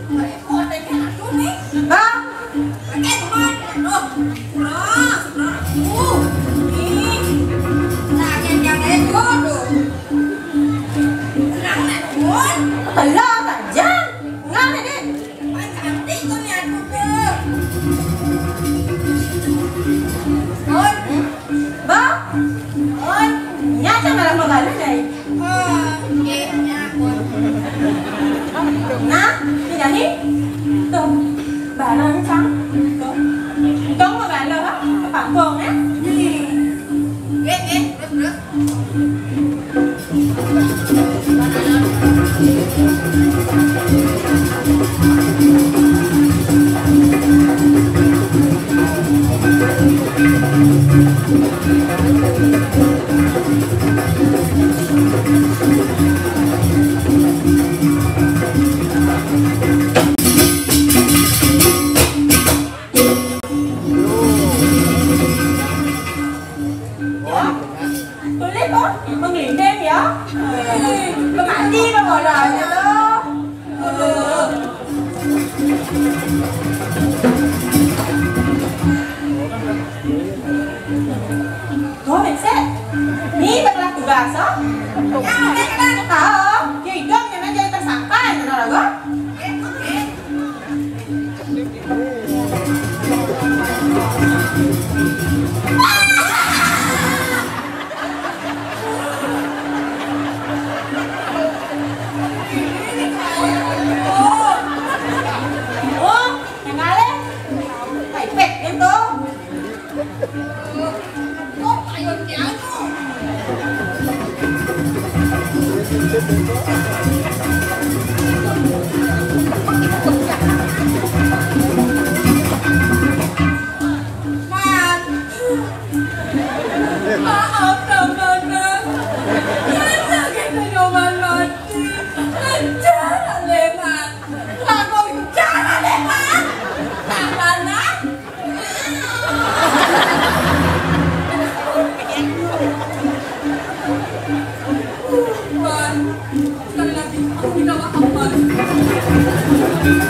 Wan, kok ada yang atuh nih? Bang. Eh, Wan. Aduh. Bro, bro. Uh. Ih. Nah, yang, yang itu, aduh. Tenang, Wan. Tenang aja. Tenang, Dek. Wan, cantik tuh nih, aduh, tuh. Wan. Bang. Wan. Nyata malah mau galuh, ya?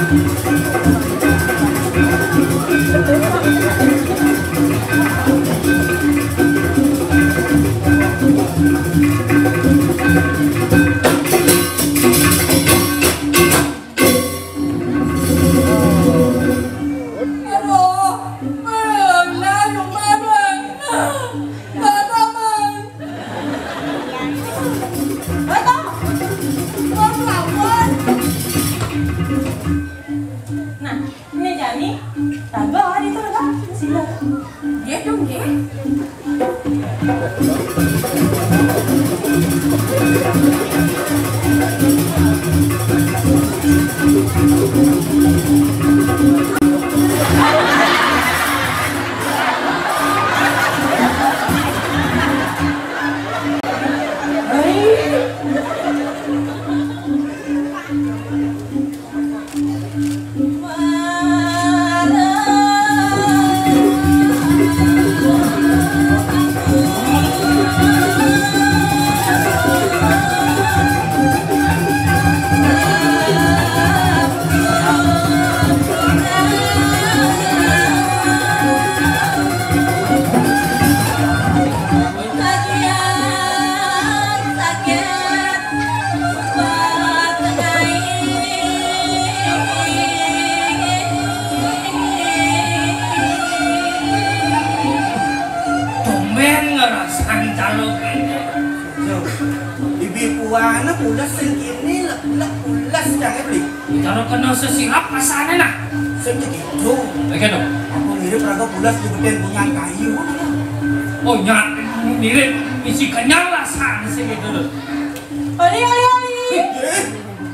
Aduh, mana yang mana? Mana, Bang? Mana? Bang, lawan. Nah, ini Jani. Tago, di tago. Sila. Dia dong, dia. Tumben ngerasain calo kene. Yo, bibi puana pulas sing kini lek-lek pulas jange beli. Calo kena sesirap rasane nah. Sing begitu. Bagaimana? Aku mirip raga pulas di beden punyan kayu. Oh, nyak mirip isi kenyal rasane sing gitu loh. Oli, oli, oli. Eh,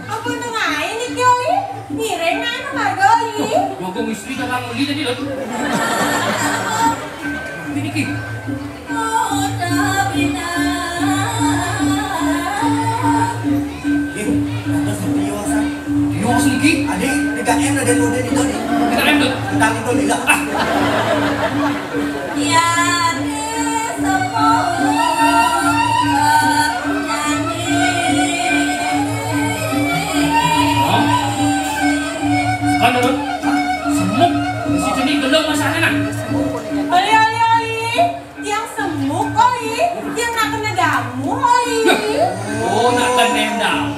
Apa nang ae niki, Oli? Ngiring ae nang marga, Oli. Wong istri kan nang Oli tadi lho. Ini ki. Ih, atas video, San. Video niki? Ada tiga M ada mode di tadi. Tiga M tuh. Tentang itu nih, ah. Hah? Kan ada semuk. Si Jeni gelem masane nah. Oli, oli, oli. Tiang semuk, oli. Tiang nak kena damu, oli. Oh, nak kena damu.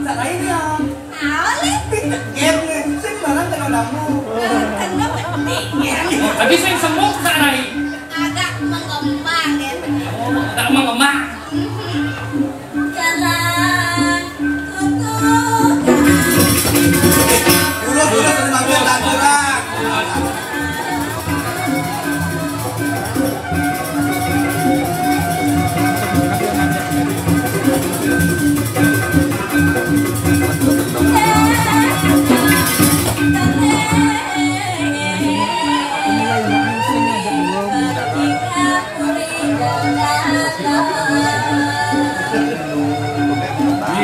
Salah ini, Om. Oli. Pinter game nih. Sing barang kena damu. Kena penting ya. Tapi sing semuk sarai. Agak mengemang ya. Agak mengemang. Jalan tutup. Urus, urus, urus, urus, urus.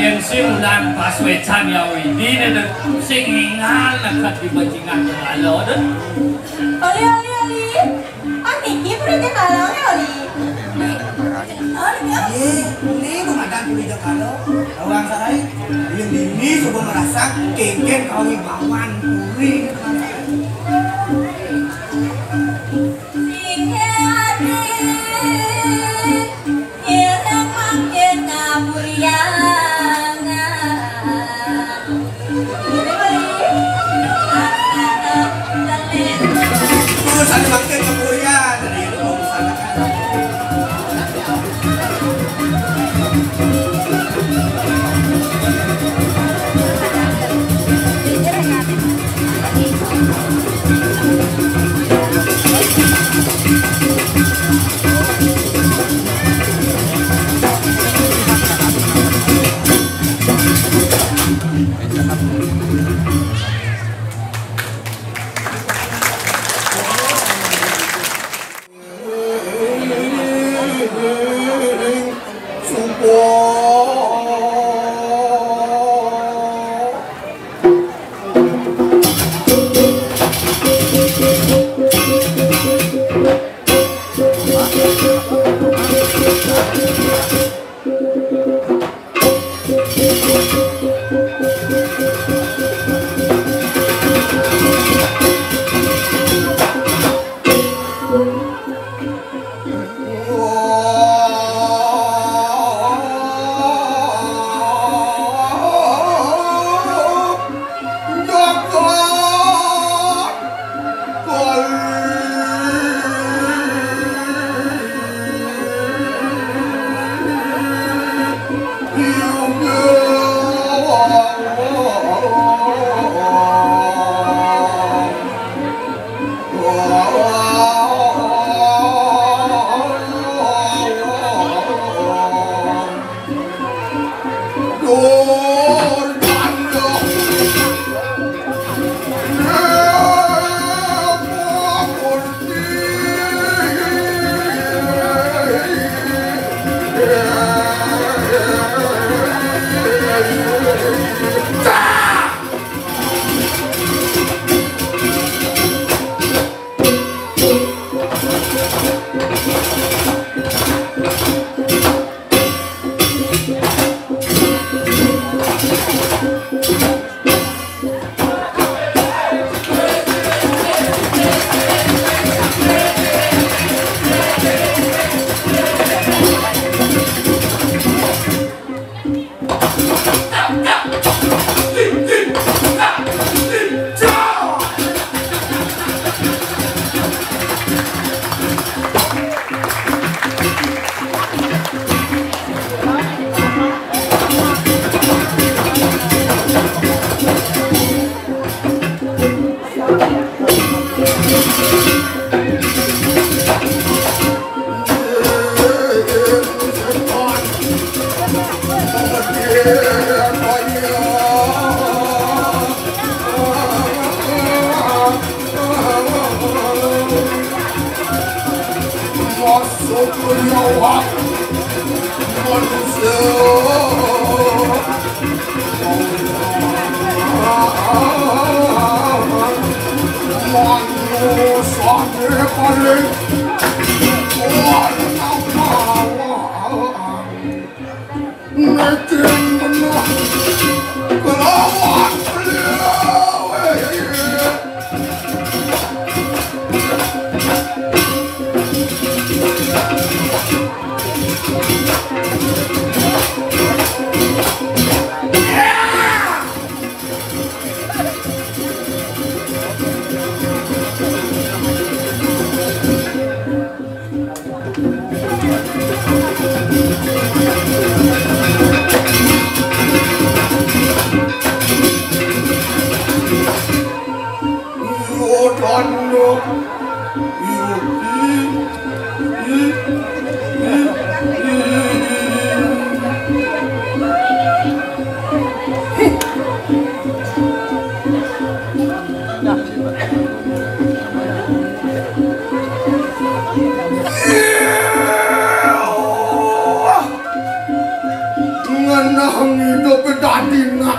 Yen sing ulang pas wecan ya widi ne, sing ningal nekat di bajingan yang alo de. Oli, oli, oli. Ah, niki puri jeng alo ya, oli. Oli, ya. Ye, ini bukan puri jeng alo. Orang sarai, yang dini coba merasa kengken kawibawan puri.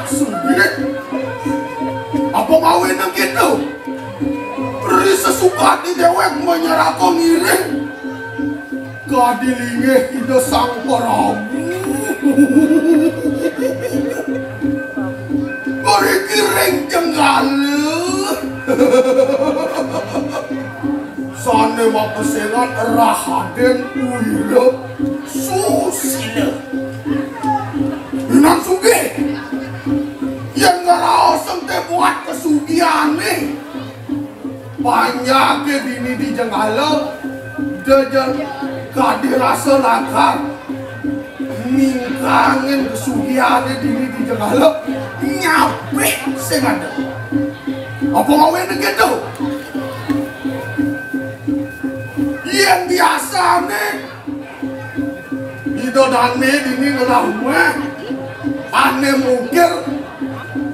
Sugih. Apa mawinan kéto? Ri sesukadé déwék manyaraka ngiring. Kadi linggih Ida Sang Prabu. Mriki ring Jenggala. Sané mapesengan Rahadén Wira Susila. Inan sugih. Yén ngraosang té buat kasugihané. Panjaké dini di Jenggala, dejen kadi rasa lakar. Mingkangin kasugihané dini di Jenggala, nyapih sing ada. Apa mawinan kéto? Yén biasané Ida dané dini ngelah umah, ané mungkir,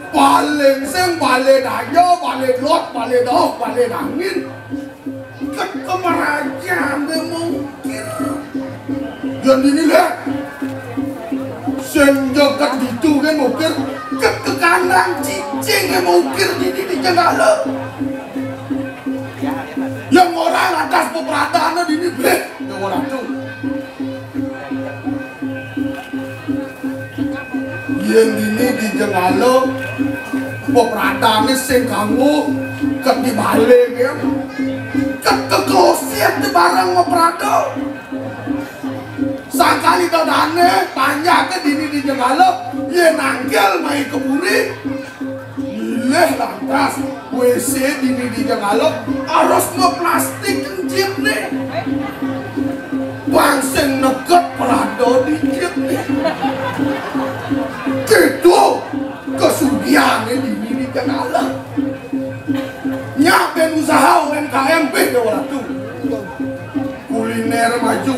paling sing balé daya, balé delod, balé dauh, balé dangin. Ket ka marajan dé mungkir. Yén dini lé. Sing ja ket ditu gén mungkir, ket ka kandang cicing gén mungkir dini di Jenggala. Yén ora lantas pepradané dini bléh, yén ora tu. Yén dini di Jenggala, pepradané sing kanggo ket di balé, ya. Ket ka kloset di barang maprada. Sangkal Ida dané, panjaké dini di Jenggala, yén nangkil mai ka puri. Milih lantas, W C dini di Jenggala, harus maplastik encipné. Pang sing neked prada di encipné. Kéto kasugihané dini di Jenggala. Nyak bén usaha U M K M bih, Déwa Ratu. Kulinér maju.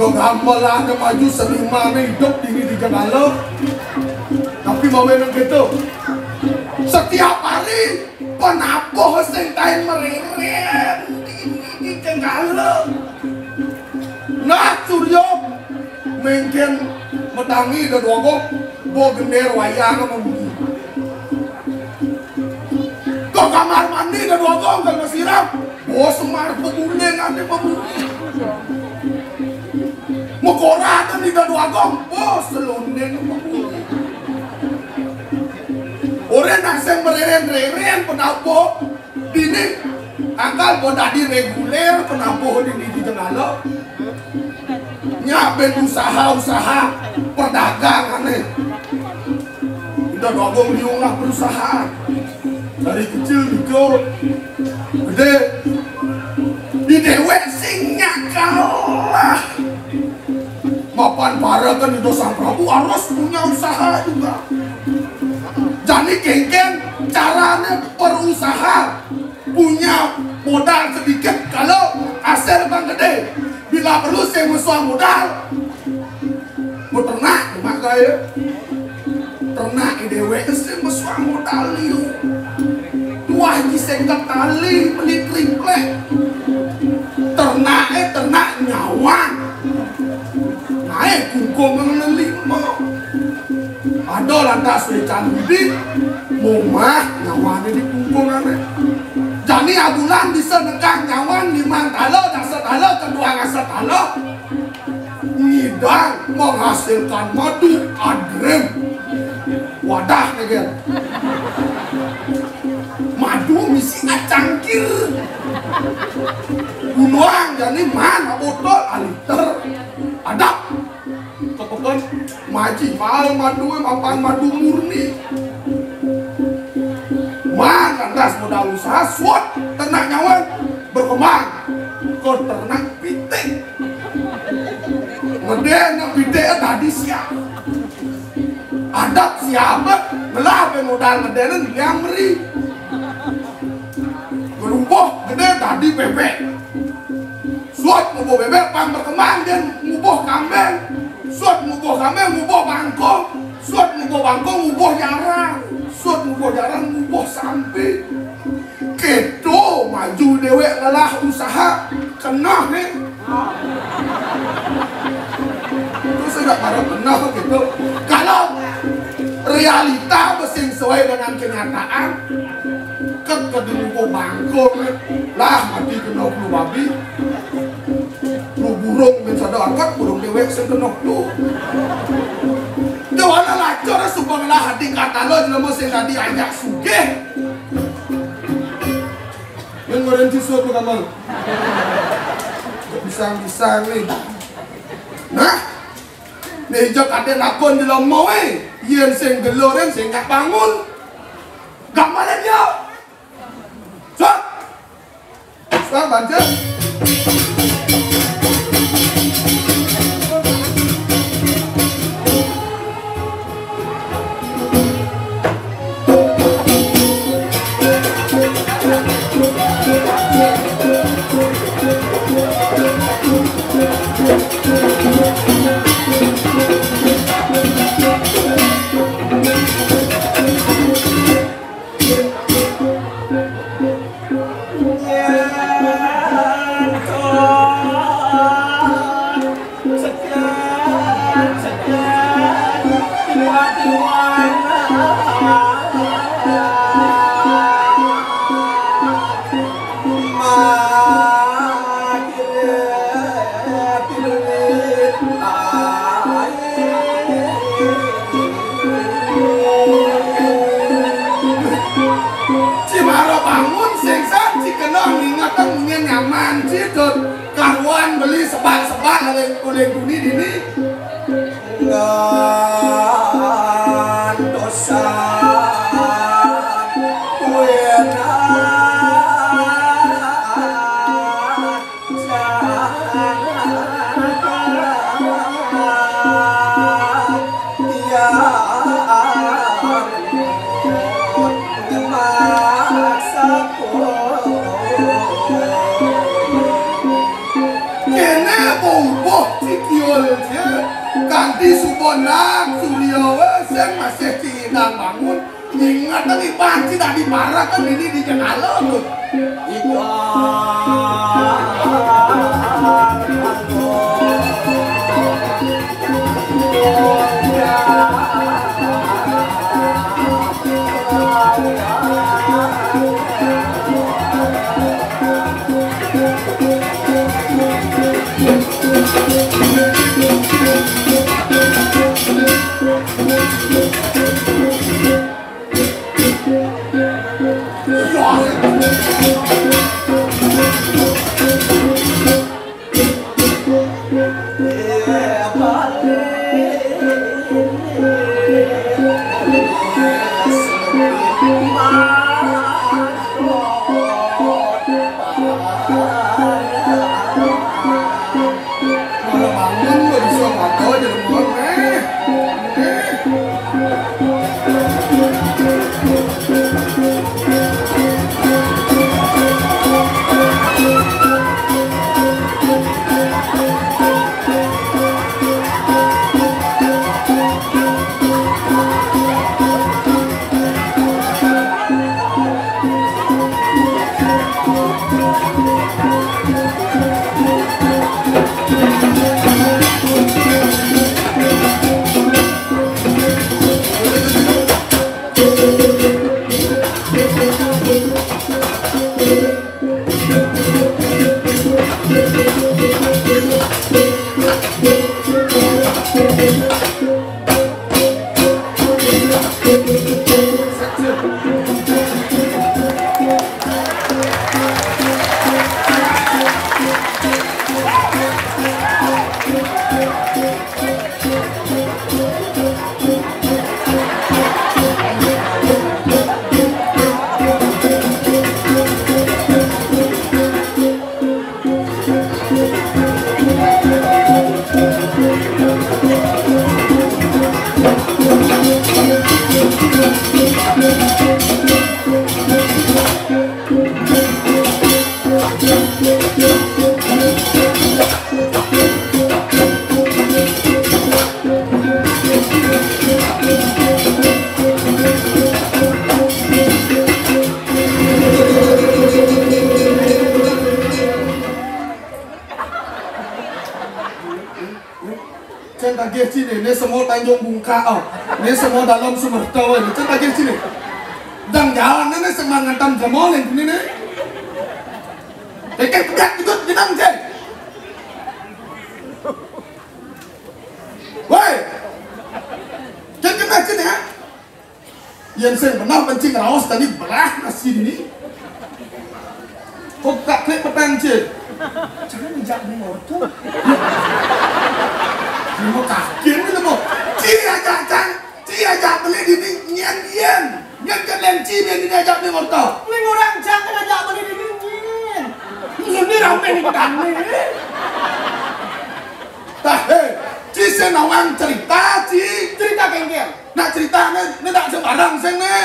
Gegamelané maju, senimané idup dini di Jenggala. Tapi mawinan kéto, setiap hari penabuh sing kain mererén dini di Jenggala. Nah, Surya, mangkin matangi Ida Déwagung, ba gender wayang mamunyi. Ka kamar mandi Ida Déwagung, kal masiram, ba semar pagulingané mamunyi. Makoradan Ida Déwagung, ba selonding mamunyi. Ora nak sing mererén-rerén penabuh, dini angkal ba dadi regulér penabuh dini di Jenggala. Nyak bén usaha-usaha perdagangané. Ida Déwagung liungan perusahaan. Dari kecil nika gedé. Di déwék sing nyak kalah. Mapan parekan Ida Sang Prabu harus punya usaha juga. Jani kénkén carané berusaha, punya modal sedikit, kalau hasil bang gedé. Bila perlu sing mesuang modal, beternak, makanya ternak déwék sing mesuang modal liu. Dua ji sengket tali beli triplek. Ternaké ternak nyawang. Naé kungkung lelima. Ada lantas wécan budi, momah nyawané di kungkungané. Jani abulan bisa nekak nyawan limang tala, dasa tala, kedua dasa tala. Ngidang menghasilkan madu adrem. Wadah, negel. Madu misi acangkir. Gunuang jani man botol aliter. Adap. Kepekan maji mal madu, mapan madu murni. Man lantas modal usaha, suat ternak nyawan berkembang. Kau ternak pitik. Gedé nak pitik tadi siap. Adap siap, ngelah pe modal gedé nan yang meri. Berubah gedé tadi bebek. Suat ngubuh bebek, pang berkembang dia ngubuh kambing. Suat ngubuh kambing, ngubuh bangkong. Suat ngubuh bangkong, ngubuh jarang. Suat ngubuh jarang, ngubuh sampi. Kéto maju déwék ngelah usaha. Keneh, né. Terus enggak pada keneh kéto. Kal Realita sing sesuai dengan kenyataan. Ket kedung ko bangkong. Lah, mati kena flu babi. Flu burung men sada angkat, burung dewek sing kena flu. Dewana lacur sumbang lah hati kata lo, jelema sing dadi ajak sugih. Yang ngoren siswa tu kamang. Pisang-pisang ni. Nah, ni hijau kadek lakon jelema we. Yen sing gelor, yen sing gak bangun. Gambaran dia. Sok. Sok, bantu. Cimaro bangun sing san, ci kena ngingetang munyin nyaman, ci dot karuan beli sebak-sebak oleh, oleh guni dini. Ngantosan kuena Kene bubuh cikiul je, kanti suba nang surya we sing masih cinang bangun. Ingat lagi panci tadi marah kan ini di Jengala tu. Iya. Cen tagih ci nene Semua Tanjung Bungka, oh. Ini semua dalam Sumerta, oh. Ini kan bagian sini. Dang jalan ini semua ngantam jemol ini nih. Dekat pegat ikut jenang, Cek. Woi. Jangan kena sini, ya. Yang sing pernah mancing raos tadi belah nasi ini. Kok tak klik petang, Cek? Jangan injak ning ortu. Ini mau kaki ini mau. Ci ajak cang, ci ajak beli di ning nyen yen. Nyen ke lem ci dia ini ajak ning ortu. Ning orang jangan ajak beli di ning nyen. Ini rame ning kami. Tah, hei, ci senawang cerita, ci. Cerita kengkeng. Nak cerita ni, ni tak sembarang sing ni.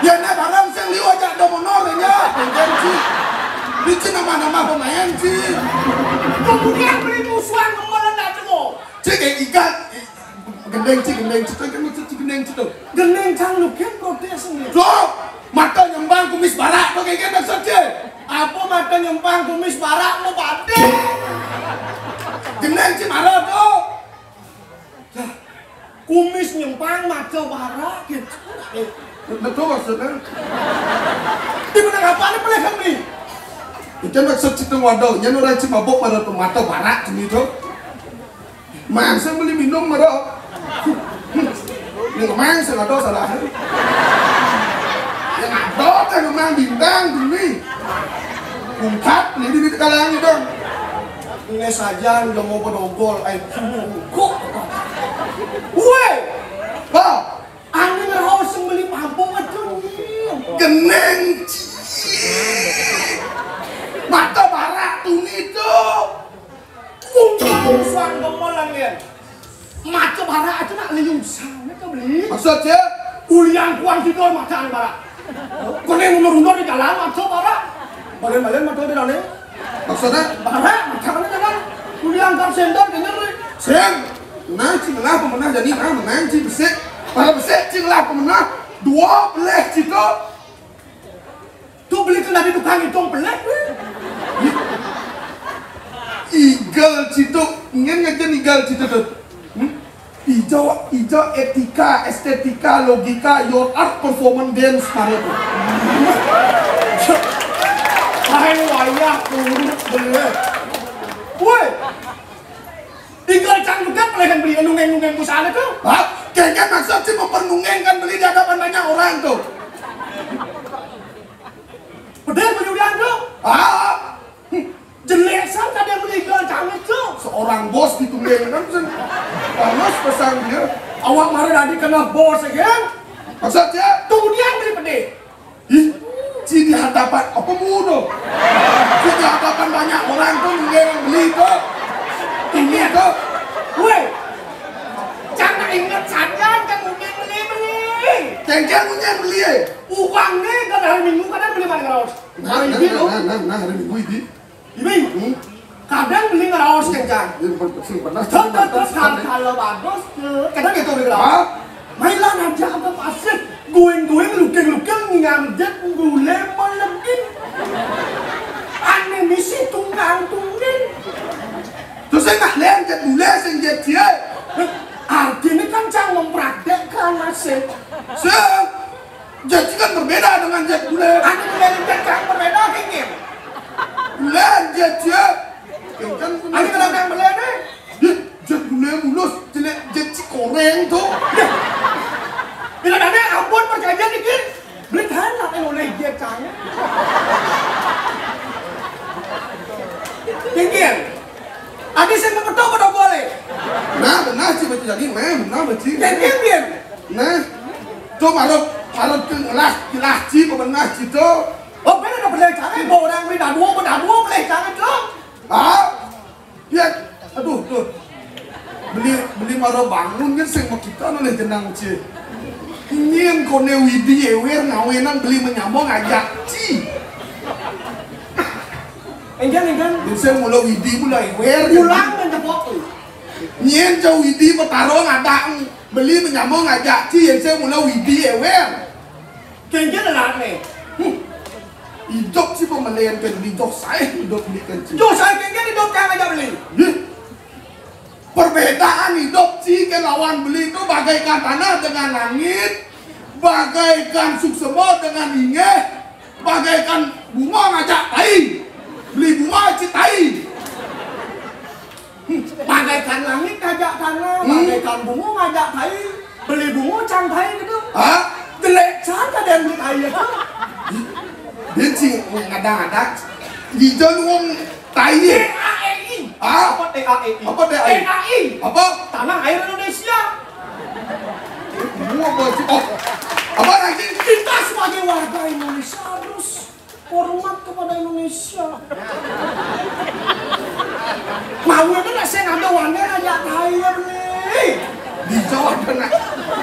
Ya, nak barang sing liu aja ada monor ya. Pengen ci. Ni ci nama-nama pemain ci. Kemudian beli musuhan kembali nak temu. Ci kayak ikat. Gendeng ci, gendeng ci, tu kan maksud ci gendeng ci tu. Gendeng cang lu kan protes ni. Tuh, mata nyembang kumis barak tu kayak maksud ci. Apa mata nyembang kumis barak mau badai? Gendeng ci marah tu. Lah, kumis nyempang mata barak gitu. Eh, betul maksudnya. Di mana apa ni boleh kami? Itu maksud ci teng wadah, nya orang ci mabuk pada tu mata barak tu. Mang saya beli minum pada. Ni mang saya ada salah. Yang ada kan memang bintang tu ni. Kumpat ni di kalangan itu. Ini saja udah mau bedogol, ai kok. Woi, ha, angin raus yang beli mabuk aja ni. Geneng ci. Mata barak tu ni tu. Kumpang suan gemelan ya. Mata barak aja nak liung sana ke beli. Maksud ci? Ulian kuan tidur mata barak. Kau ni mundur-mundur di jalan mata barak. Balen-balen mata di dalam. Maksudnya? Barak, macam mana kan? Kuliah angkat sendal, dengar ni. Sing, nah, ci ngelah pemenah jadi, nah, menang ci besik. Pada besik, ci ngelah pemenah. Dua belah ci tu. Tu beli tu dari tukang hitung pelik ni. Igal ci tu, ingin ngajen igal ci tu tu. Hmm? Ijo, ijo etika, estetika, logika, your art, performance, dance, mana tu? Hai wayah kurut bener. Woi, tinggal cang juga pelayan beli nungeng-nungeng busana tu. Hah? Kengken maksud ci mempermungengkan beli di hadapan banyak orang tu. Betul beli udah tu? Ah, jelek san kada meliga cang itu. Seorang bos ditunggeng kan sen. Panas pesan dia. Awak mara tadi kena bos ya kan? Maksud ci? Tunggu dia beli pedih. Ih, ci di hadapan apa mudo? Ci di hadapan banyak orang tu nunggeng beli tu. Ini tu. Weh, jangan ingat saja kan nunggeng beli beli. Kengken nunggeng beli eh. Uang ni kan hari Minggu kadang beli mana raus. Nah, nah, nah, nah, nah, hari Minggu ini. Ini. Hmm? Kadang beli ngeraos kencang. Ini ber-, sing pernah, sing pernah, terus kalau bagus ke, kadang gitu beli ngeraos. Hah? Mailan aja apa pasir, going-going, looking-looking, ngamjet, gule, melegin. Aneh misi tunggang-tunggang. Terus saya nak lihat jet gule, sing jet dia. Artinya kan cang mempraktekkan nasib. Sing. Jet kan berbeda dengan jet gule. Anu gule jet kan berbeda kengken. Gule jet jet. Kan anu gule yang beli ni. Jet, jet gule mulus, jelek jet cikoreng tu. Ya. Bila ada ampun perjanjian dikit. Beli kan lah yang oleh jet kan. Kengken. Adi sing kepetok pada boleh. Nah, benar ci baca jadi, nah, benar baca. Kengken bien. Nah, tu marut, marut ke ngelah, ngelah ci, pemenah ci tu. Oh, beda dah boleh cari, bawa orang beli dadu, apa dadu boleh cari tu? Ah, ya, aduh, tuh. Beli, beli marut bangun kan sing mau kita noleh jenang ci. Ini yang kone widi ewer ngawenan beli menyambung ajak ci. Enggan, enggan. Yang saya mula widi mula ewer. Pulang menjebok tu. Nyen jauh widi petaro ngadak beli menyambung ajak ci yang saya mula widi ewer. Kengken lah ni. Hmm. Hidup ci pemelian kan beli doh saya hidup beli kan ci. Doh saya kengken hidup kan ajak beli. Ih. Perbedaan idup ci kén lawan beli tu bagaikan tanah dengan langit, bagaikan suksema dengan inggih, bagaikan bunga ngajak tai. Beli bunga ci tai. Bagaikan langit ngajak tanah, bagaikan bunga ngajak tai. Beli bunga cang tai gitu. Hah? Jelek cang kadén beli tai itu. Dia ci ngadang-ngadang. Dija luung tai. T A E I. Hah? Apa T A E I? Apa T A E I? T A I. Apa? Tanah air Indonesia. Bunga apa ci? Oh. Apa lagi? Kita sebagai warga Indonesia harus hormat kepada Indonesia. Mau itu nak sing ada wanen aja tai ya beli. Dija ada nak,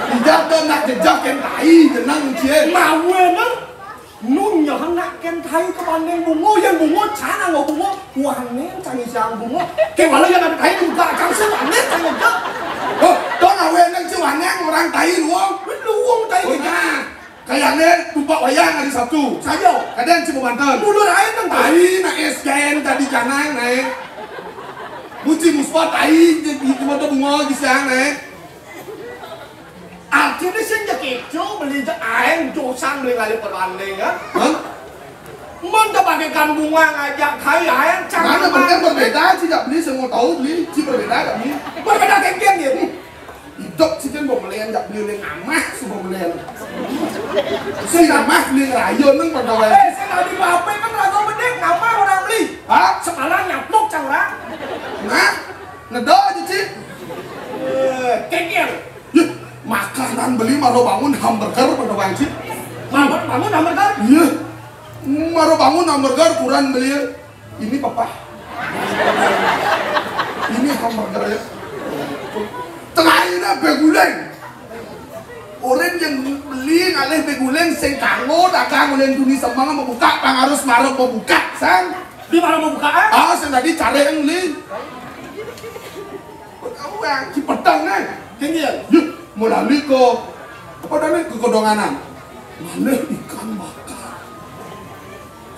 dija ada nak jejak yang tai jenang cie. Mau itu nun ya nak kén tai kebanding bunga, yang bunga cang nganggo bunga, wanen cang isiang bunga. Kewala yang ada tai juga cang sing wanen cang jejak. Oh, dong awen nang ci wanen orang tai luung. Luung tai. Oh, kita. Nah. Kayakné tumpak wayang hari Sabtu. Saja. Kadén ci mabanten. Mulur aé nang tai na es jaen tadi janang naé. Muci muspa tai di mata bunga di siang naé. Artiné sing ja kéto beli ja aéng dosan beli ngalih perbanding ya. Hah? Mun tepakaikan bunga ngajak tai aéng cang. Mana bener berbeda ci jak beli semua tahu beli ci berbeda jak beli. Berbeda kéngkén ya. Idup ci kén pembelian jak beli uling amah, su pembelian. Sing amah beli ngerayun nang pada waé. Eh, sing adi bape kan raga bedik, ngapa orang beli? Hah? Sekalian nyaplok cang orang. Nah, ngedo aja ci. Eh, kéngkén. Yeh, makanan beli maro bangun hamburger pada waé ci. Maro bangun hamburger? Yeh, maro bangun hamburger kuran beli. Ini papa. Ini hamburger ya. Tengahnya beguling. Orang yang beli ngalih beguling sing kanggo dagang uling tuni semeng mau buka pang harus marep mau buka sang. Di mana mau buka? Ah, sing tadi cari yang beli. Tahu yang cipetang nih. Tinggi ya. Yuk, mau lali ke apa tadi ke kedonganan. Ngalih ikan bakar.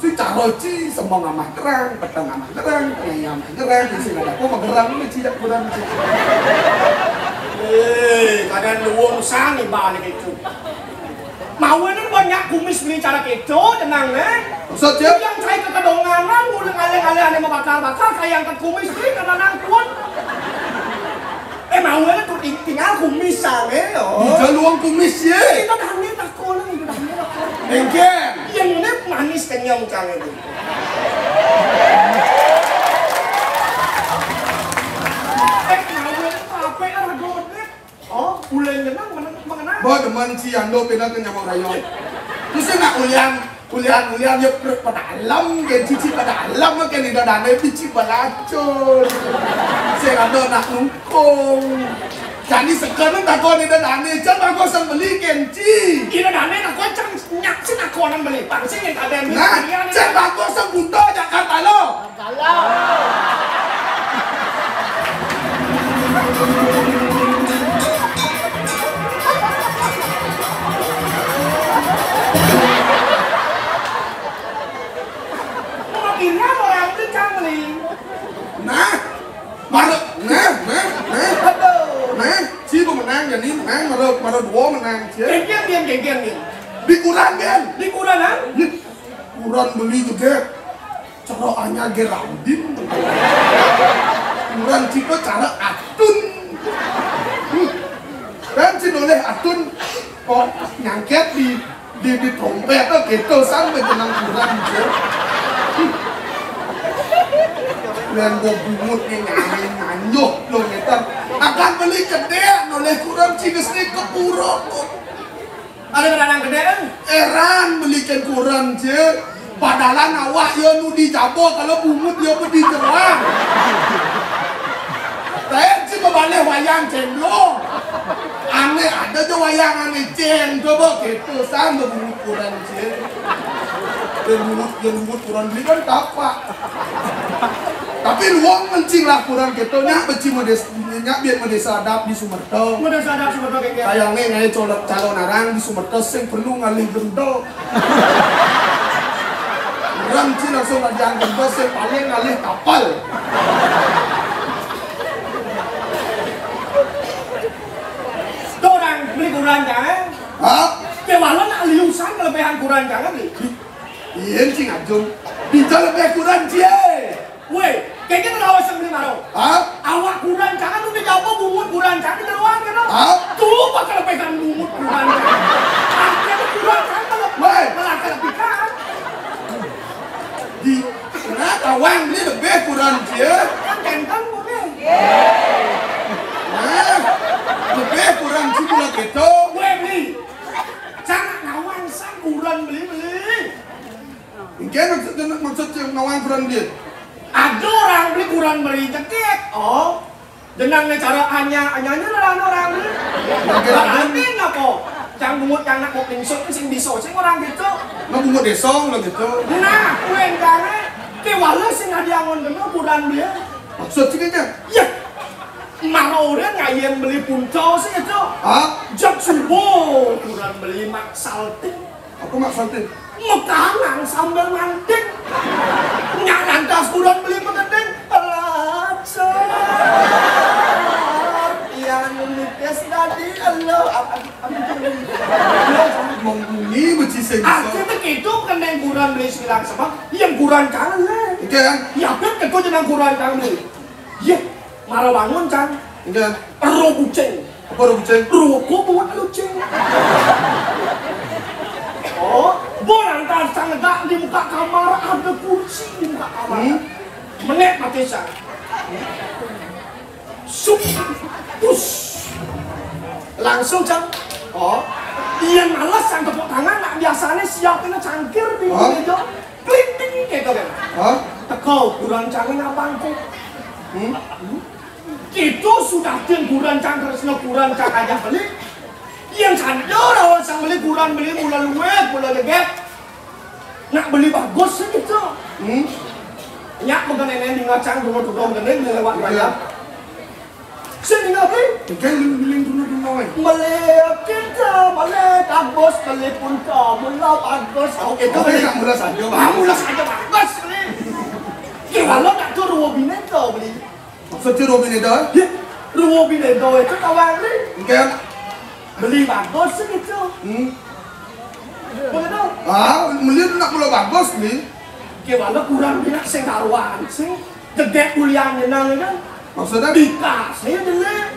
Si caro ci semeng amah gerang, peteng amah gerang, tengah amah gerang, isi ada apa mah gerang ini ci jak kurang ci. Eh, kadén luung sang balik itu. Mau ini banyak kumis beli cara kéto, tenang né. Maksud ya? Yang cai kekedonganan, udah ngalih-ngalih ané mau bakar-bakar, kayak angkat kumis beli karena nangkun. Eh, mau ini tuh ting- tinggal kumis sang eh. Oh. Dija luung kumis ya. Kita dangnya tak kono, kita dangnya tak kono. Engkén. Yang ini manis kenyang cang itu. Eh, mau ini apa ya, raga bedik? Oh, uling genang mengenang. Bah, demen ci ando pindah ke nyamuk rayong. Terus nak ulian, ulian, ulian ya per- pedalem, gen cici pedalem, gen ida dane biji balacur. Sing ada nak nungkung. Jadi sekarang takon ida dane, jan bagus yang beli gen ci. Ida dane takon cang nyak sing takonan beli, pang sing yang kadén beli. Nah, jan bagus yang buta Jakarta lo. Salah. Akhirnya orang itu cangling. Nah, mara, nah, nah, nah. Aduh. Nah, ci pemenang jadi menang, mara, mara dua menang, ci. Genggen, genggen, genggen, genggen. Di kuran, genggen. Di kuran, ah? Ih, kuran beli juga. Cara anyar Geraldine. Kuran cipe cara atun. Dan ci nolih atun kok nyangket di di, di trompet to gitu sampai jeneng kuran ci. Dan gua bungut nih nyanyi nanyuh lo meter. Akan beli gede nolih kuran ci gesni kepuro. Ada kadang gedé, éng? Éran beli kén kuran, Cé. Padahalan awak ya nu di jaba, kalau bungut ya di jerang. Tén Cé bebalih wayang céndong. Ané ada ja wayang ané cén, coba kéto san bungut kuran, Cé. Yang bungut, yang bungut kuran beli kan tapak. Tapi luang mencing lah kuran kéto, nyak beci medes, nyak biar medesa adap di Sumerta. Medesa adap Sumerta kéngkén. Sayangné ngaé calon, calon arang di Sumerta sing perlu ngalih genta. Urang ci langsung ngajang genta sing paling ngalih kapal. Kurenan cang, eh? Hah? Kéwala nak liusan kalebihan kurenan cang, eh? Yén cing ajum. Dija lebih kurenan cié. Wéh, kénkén raos sing beli maro. Hah? Awak kurenan cang, nu dijaba bungut kurenan cang di luar kéto. Hah? Tuh, apa kalebihan bungut kurenan cang. Artinya kurenan cang kalau Wéh. Malah kalebihan. Di, nah, tawang beli lebih kurenan cié. Kan kénten, Bu, nih. Nah, lebih kurenan cié mula kéto. Wéh, beli. Cang nak nawang sang kurenan beli, beli. Engké maksud, maksud cang nawang kurenan beli. Ada orang beli kurenan beli cekik. Oh. Jenengan cara anya, anyanya lah orang beli. Oké, berarti napa? Cang bungut cang nak mau pinsut sing bisa sing orang kéto. Nah, bungut désa lah kéto. Nah, kuwi engkane. Kéwala sing adi angon kena kurenan beli. Maksud sing kéto? Ya. Mara orang ngayen beli punca sing kéto. Hah? Jak subuh kurenan beli mak salting. Apa mak salting? Mekangan sambil manting. Nyak lantas kurenan beli peketing. Lajar. Yang nukis tadi elo. Apa, apa, apa? Mung bunyi beci sing bisa. Artinya begitu, keneng kurenan beli silang sebab, yang kurenan cang. Oké, ya. Ya, bet ketu jeneng kurenan cang beli. Yé, mara bangun, cang. Enggak. Ero bucing. Apa ero bucing? Ero bungut lucing. Oh, bo lantas cang negak di muka kamar, ada kursi di muka kamar. Hmm? Menek mati, cang. Sup. Pus. Langsung, cang. Oh. Iya males, cang, tepuk tangan, nak biasanya siapin cangkir di meja. Klinting kéto kan. Hah? Teka kurenan cangé ngabangku. Hmm? Kéto sudah tén kurenan cang tresna kurenan cang ajak beli. Yang sadar awal sang beli kurenan beli mula luwih, mula legét. Nak beli bagus sih kéto. Hmm? Nyak mengkenene ninga cang dulu dulu gede lewat. Iya. Banyak. Sing ninggal beli. Engké ling-, ling dulu dulu, eh. Beli kita, beli bagus, beli punca, mula bagus. Oh, itu beli. Mula saja. Ah, mula saja bagus, beli. Kéwala tak tuh ruwo bineka, beli. Maksudnya ruwo bineka? Ya, ruwo bineka itu tawang, beli. Engké. Beli bagus gitu. Hmm. Begitu. Ah, beli nak mula bagus, beli. Kéwala kurenan beli sing karuan, sing gedé kuliah nyenang kan. Maksudnya? Bikas, ya, jelek.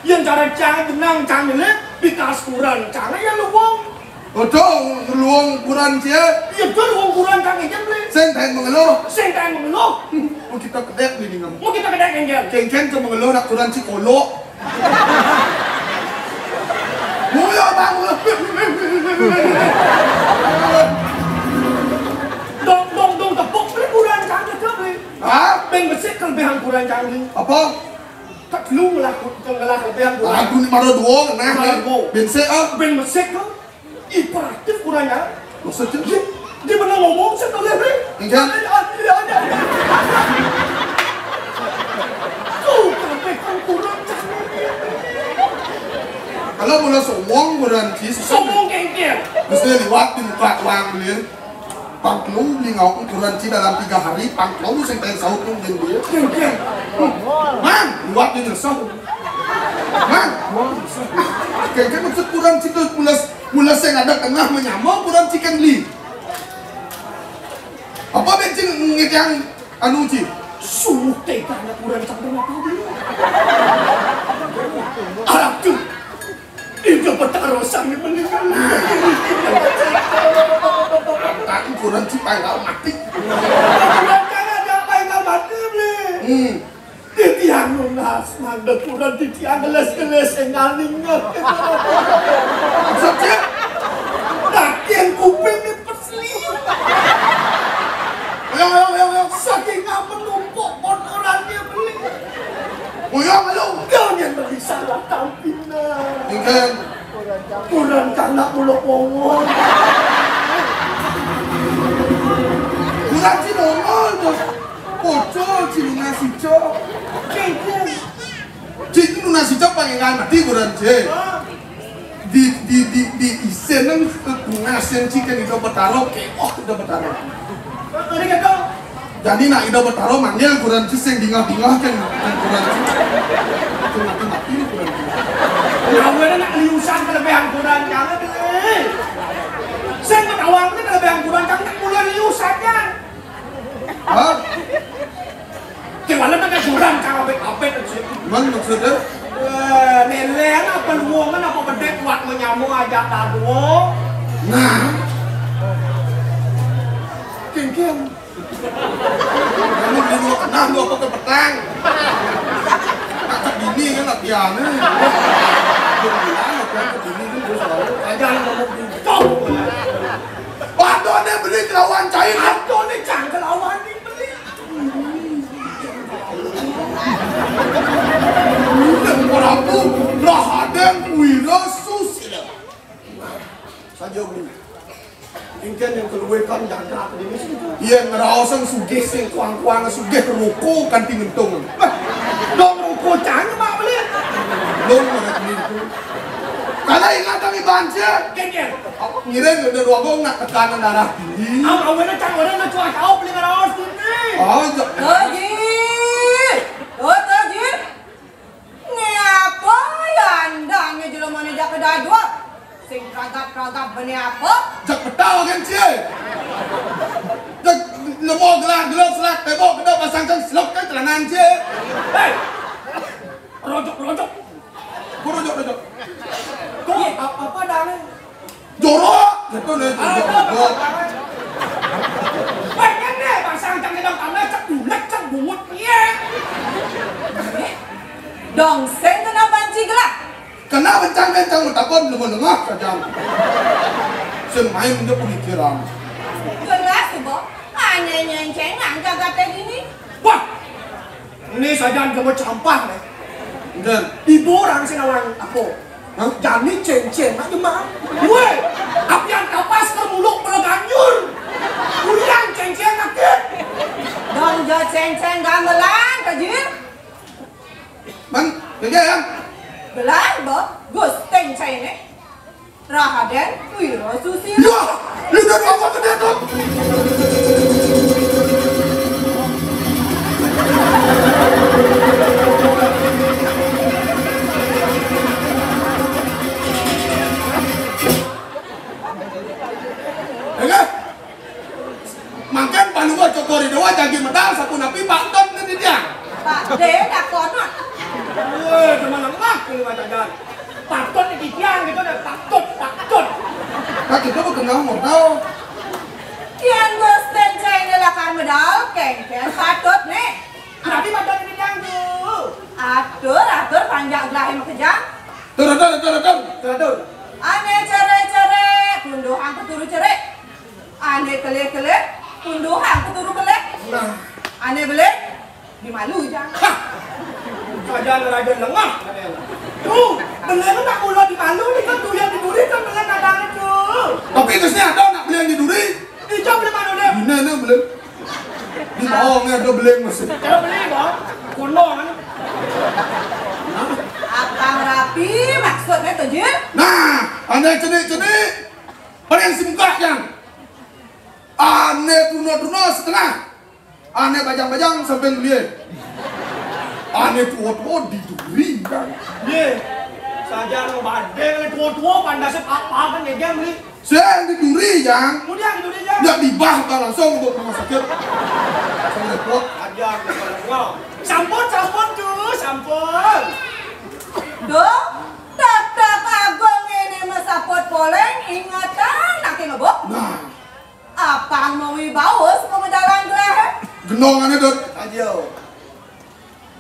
Yang cara cang jeneng cang jelek, bikas kurenan cang ya luwung. Oh, to, luwung kurenan cié. Iya, to luwung kurenan cang éngkén beli. Sing taén mengeluh. Sing taén mengeluh. Mau kita kedék nih, nih. Mau kita kedék éngkén. Kéngkén ke mengeluh nak kurenan ci kolok. Mulai bangun. Dong, dong, dong, tepuk beli kurenan cang éngkén beli. Hah? Beng besik kelebihan kurenan cang beli. Apa? Kat lu ngelah, ngelah kelebihan kurenan. Aku ni mara dua, nah, mara dua. Beng besik, ah. Beng besik, ah. Hiperaktif kurenan cang. Maksudnya? Dia, dia pernah ngomong, saya tahu, beli. Enggak. Ada, ada, ada, ada. Tuh, sampai kan kurenan cang. Kalau mula sombong, kurenan ci, sombong kéngkén. Mesti liwat di muka uang dia. Pang telu beli ngau kurenan ci dalam tiga hari, pang telu sing pengen saut nungguin dia. Kéngkén. Mang, liwat dia nyesel. Mang, kéngkén maksud kurenan ci tuh mula, mula sing ada tengah menyama kurenan ci kan beli. Apa bensin ngejang anu ci? Sungguh teganya kurenan cang tengah beli. Alah tuh. Ida Betara sami meninggal. Aku kurenan ci pangkal mati. Kurenan cang ada pangkal mati, beli. Hmm. Titiang nunas, mangda kurenan titiang ngeles-ngeles énggal ningeh. Maksudnya? Dakin kuping ni pesli. Ayo, ayo, ayo, ayo. Saking apa numpuk kotorannya beli. Uyang lu. Jangan beli salah tampil. Inggih. Kurenan kanak mulo pongol. Kurenan ci pongol, Bos. Pocol, ci nunas ijo. Inggih. Ci nunas ijo pangénggal mati kurenan ci. Di, di, di, di isin nang nunas sing ci kén Ida Betara, kéweh Ida Betara. Ini kéto. Jadi nak Ida Betara manggil kurenan ci sing dingeh-dingeh kén, kén kurenan ci. Sing mati-mati kurenan ci. Ngawéné nak liu Sang kelebihan kudan cang, eh. Sing ketawang ni kelebihan kudan cang, nak mulai liu saja. Hah? Gimana nak kudan cang, abet-abet aja. Man maksudnya? Eh, nelen apa luwungan apa bedek kuat menyamuk aja taduo. Nah. King-king. Kamu beli dua kenal, dua apa ke petang? Nak cek bini kan latihan, eh. Belum bilang, latihan ke bini kan, terus selalu. Aja ngomong gitu. Waduh, dia beli kelawan cair. Aduh, ini cang kelawan ini beli. Prabu Rahaden Wira Susila. Saja beli. Ingkén yang keluwe kan jagat ini sih. Iya, ngraosan sugih sing kuang-kuang sugih ruko kanthi ngentung. Bah, dong ruko cang mak beli. Lun mana beli itu. Kalau ingat kami banjir. Kéngkén. Ngiring udah dua gong nak tekanan darah tinggi. Am awéné cang ora nak cuak tau beli ngraos ini. Oh, iya. Toji. Oh, Toji. Né apa ya andangé jelemané jak kedadua? Sing kragap-kragap bené apa? Jak petau kan, Cie? Jak lemo gelah gelah selak tembok kena pasang kan selok kan celanan, Cie. Hei! Rojok-rojok. Ku rojok-rojok. Kok apa-apa dah, Né? Jorok, gitu deh, jorok. Pengen deh, pasang cang gedang tanah, cek bulat, cek bungut, iya. Dong, sing kena banci gelah. Kena bencang-bencang, takon belum nengah saja. Sing main dia pemikiran. Jelas tuh, Bo. Hanya nyenceng nang jagatnya gini. Wah, ini saja kamu campah, deh. Dan ibu orang sing nawang aku. Hah? Jani céncén aja mah. Wéh, apian kapas ke muluk peleganjur. Ulian céncén sakit. Dong jo céncén gamelan, Kajir. Man, kerja ya? Gelar, Bo, Gusting cainé. Rahaden Wira Susila. Ya, itu apa gede tuh? Enggak. Mangkén panunggal cokor dewa jagi medal sapunapi Pak Dot né di dia. Pak Dé tak konon. Wéh, cuma nengah kuwi wajajan. Pak Dot iki tiang gitu deh, Pak Dot, Pak Dot. Nah, kita mau kenal modal. Yén Gustin cai lakar medal, kéngkén patut né. Berarti Pak Dot iki tiang tuh. Atur, atur, panjak gelahé makejang. Tur, atur, atur, atur. Tur, atur. Ané ceré-ceré, punduhang keturu ceré. Ané kelih-kelih, punduhang keturu kelih. Nah. Ané belih, dimalu jang. Hah. Saja raja lengah. Tuh, belih nak mula dimalu nih kan tuh yang diduri kan belih nadang itu. Tapi terusnya ada nak belih yang diduri. Ijo belih malu deh. Ini, ini belih. Di bawahnya ada belih masih. Kalau belih, Bang. Kono kan. Abang rapi maksudnya tuh, Jil? Nah, ané cenik-cenik. Paling si muka yang. Ané tuna-tuna setengah. Ané bajang-bajang sampai belié. Ané tua-tua diduri kan. Yé. Saja lo badé, ané tua-tua pandasé apa kan ya, Jang, beli. Sing diduri, Jang. Kemudian diduri, Jang. Ndak dibah, Bang, langsung untuk rumah sakit. Langsung repot. Aja, Bang. Sampun, sampun, tuh, sampun. Duh, tetep agung ini mesaput poleng, ingetan, nake ngebuk. Nah. Apang mawi baus pemedalan gelah. Genongané, Dut. Aja.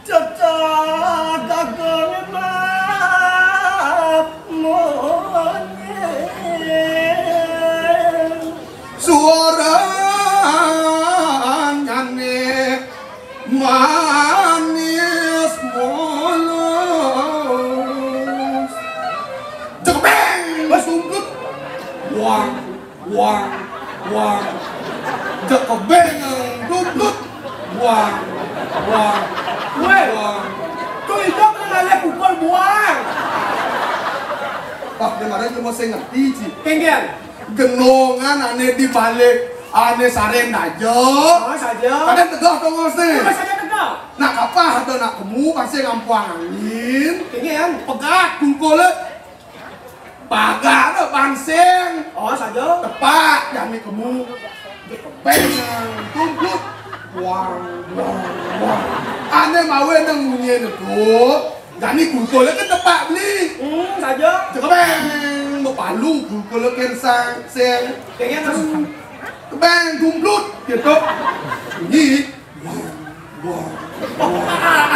Cecak dagang map monyet. Suaranyane manis mulus. Jebeng! Wes umpet. Wang. Wang, wang. Jekebeng, dudut. Wang, wang. Weh, wang. Tuh itu pernah lihat pukul buang. Wah, kemarin cuma saya ngerti, Ci. Kenggel. Genongan ané dibalik, ané sarén aja. Oh, saja. Kadang tegah dong, Mas, nih. Terus saja tegah. Nak kapah atau nak kemu, pasti ngampuang angin. Ini yang pegat. Tungkul, eh. Pagar to bangsing. Oh, saja. Tepak jani kemu. Beng, tumpuk. Buang, buang, buang. Ane mawe nang munyi to. Jani gugul ke tepak beli. Hmm, saja. Cekebeng, bepalu gugul ke sang, sing. Kayaknya Kebeng, tumplut, gitu. Bunyi. Buang, buang, buang.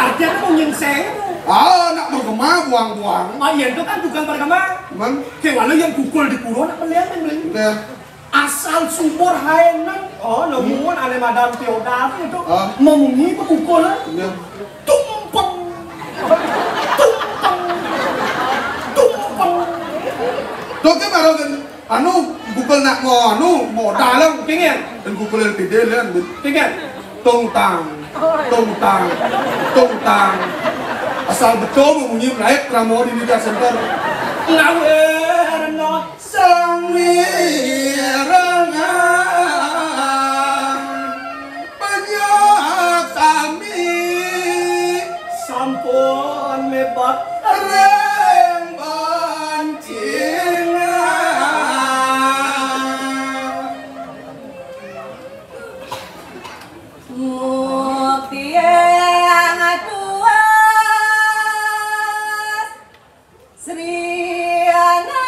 Artinya tuh nyingseng. Ah, nak bergema, buang, buang. Oh iya, itu kan juga bergema. Cuman? Kayak walau yang pukul di pura, nak melihat kan, Beli? Udah. Asal sumur haenan. Oh, nemuan ale Madam Theoda itu. Ah. Memunyi pukul. Iya. Tumpeng. Tumpeng. Tumpeng. Tuh, kayak baru kan. Anu, pukul nak mau, anu, modal. Kengin. Dan pukul L P D, lian. Kengin. Tong tang, tong tang, tong tang. Asal betul memunyi naik Pramo di Media Center. Ngawer no sang wirangan. Banyak kami sampun mebat reng bancingan. Mukti yang tuas Sri Narendra.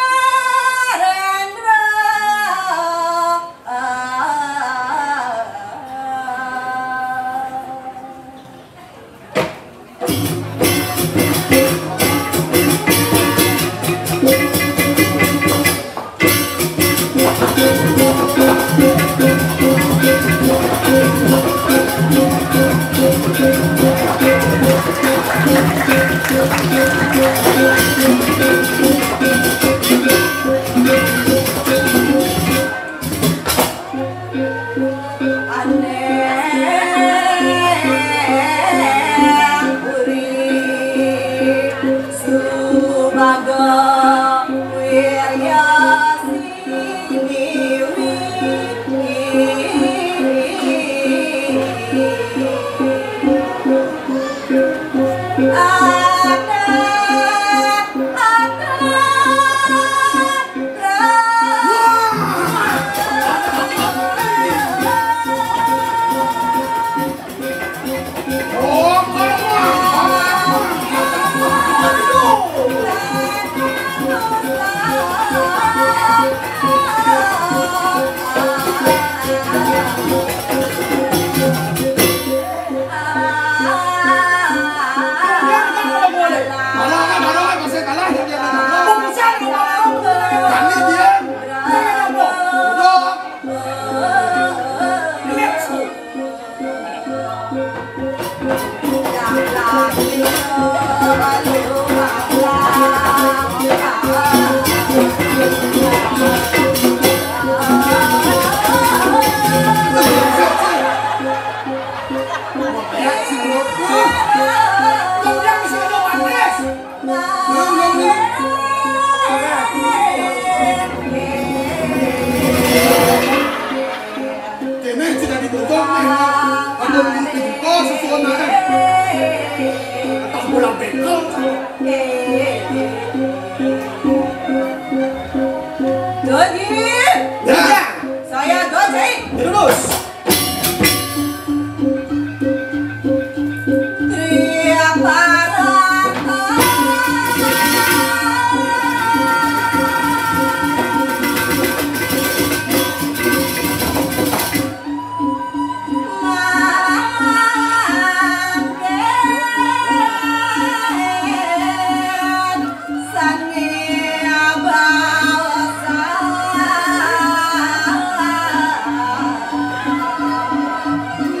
Kene sing dadi bojone. Aduh, iki kok sesuwun ae. Tak bola bekel. Dodi. Ya. Saya Dodi. Terus.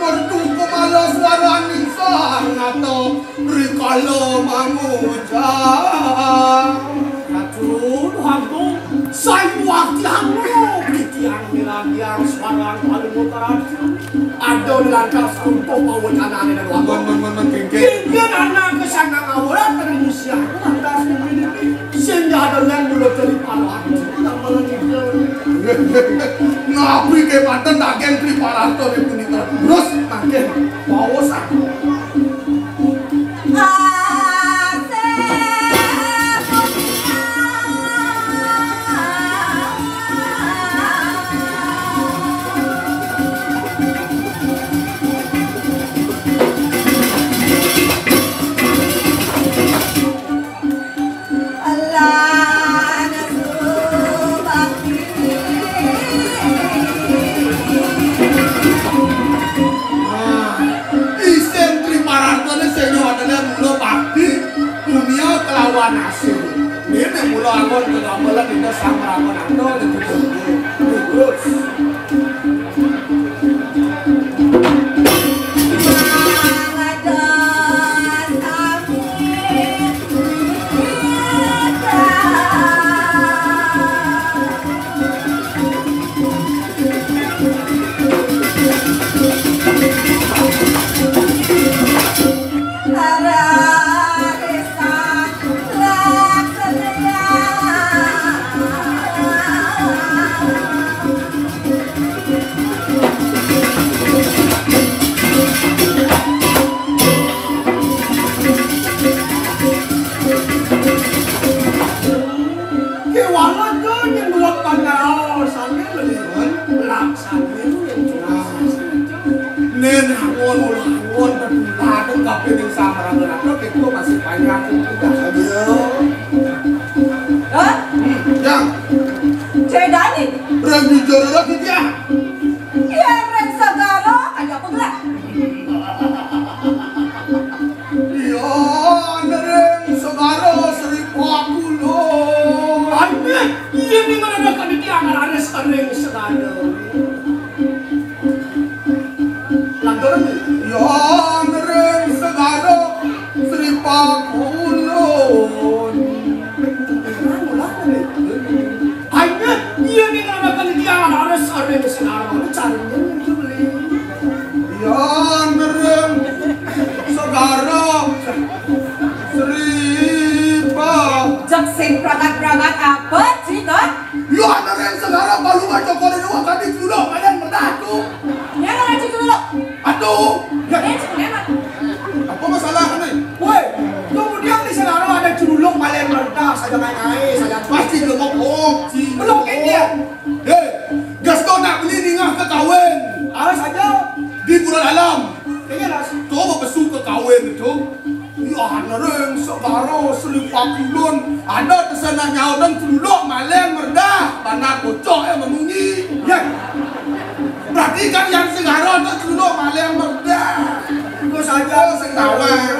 Merdu kemala suaraning sang nata rikala mangucap. Aduh, Tuhanku, sai muakti hangmu, titiang mirandiang suarang paling utara. Ada lantas untuk pawecanane dan wagon. Men, men, men, men, kengkeng. Kengkeng anak kesana ngawurat dari musia. Lantas mimpi-mimpi. Sing ada yang mulut dari palang. Ngapi ke paten dagen Tri Palarto di punika. Terus makin paus aku. Asik. Ini mula anggon kegambelan Ida Sang Ramananda ditunggu. Terus. Kéwala to nyeluak panjang sambil lelirun, laksana. Nah, nén angon ulah angon, betulan, tapi ning samrang rata, kita masih panjang udah aja. Hah? Hmm, yang. Cai Dani. Rem jujur dah kita. Yén ring segara, ada apa gelah? Yén ring segara Sri Pakulo. Ané, yén ning ada kadi tiang raris ring segara. Lantur, yén ring segara Sri Pakulo. Mula, mula, mula. Hanya, iya nih, ngaranakan dia, ada sering sekarang, ada caranya yang beli. Yén ring segara Sri Pa. Jak sing pragat-pragat apa, Ci, Don? Yén ring segara Palungguh Cokor I Déwa kadi culuk, kalian pernah tuh? Ya, ada Ci dulu. Aduh, ya. Eh, Ci, kenapa? Apa masalah nih? Woi, kemudian di sana ada culuk balen merta saja main air saja. Pasti belum ngomong, Ci. Belum, kan dia? Hei, gas kau nak beli ningah ke kawin. Awas aja. Di Pura Dalam. Kayaknya lah. Coba pesu ke kawin itu. Yén ring segara Sri Pakulun. Ada di sana nyaut dan celuluk maleng merdah. Bana kocok ya menunyi. Ya. Berarti kan yang segara tu celuluk maleng merdah. Itu saja. Oh, sing tawang, Ci.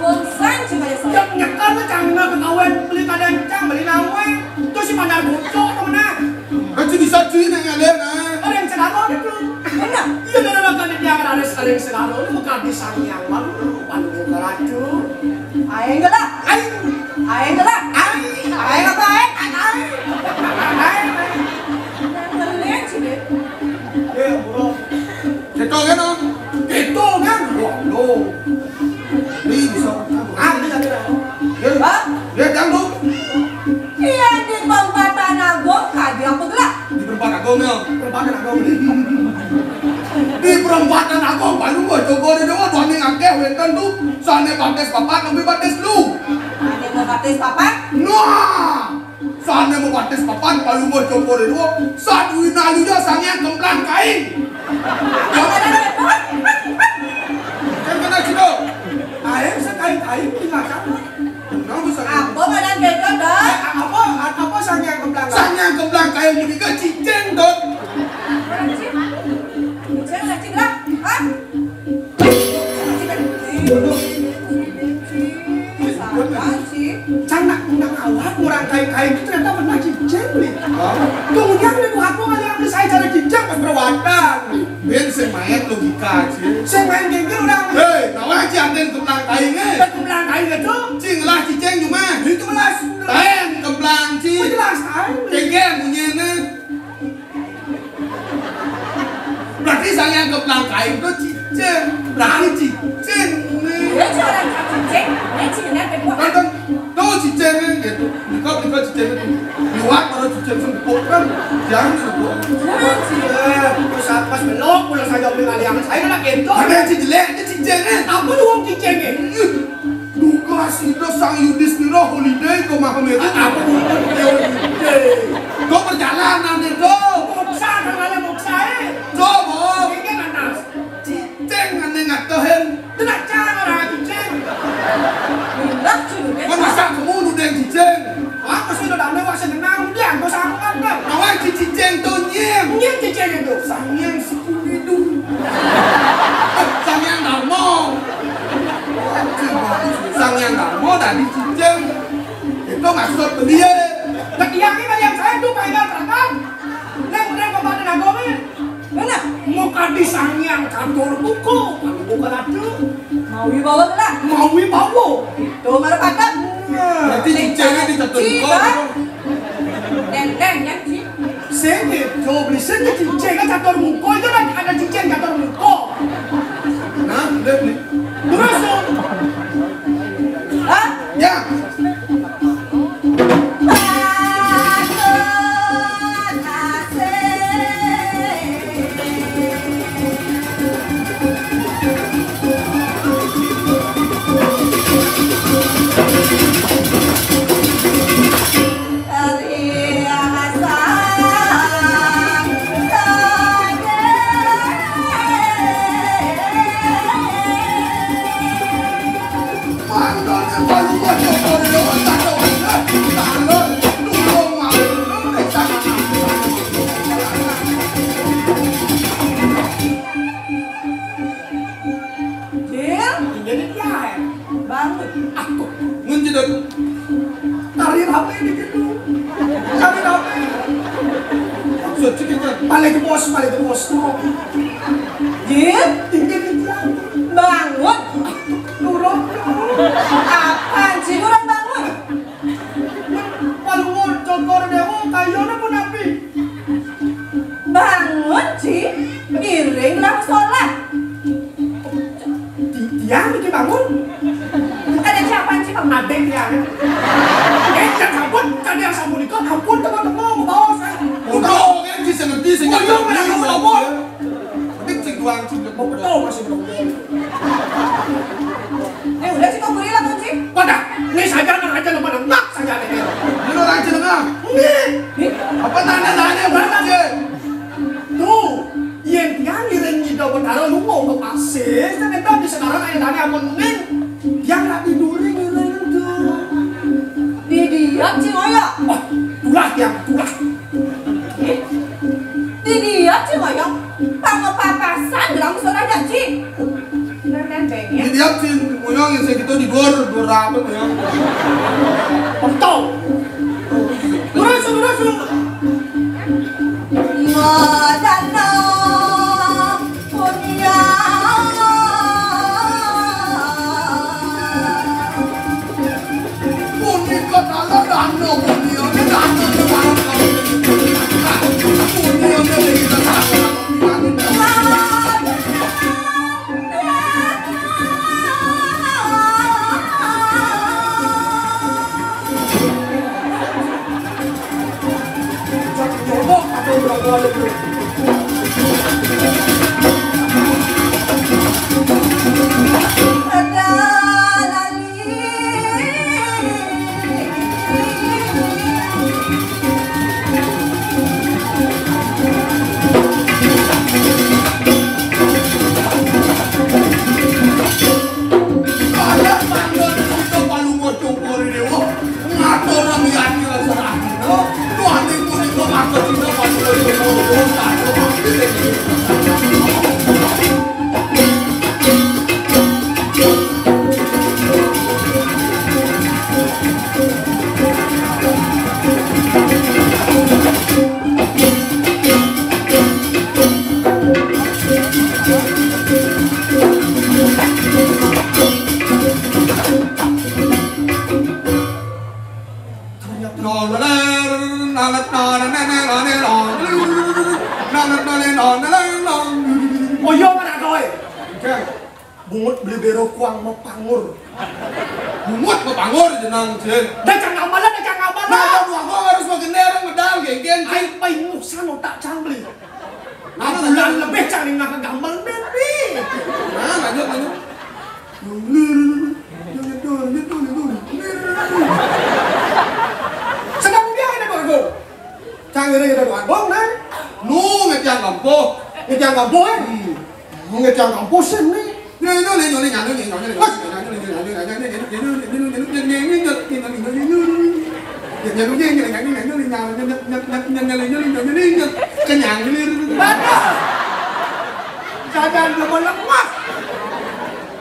Bosan, Ci, balik. Yang nyekan tu jangan ke kawin, beli kadang cang, beli nawang. Tu si Mandar Bocok tu mana? Kan Ci bisa, Ci, neng ngalih, nah. Ada yang segara dia tu. Mana? Iya, ada orang kan dia ada sering segara. Lu bukan di sang yang baru, baru buka raju. Aing gelah. Aing. Aing gelah. Aing. Aing apa, aing? Aing. Aing. Keren sih, deh. Ya, bro. Gitu kan, Om? Gitu kan? Wah, lo. Ini bisa. Ah, ini lagi dah. Ya, hah? Ya, dangdut. Iya, di perempatan agung, kadi apa gelah? Di perempatan agung, ya. Perempatan agung. Di perempatan agung, Palungguh Cokor I Déwa, duaning akeh wénten tuh. Sané batis papat, lebih batis lu. Sané batis papat? Nah! Sané mabatis papan, Palungguh Cokor I Déwa, saduwina luya Sang Hyang Kemplang Kaing. Kan kena cedok. Aing sakaing-kaing di belakang. Benar, bisa. Apa badan beda, Dot? A-, apa, a-, apa Sang Hyang Kemplang Kaing? Sang Hyang Kemplang Kaing punika cicing, Dot. Cicing, cicing lah. Hah? Salah sih. Cang nak undang awak, orang kain-kain itu ternyata pernah cicing, Bli. Hah? Kemudian dia tuh aku ngajak ke saya cara cicing pas perawatan. Ben sing main logika, Ci. Sing main gengger orang. Hei, nawa Ci anten kemplang kain, eh? Kemplang kain itu? Cing lah cicing cuma. Itu belas. Lain kemplang, Ci. Jelas, kan? Gengger bunyinya. Berarti Sang Hyang Kemplang Kaing to cicing. Berarti cicing nih. Ya, cara cicing. Ini cicingnya gede. Kan, kan, to cicing nih, gitu. Dikop, dikop cicing itu. Liwat, baru cicing sempuk kan. Jangan itu. Jangan, Ci. Eh, pas, pas belok, pulang saja beli kali yang saya nak gitu. Ada yang jelek, itu cicing nih. Apa lu wong cicing nih? Ih. Dugas Ida Sang Yudistira holiday ke Mahamera. Apa bukan dia holiday? Kau perjalanan itu. Moksa, kan ada moksa, eh. Coba. Ini kan atas. Cicing aneh ngatahin. Tenang, cara orang cicing. Hendak cicing. Kan masa kamu nudahin cicing? Aku sudah damai, wak senang, dia aku sangat kan. Awak cicing tuh nying. Nying cicing itu. Sang Hyang Skubidu. Sang Hyang Darmo. Sang Hyang Darmo tadi cicing. Maksud beliau. Nek yang ini yang saya tuh pengen terangkan. Nek udah ke Badan Agama. Mana? Mau kadi sangyang kantor buku, kantor buku lagi. Mau wibawa lah. Mau wibawa. Itu malah pakat. Berarti cicingnya di kantor buku. Deng, deng, ya, Ci. Sini, coba beli sini cincin kan catur muko itu kan ada cincin catur muko. Nah, lihat nih. Terus tuh. Hah? Ya. Cil, jadi dia, eh, bangun. Aku ngunci dulu. Tarik H P dikit dulu. Tarik H P. Maksud kita balik ke pos, balik ke pos. Turun. Jin, tinggi tinggi. Bangun. Turun. Apaan sih, turun bangun? Kalau mau cokor dewa, kayaknya pun api. Bangun, Ci. Iring lah sholat. Di-, dia bikin bangun. Ada siapa, Ci, Bang? Ada dia. Eh, jangan sabun. Tadi yang sabun itu, ampun, teman-teman, mau bawa saya. Udah, oke, Ci, sengerti, sengerti. Oh, iya, benar, kamu lapor. Mending Ci doang, Ci, mau betul masih belum. Eh, udah, Ci, kau beri lah, Ci. Wadah, ini saja, anak aja, lemah, lemak saja, ini. Ini orang Ci, lemah. Ini. Apa tanda-tandanya, Bang, Ci? Tuh, yen tiang ngiring Ida Betara lunga ke pasir, ternyata di sekarang ae tane amun ning, tiang lak tidure ngiring tuh. Di diam, Ci Ngoyong. Wah, tulah tiang, tulah. Eh? Di diam, Ci Ngoyong. Pangepapasan gelang suara janji. Ini dia sih, Muyong yang segitu di luar, luar apa, Muyong? Pentol. Lurus, lurus, lurus. Madana punya. Punika taler dana punia, dana punia. Oh iya, mana kowe? Bungut beli bero kuang mepangur. Bungut mepangur jenang, Jin. Dah cang amalan, dah cang amalan. Nah, aku harus makin nereng medal genggen, Jin. Ai pai musan otak cang beli. Nah, bulan lebih cang nengah gambar beli. Nah, lanjut, lanjut. Sedang dia ada bagus. Cang ini ada bagus, nah. Nu ngetiang kampuh. Ngetiang kampuh, eh. Hmm. Nu ngetiang kampuh sih, nih. Kenyang. Sadar, udah mau lemas.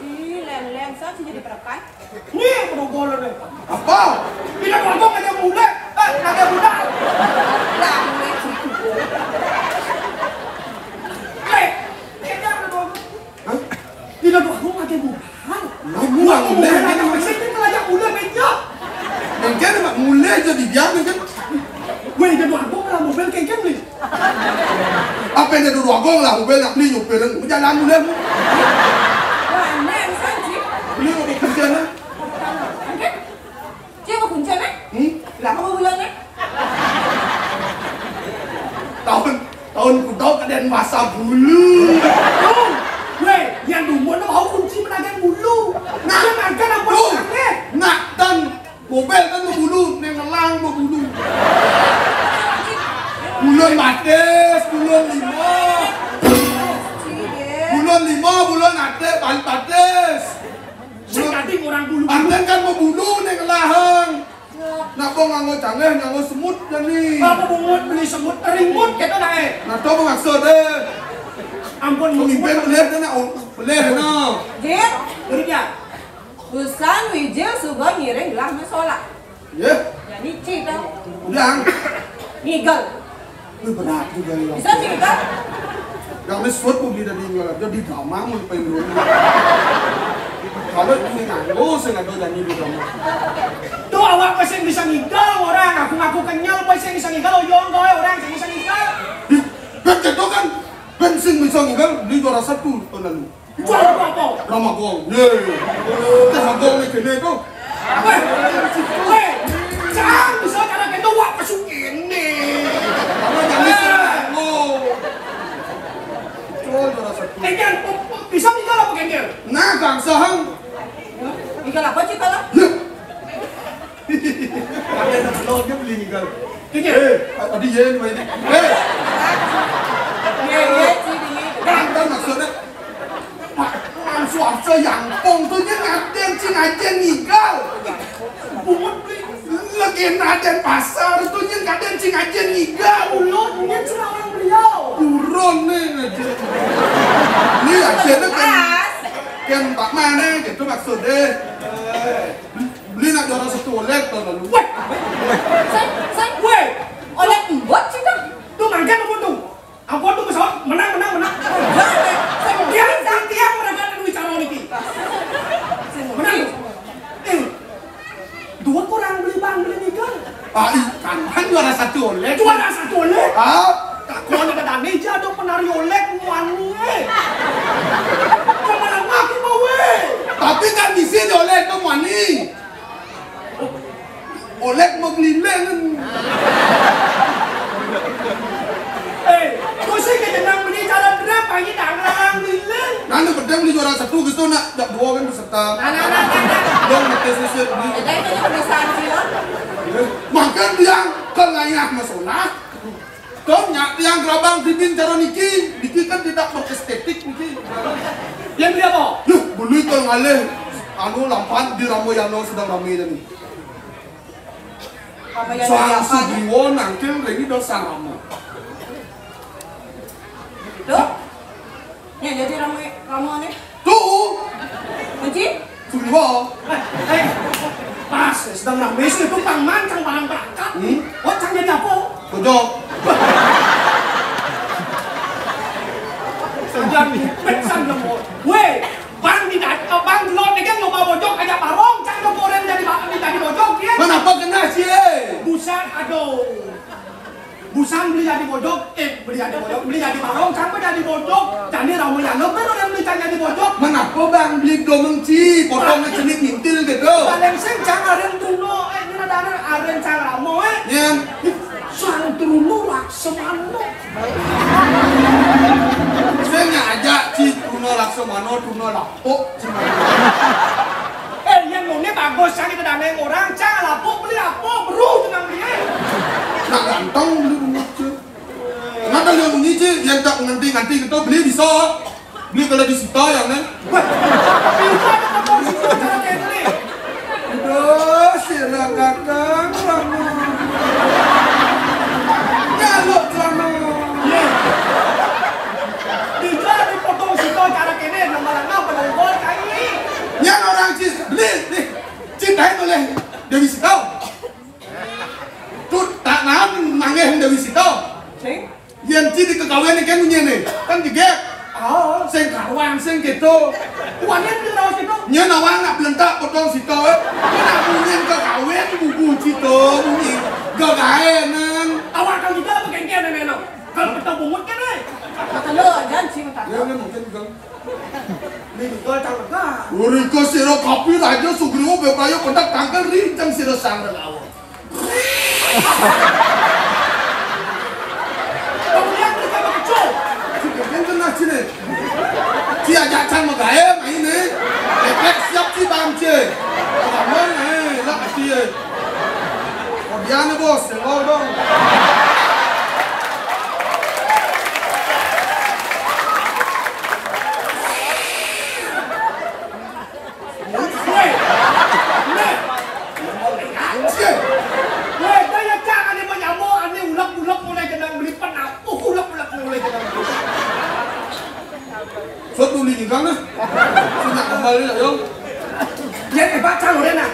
Ih, lén-lén saja jadi preman. Nih, aku mau bola nih. Apa? Ini kelompok ada bule. Eh, ada budak. Lah, ini. Eh, ini ada dua. Hah? Ini dua aku ada budak. Lah, buang deh. Ini maksudnya telah aja bule meja. Mungkin mak mulai jadi dia mungkin. Weh, ada dua aku kalau mobil kayak gini. Apa yang ada dua aku lah, mobil nak beli nyupirin. Jalan dulu. Wah, ini yang sanji. Beli mau kerja lah. Oke. Cik, mau kunci, Nek? Hmm? Lah, mau bulan, Nek? Tahun, tahun kudau kadén masa bulu. Tuh, weh, yang dumun mau kunci menagang bulu. Nah, dia makan apa tuh, tangannya? Nak, tan, mobil kan mau bulu, neng ngelang mau bulu. Bulun batis, bulun lima. Bulun lima, bulun ate, bal batis. Sing kading orang bulu. Anten kan mau bulu nih kelahang. Nak nganggo canggih, nganggo semut jani. Apa bungut beli semut, ringmut gitu nah, eh. Nah, to maksud, eh. Ampun, pemimpin semut. Boleh kan, oh, boleh, no. Jin, beri dia. Usan wijil suba ngiring gelah masola. Ya. Jani cita. Udah. Ngigel. Wih, berat juga ya. Bisa cerita? Yang ini suat mau beli dari luar aja di drama mau pengen dulu. Kalau ini nganggo, saya nggak tahu jadi di drama. Tuh awak pasti bisa ngigel orang, aku ngaku kenyal, pasti bisa ngigel, oyong kau orang sing bisa ngigel. Di, kan gitu kan, kan sing bisa ngigel, beli juara satu tahun lalu. Juara apa? Drama gong. Ye. Teh gong nih gini tuh. Weh, weh, jangan bisa cara gitu, wah, masuk ini. Apa jadi sih? Oh. Juara satu. Eh, jangan, bisa ngigel apa kenyal? Nah, Kang Sahang. Ngigel apa sih kalau? Ya. Ada yang lo dia beli ngigel. Iya. Eh, tadi ya ini main. Eh. Iya, iya, sih, ini. Kan, kan maksudnya, Pak, langsung aja yang pong tuh dia ngaden sih ngajen ngigel. Bungut beli legenda dan pasar tuh dia ngaden sih ngajen ngigel. Ulun, dia ceramah beliau. Turun nih ngajen. Ini ajennya kan, kan Pak mana gitu maksudnya. Beli nak juara satu oleh tahun lalu. Weh, saya, saya, weh, oleh buat sih kan. Tuh makan apa tuh? Apa tuh pesawat? Menang, menang, menang. Jangan, saya mau tiang, tiang, tiang, mereka ada duit cara niki. Menang. Eh, dua kurang beli bang, beli nih kan. Ah, ih, kan, kan juara satu oleh. Juara satu oleh? Ah? Takon ada dane jado penari oleh muani. Kepala aku mau weh. Tapi kan di sini oleh itu muani. Oleh mau keliling. Eh, kau sih kejenang beli jalan berapa ini tak ngelarang keliling. Nanti pedang beli juara satu gitu nak, dak dua kan peserta. Nah, nah, nah, nah, nah. Dong ngetes sesek ni. Jadi itu nya kebiasaan sih, loh. Makan tiang kan ngayah masalah. Dong nya tiang kerabang tibin cara niki. Niki kan tidak berestetik niki. Yang beli apa? Yuh, beli kalau ngalih. Anu, lampan di Ramayana sedang ramai dah ni. Ramayana Sang apa ni? Sugriwa nangkil ring Ida Sang Rama. Tuh. Nya jadi ramai, ramai ni. Tuh. Kunci? Sugriwa. Eh, eh. Pas, sedang ramai sih itu pang man, cang barang berangkat. Hmm? Oh, cang jadi apa? Bojog. Sedang pingsan kamu. Weh, bang di dat-, bang di lot ni kan loba bojog aja barong, cang kamu orang jadi ba-, jadi bojog, ya? Mana apa kena sih, eh? Buset, aduh. Busan beli jadi bojog, eh, beli jadi bojog, beli jadi barong, sampai jadi bojog. Jadi Ramayana, kan orang beli jadi bojog. Mana apa bang beli domeng ci, potong cenik mintil gitu. Paling sing cang aren Truno, eh, ini ada aren cang Ramo, eh. Nyen. Sang Truno Laksamana. Sing nya aja ci Truno Laksamana, Truno Lak- Oh, cuma. Eh, yang nune bagus, cang kita daneng orang, cang lapuk beli apa, beru tenang dia. Nak ganteng beli rumah, cuy. Nggak ada yang bunyi, cuy. Yang tak nganti-nganti kita beli bisa. Beli kalau di Sita yang ni. Wah, tapi lupa ada potong Sita cara kayak ni. Aduh, sira kakang lama. Nyaluk celana. Bisa dipotong Sita cara kene, lama-lama pada gol kai. Yang orang cis, beli, beli. Cintain oleh Dewi Sita. Tu tak nahan manggih Dewi Sita. Sing? Yen ci dikekawin ni kan munyi ni. Kan jegek. Oh. Sing karuan, sing gitu. Wanita di raos itu. Nya nawang nak belentak potong Sita. Nya nak munyi kekawin bubu Sita munyi. Gagaenan. Awak kau juga apa kengkian ni, no? Kalau kita bungut kan, eh? Kata lo, jangan sih, minta. Ya, ini mungkin juga. Ini juga tak lega. Uriko sira kapi raja Sugriwa beprayo pendak tangkal rincang sira sang relawan. Kemudian mereka berkecup. Sing kena sini. Ci ajak cang magae main ni. Efek siap ci bang ci. Kamu ni lah kecil. Kemudian ni bos, tengok dong. Woi. Woi. Woi, daya cang ane manyamo, ane ulek-ulek mulai jenang beli penapuh, ulek-ulek mulai jenang beli. Sot dulu ni kan, eh? Sudah kembali lah, yo. Dia hebat, cang, udah, nah.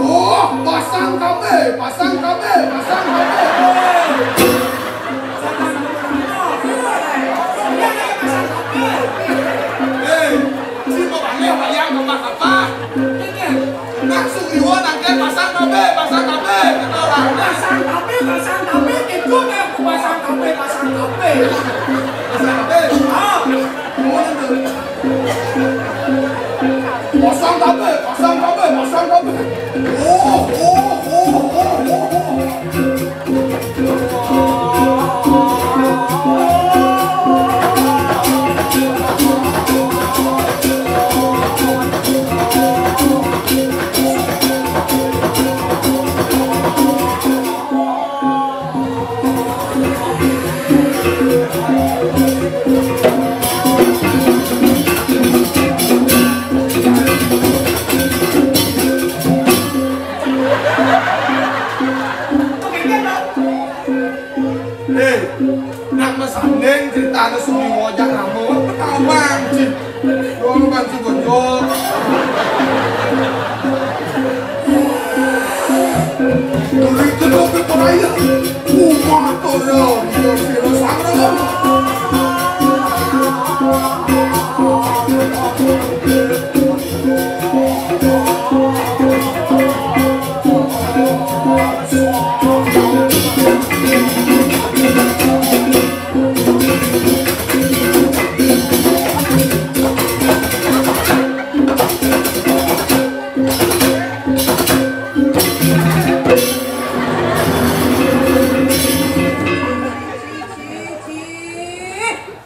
Oh, pasang kabeh, pasang kabeh, pasang kabeh. Hei, si mau balik wayang ke Mas apa? Nak Sugriwa nangke pasang kabeh, pasang kabeh. Kata orang. Pasang kabeh, pasang kabeh, itu dah aku pasang kabeh, pasang kabeh. Pasang kabeh. Ah. Pasang kabeh, pasang kabeh, pasang kabeh. Oh, oh, oh, oh, oh, oh. Eh, nak masanding ceritane Sugriwa jak Rama, pertama, Cik. Wong banci bojog. Duri kedua peraya. Umah toro, dia sira sangrem.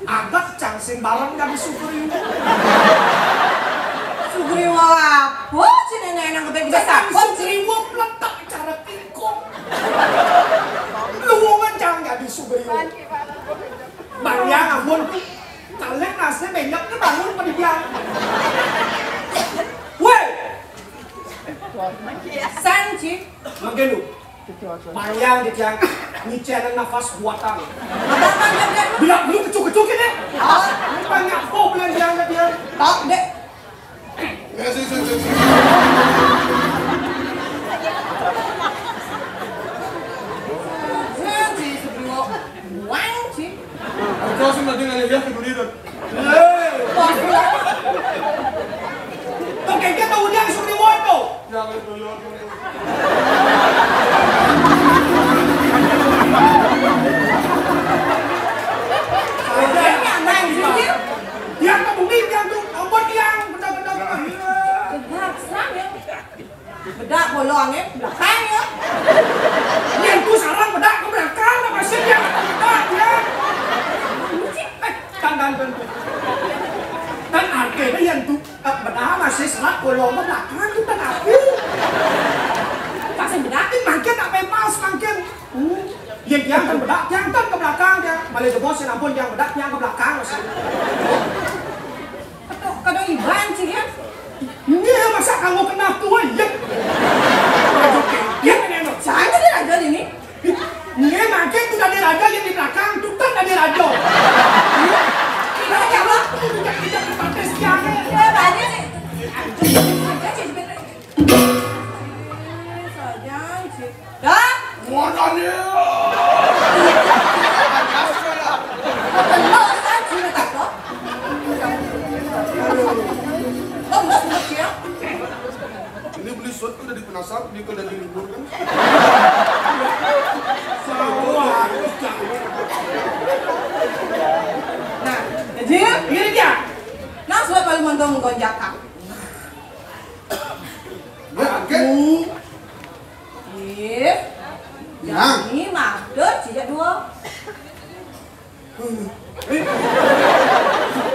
Adat cang sing bareng kami Sugriwa. Sugriwa apa? Cina nang kebek bisa Cang sakon. Sugriwa peletak cara tingkong. Luwungan cang kami Sugriwa. Bang Yang ampun. Kaleng nasi banyak ke bangun pada biang. Weh. Sanji. Makin lu. Bayang di tiang, nyicen nafas buatan. Bila belum kecuk-kecuk ini. Ini banyak kau belanja ke dia. Tak deh. Ya, sih, sih, sih, sih. Sih, sih, sebelum buang sih. Aku langsung nanti nanya dia ke dulu. Hei. Tuh, kayak dia tahu dia suruh di moto. Jangan itu, ya. Dia ke bumi, dia tuh, ampun, dia benar-benar. Bedak bolong, eh, belakang, ya. Yang tuh sarang bedak ke belakang, apa sih dia bedak, ya? Eh, kan, kan, kan. Kan ada yang tuh Eh, bedak masih serak, kalau mau belakang kita ngaku. Kasih bedak, makin tak pempas, makin. Hmm. Ya, dia kan bedak, dia kan ke belakang, dia. Balik jebos, ya ampun, dia bedak, dia ke belakang, masih. Kata, kata Iban sih, ya. Ini masa kamu kena tua, ya? Aduh, ya, ini, ini. Saya jadi raja ini. Nggih, mangkin tuh dadi raja yang di belakang, tuh kan dadi raja. Kita siapa? Tidak, tidak dipakai sekian. Ya, banyak sih. Saja sih. Dah. Warnanya. Betul, saya juga tak tahu. Lemes, lemes, ya. Ini beli suit kan dari penasar, di kalau dari libur kan. Nah, jadi ini dia. Nah, sudah paling mantap menggonjakkan. Ya, oke. Aku, If, Ya. Jani, Mader, sijak dua. Eh,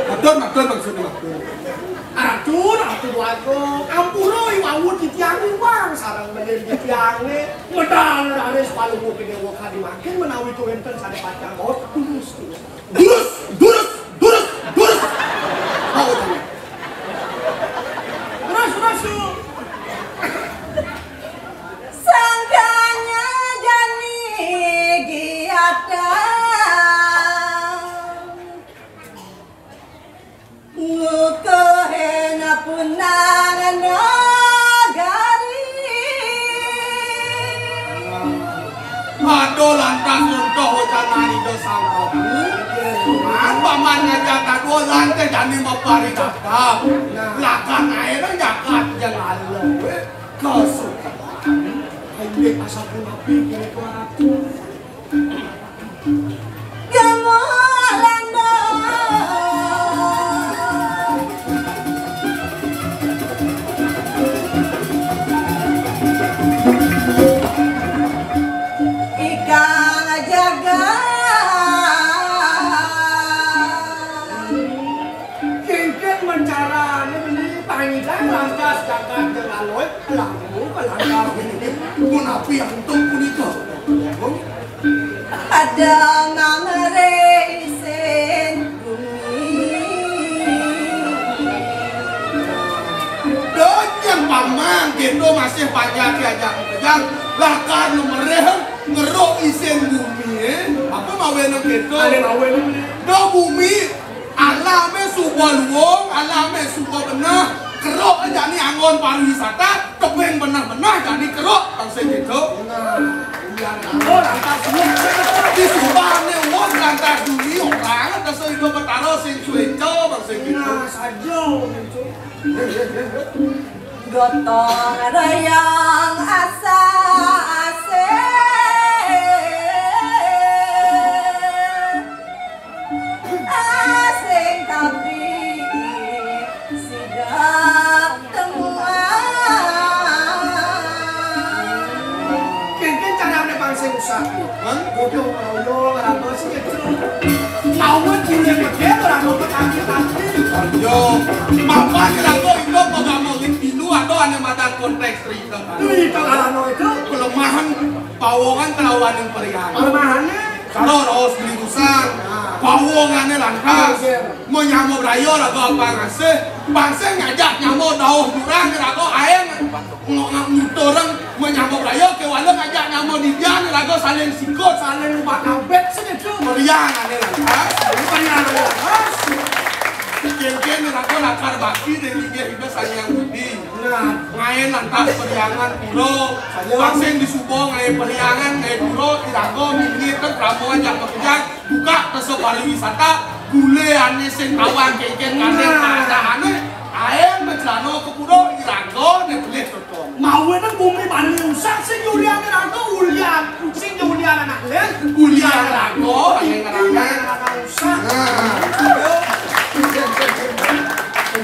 madon, madon maksudnya madon. Atur, atur, atur. Ampura, iwawut titiang iwang, sareng menen titiange. Medal raris palungguh dewa kadi mangkin menawi tuwenten sane pacang maos, durus, durus. Durus, durus, durus. Mau tanya. Terus, terus, terus. Sangkanya jani giatang. Ngukuhin punang nagari. Aduh, lantas nyentuh ucanan Ida Sang Prabu. Paman ngajak aduh, lantas jani maparing adab. Lakan ae nang jagat jeng aluh. Kasukaan. Ayo, asal pun api, kira-kira. Gemulan dong. Ikang jagat. Kéngkén mencarane beli pangidang lantas jagat jeng aloe, laku kelangkah. Punapi antuk punika? Ada mamere isin bumi. Donyang paman, kita masih panjang diajak kejang. Lah kan lu mereh ngeruk isin bumi, eh? Apa mawe nang kita? Ada mawe nang kita. Do bumi, alame suba luwung, alame suba beneh, keruk jani anggon pariwisata, tebing beneh-beneh jani keruk, bangsa gitu. Nah, iya, anggon lantas suwung. Di subane wong lantas duli orang, desa Ida Betara sing sueca, bangsa gitu. Nah, saja, gitu. Gotong royong asa asik. Sing usah. Hah? Bodoh, royong, rano sih itu. Mau kan kuliah gede, rano petani-tani. Yo, mapa kira kok itu mau nggak mau pilu atau ane madan konteks cerita? Itu itu rano itu. Kelemahan pawongan kelawan yang perian. Kelemahannya? Karo raos beli usang. Nah. Pawongane lantas. Iya. Mau nyamo brayo raga apa ngasih. Bangsa ngajak nyamo dauh jurang raga aeng. Ngok ngok mutureng menyambut rayo, kewala ngajak nyamo didian, raga saling sikut, saling ubah kabet, sing itu. Meriang ane lantas. Meriang ane lantas. Kengken raga lakar bakti dek linggih Ida Sang Hyang Widhi. Nah. Ngaen lantas periangan pura. Saja. Pasing disuba ngaen periangan, ngaen pura, iraga mingit kan krama ajak makejang, buka tesa pariwisata, bule ane sing tawang kengken ane. Nah. Keadaane, aen bencana ke pura, iraga ne pelih. Mawe nang bumi Bali usah sing ulian raga ulian, sing ulian anak le, ulian raga, ulian raga usah. Nah.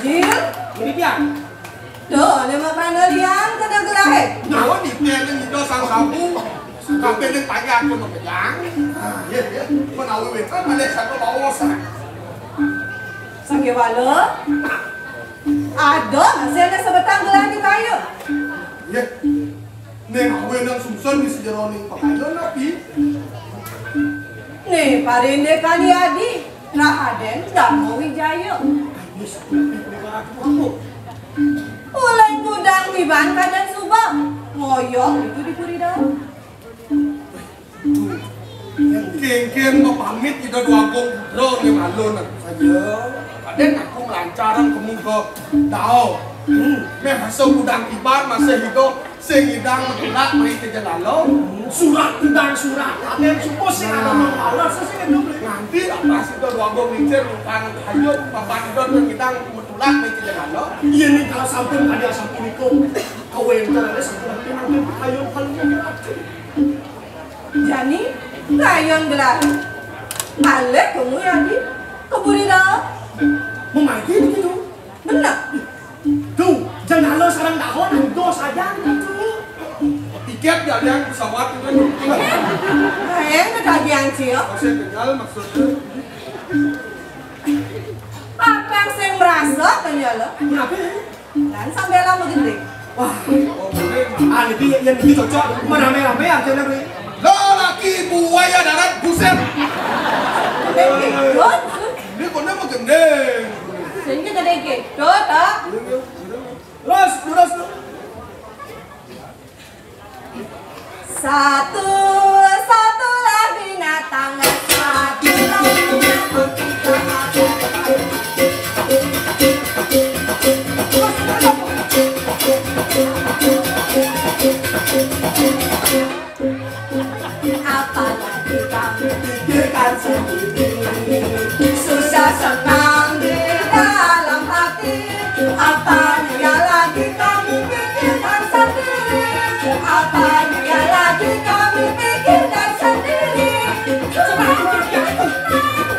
Jil, ini dia. Tuh, ada mak prana lian kena gelahe. Nawa di pia nang ida sang sabu, sampai nang pagi aku mau kejang. Nah, iya, iya. Menawi wetan ada satu bawa sang. Sanggewala. Ada, masih ada sebatang gelah di kayu. Iya. Neng awe nang sungsen di sejeroning pakaian napi? Nih, parindekan adi, Rahaden Dharma Wijaya. Ini seperti negara aku. Ulai kudang tiban kadan suba, ngoyong itu di puri dalam. Kengken mapamit Ida Dwagung Putra ning alun saja. Kadén aku melancarang kemu ka dao. Hmm, meh rasa kudang kibar masih Ida sing idang matulak mai ka Jengala. Surat kudang surat. Kadén suku sing ada mawala sing itu. Nganti apas Ida Dwagung Lincir nukang hayut papan Ida sing idang matulak mai ka Jengala. Iya nih kalau sampun tadi sampun iku. Kawéntenané sampun nanti nanti kayon kalau ngerti. Jani, kayon gelah. Alé kamu ya di keburi dah. Memaji begitu. Benar. Tuh, jangan lo sarang dahon, dos aja gitu. Tiket ya yang pesawat itu. Kayak ketagihan sih ya. Saya kenal maksudnya. Apa yang saya merasa tanya lo? Kenapa? Kan sampai lama gending. Wah, ah, ini yang ini cocok, merame-rame aja nih. Lo laki buaya darat, buset. Gending, good. Ini kok nama gending? Sehingga gede gitu, tak? Terus, terus, terus. Satu, satulah binatang, satulah binatang. Apalagi kami pikirkan sendiri, susah senang di dalam hati. Apa yang lagi kami pikirkan sendiri? Apa yang lagi kami pikirkan sendiri? Cuma pikirkan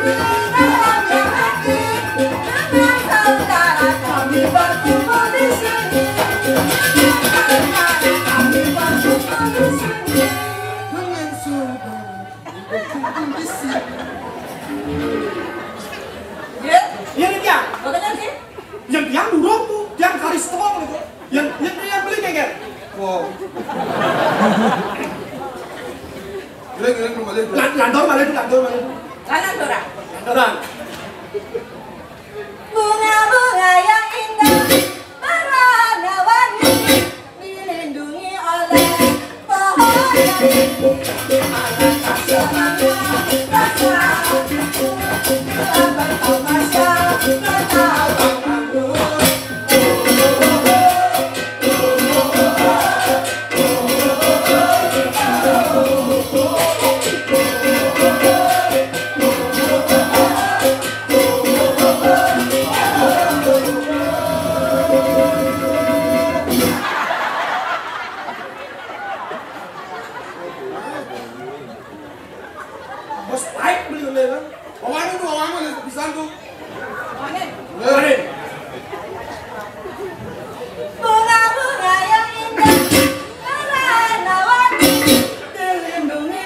di dalamnya hati. Dengan saudara kami berkumpul di sini. Dengan saudara kami berkumpul di sini. Ya? Iya, Nitya. Makanya sih. Yang tiang durung tuh, tiang karis tol gitu. Yang yang yang beli kayak gitu. Wow. Gila gila belum balik. Lan- Landor balik tuh, landor balik tuh. Lanang orang. Landoran. Bunga-bunga yang indah berwarna-warni dilindungi oleh pohon yang tinggi. Alangkah senangnya rasa bila bertamasya tertawa malu. Bos baik beli oleh kan. Bawaan itu bawaan mana bisa tuh. Bawaan. Bunga-bunga yang indah, merah-merah, dilindungi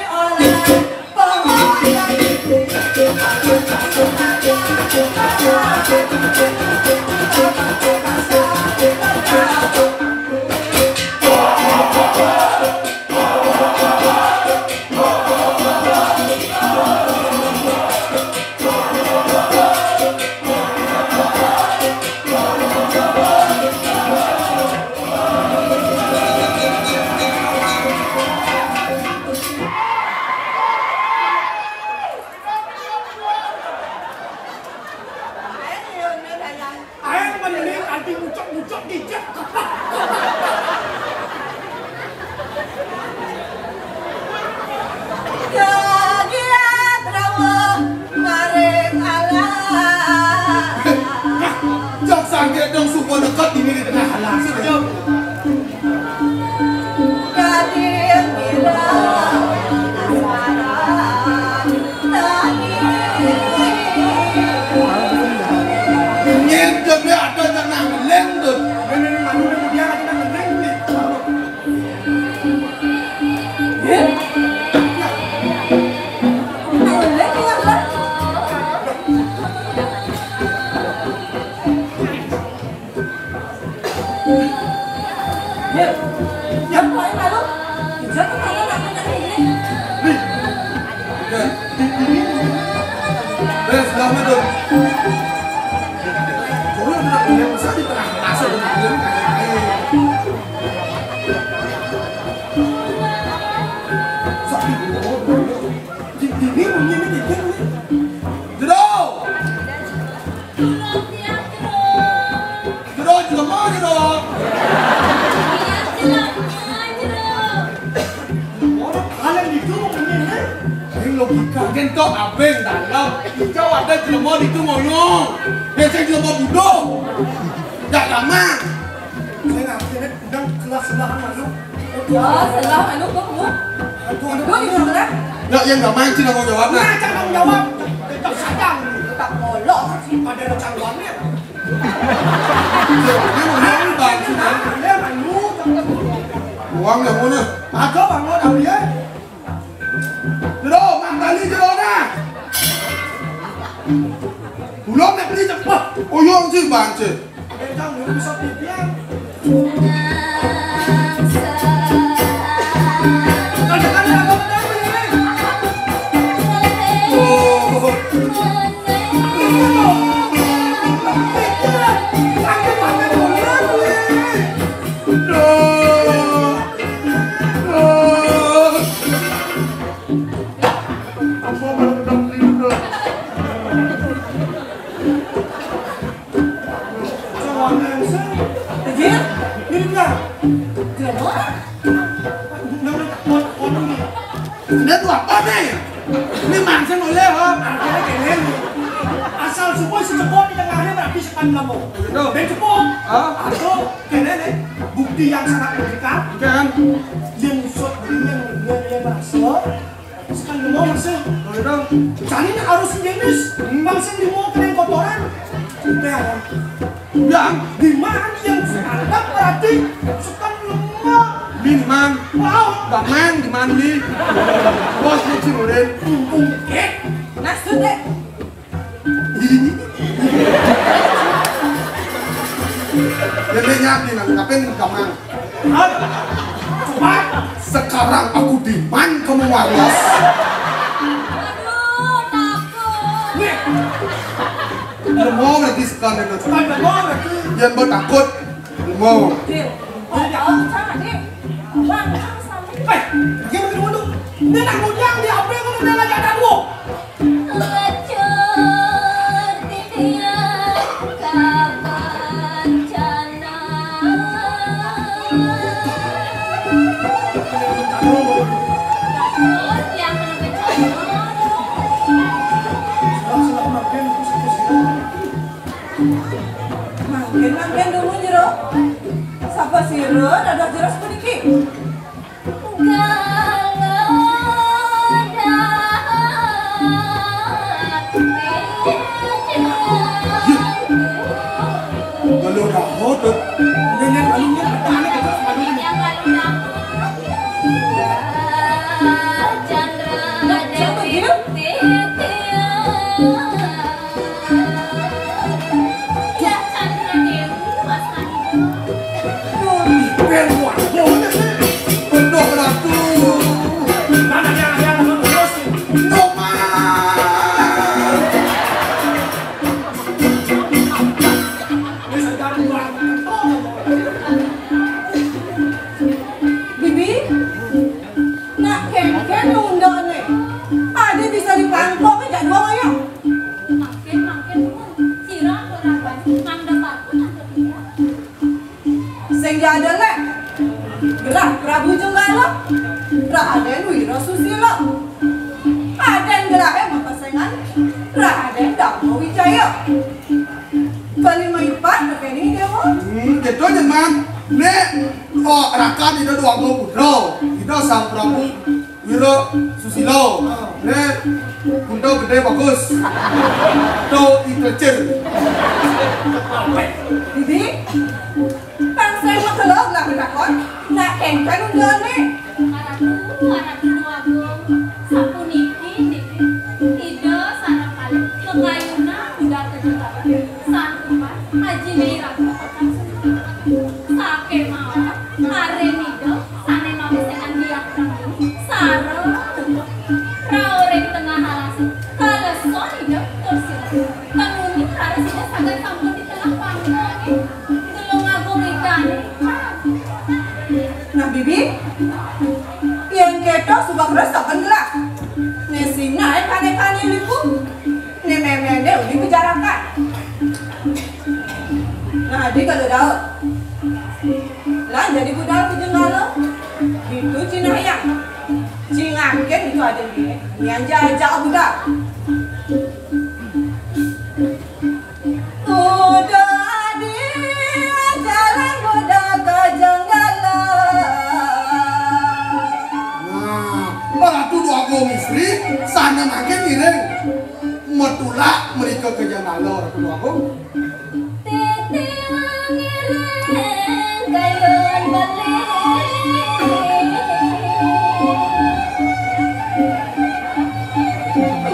Di, di, di, bunyi ini, di, di, di. Jero! Jero, jelema, jero! Orang kalian itu bunyi ini. Ini logika. Gento abeng dalam. Hijau ada jelema di itu ngoyo. Biasa jelema bodoh. Nggak lama. Saya ngerti, ini udah kelas sebelahan masuk. Ya, sebelah anu kok, Bu? Aduh, aduh, aduh, aduh. Nggak, yang nggak main sih tanggung jawabnya. Nah, jangan tanggung jawab. Tetap sayang. Tetap molor. Ada ada cangguannya. Ini mau ngomong bantu, ya. Nah, dia malu. Uang yang mana? Ada, Bang, lo tahu ya? Jero, mantali jerona. Belum nek beli cepet. Uyung sih, Bang, sih. Anjir, ini dia. Dia apa? Dia tuh apa nih? Ini mansen oleh, ha? Artinya gini, asal semua si cepot di tengahnya berarti sekan kamu. Betul. Dan cepot. Hah? Atau gini nih, bukti yang sangat menyedihkan. Kan? Dia ngusut, dia ngusut, dia berhasil. Sekarang mau masuk. Boleh dong. Cari nih harus jenis. Hmm. Bangsa di mau kena kotoran. Udah. Udah. Di mana yang sekarang berarti sekarang lemah. Di mana? Wow. Gak main di mana nih? Bos nih cimurin. Untung deh. Nah, sudah. Nenek nyapi nang, ngapain kamang? Hah? Coba. Sekarang aku diman kamu waras. Aduh, takut. Nih. Lemo lagi sekarang itu. Bukan lemo lagi. Yang bertakut. Lemo. Dil. Oh, oh, sama, Dil. Bang, bang, sama. Eh, bagaimana dulu? Ini nak kujang di apa yang kena lagi ada dua? Lecur titiang kabancana. Takut yang kena bencana. Mangkin, mangkin dulu jero. Sapa sira dados jero sepuniki? Kalau dah hotot, nenek alunya petani kita kembali. Chandra. Bibi, nak kengken undone. Ade bisa dipangkok ke jadwal ya. Makin, makin, sira ora bani nang dapatku nang ketiga. Sing jadel lek gerah Prabu Jenggala, Raden Wira Susila. Aden gerahe mapesengan Raden Dharma Wijaya. Bali maipat kene dewa. Hmm, gitu aja, Man. Nek, oh, rakan itu dua puluh putra. Itu Sang Prabu Wira Susila. Nek, Kunto gede bagus. To ikecil. Didi, tansai makelog lah menakon. Nak kengken undane. Aratu, aratu agung. Sapuniki niki Ida sareng kalih kekayunan budal kejutan. Santukan Haji Mei Ratu. Sakemawon, arin Ida sane mapisekan diah kang sareng raoring tengah alas. Kaleson Ida tur sira. Kanuni raris Ida saged sampun di tengah panggung. Tulung agung Idane. Nah, Bibi, yen keto subak resaken Né sinah é kané-kané liku. Né mémé né uli kajarakan. Nah, adi kalau Daud. Lah, jadi budal ka Jenggala. Ditu cinah yang. Cingakin ditu ada né. Nyanja aja budal. Udah adi jalan budal ka Jenggala. Nah, Ratu Déwa Agung Istri, sané mangkin ngiring. Matulak mrika ka Jenggala, Ratu Déwa Agung. Titiang ngiring kayun beli.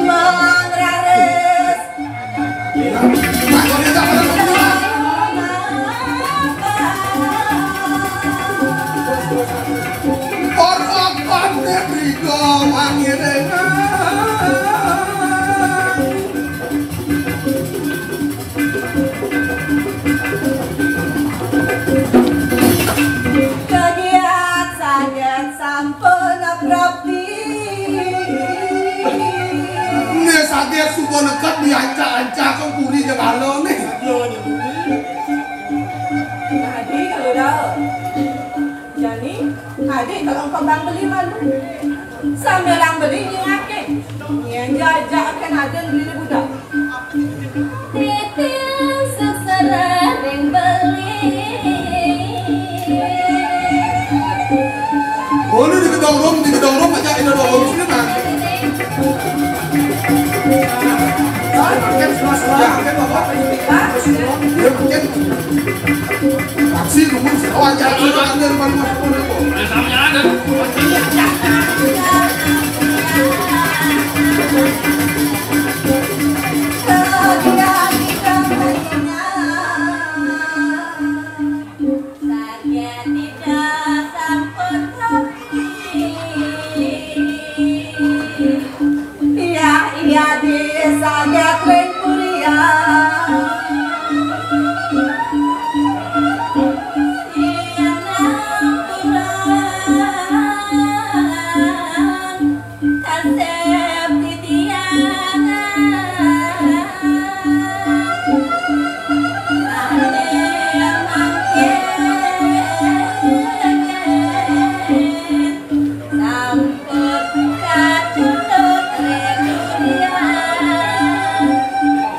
Mangraris. Ora kané tiga mangiring. Kagiat saget sampun prapti. Né saget suba neked diancak-ancak kang puri Jenggala né. Adi kalau Daud. Jani, adi kalau kembang beli malu. Sambilang beli nyingakin. Nyén jajak akan aden beli budak. Titiang seksara ring beli. Oh, ini di gedorong, di gedorong aja, ini dorong sini, Bang. Hah? Makin suara-suara, makin apa? Hah? Ya, makin. Taksi nunggu, oh, aja, aja, aja, aja, aja, aja. Iya, iya, di saget ring kuria. Iya, nang kurang. Kasép titiang. Sané mangkin sampun katutup ring dunia.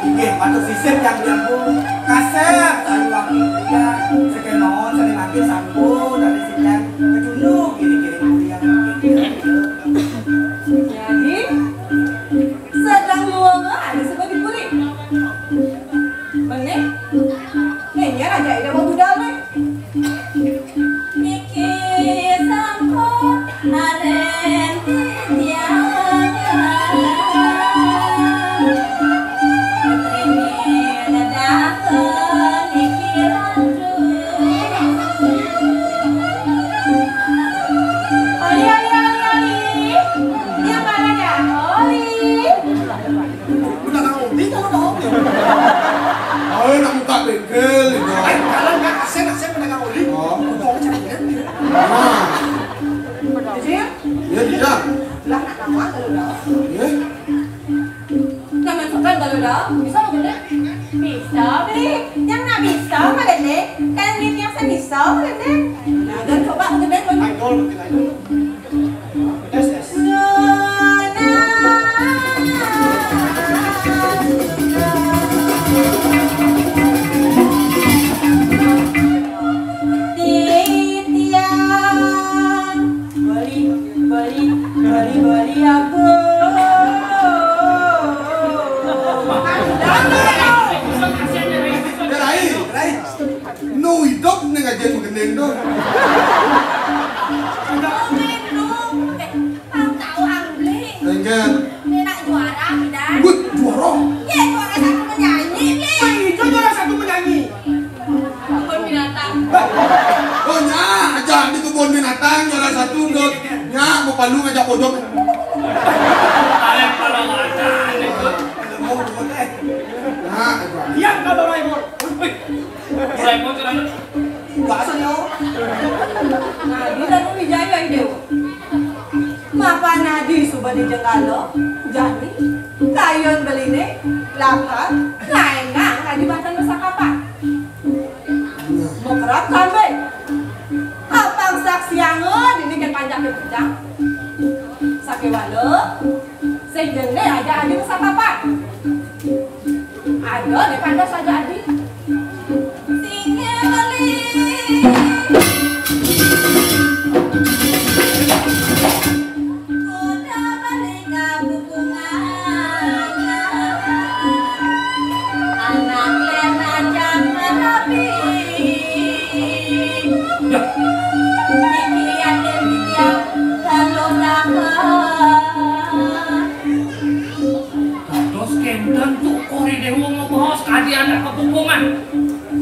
Inggih, matur sisip yang diampun. Kasép saluang titiang. Sakémaon sané mangkin sampun dari sitiang kacunduk ngiring-ngiring titiang. Jadi, sedeng luunga ada suba di puri. Menék, nényér ajak Ida Déwa Budal, né. Niki sampun aren titiang. Rini ledang niki ratu. Oli, oli, oli, oli. Dia mana dah? Oli. Pedagang oli kalau mau. Oh, nak buka bengkel, ini. Ay, kalau nggak kasih, kasih pedagang oli. Oh. Buka oli cari dia. Nah. Jadi ya? Ya, tidak. Lah, nak nama kalau dah. Ya. Nama suka kalau dah. Bisa mau gede? Bisa, beli. Yang nak bisa, mau gede. Kalau duit yang saya bisa, mau gede. Nah, dan coba mau gede, mau. Idol, idol. Titiang beli, beli, beli, beli aku. Rai, Rai. Nu idup ning ajin magending to. Pang tau ang beli. Enggak. Ini nak juara, Bidan. Wih, juara. Ya, juara satu menyanyi, beli. Wih, itu juara satu menyanyi. Kebun binatang. Oh, nyak, aja di kebun binatang, juara satu, Dot. Nyak, mau palu ngajak pojok. Ayo, kalau ada, ada. Nah, aja. Iya, kalau Raymond. Wih. Mulai pun kan. Bahasa nyawa. Nah, dia tadi Wijaya itu. Mapan Adi suba di jenggala, jani kayun beliné lakar naénang adi banten masakapan. Makerep kambing. Apang saksianga dini kén panjaké bujang. Sakéwala, sing jenih ajak adi masakapan. Ada né pantes ajak adi. Sing beli. Kuda beli kabukungan. Anak lena jang merapi. Niki yatim piatu lalu dapat. Dados kénten tu Kori Déwa ngabaos kadi anak kapupungan.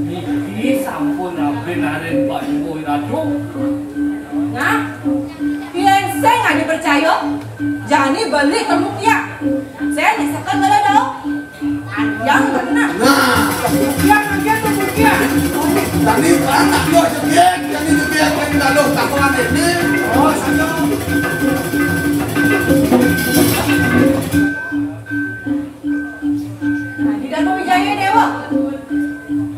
Niki sampun rabi narin Pak Ibu Ratu. Nah, yén sing adi percaya, jani beli temu tiang. Sing nyesekan bala dau. Yang benar. Nah, yang aja tuh dia. Tadi kan tak dua jebit, yang ini jebit yang lalu takuan ini. Oh, sana. Nah, di Danu Wijaya Déwa.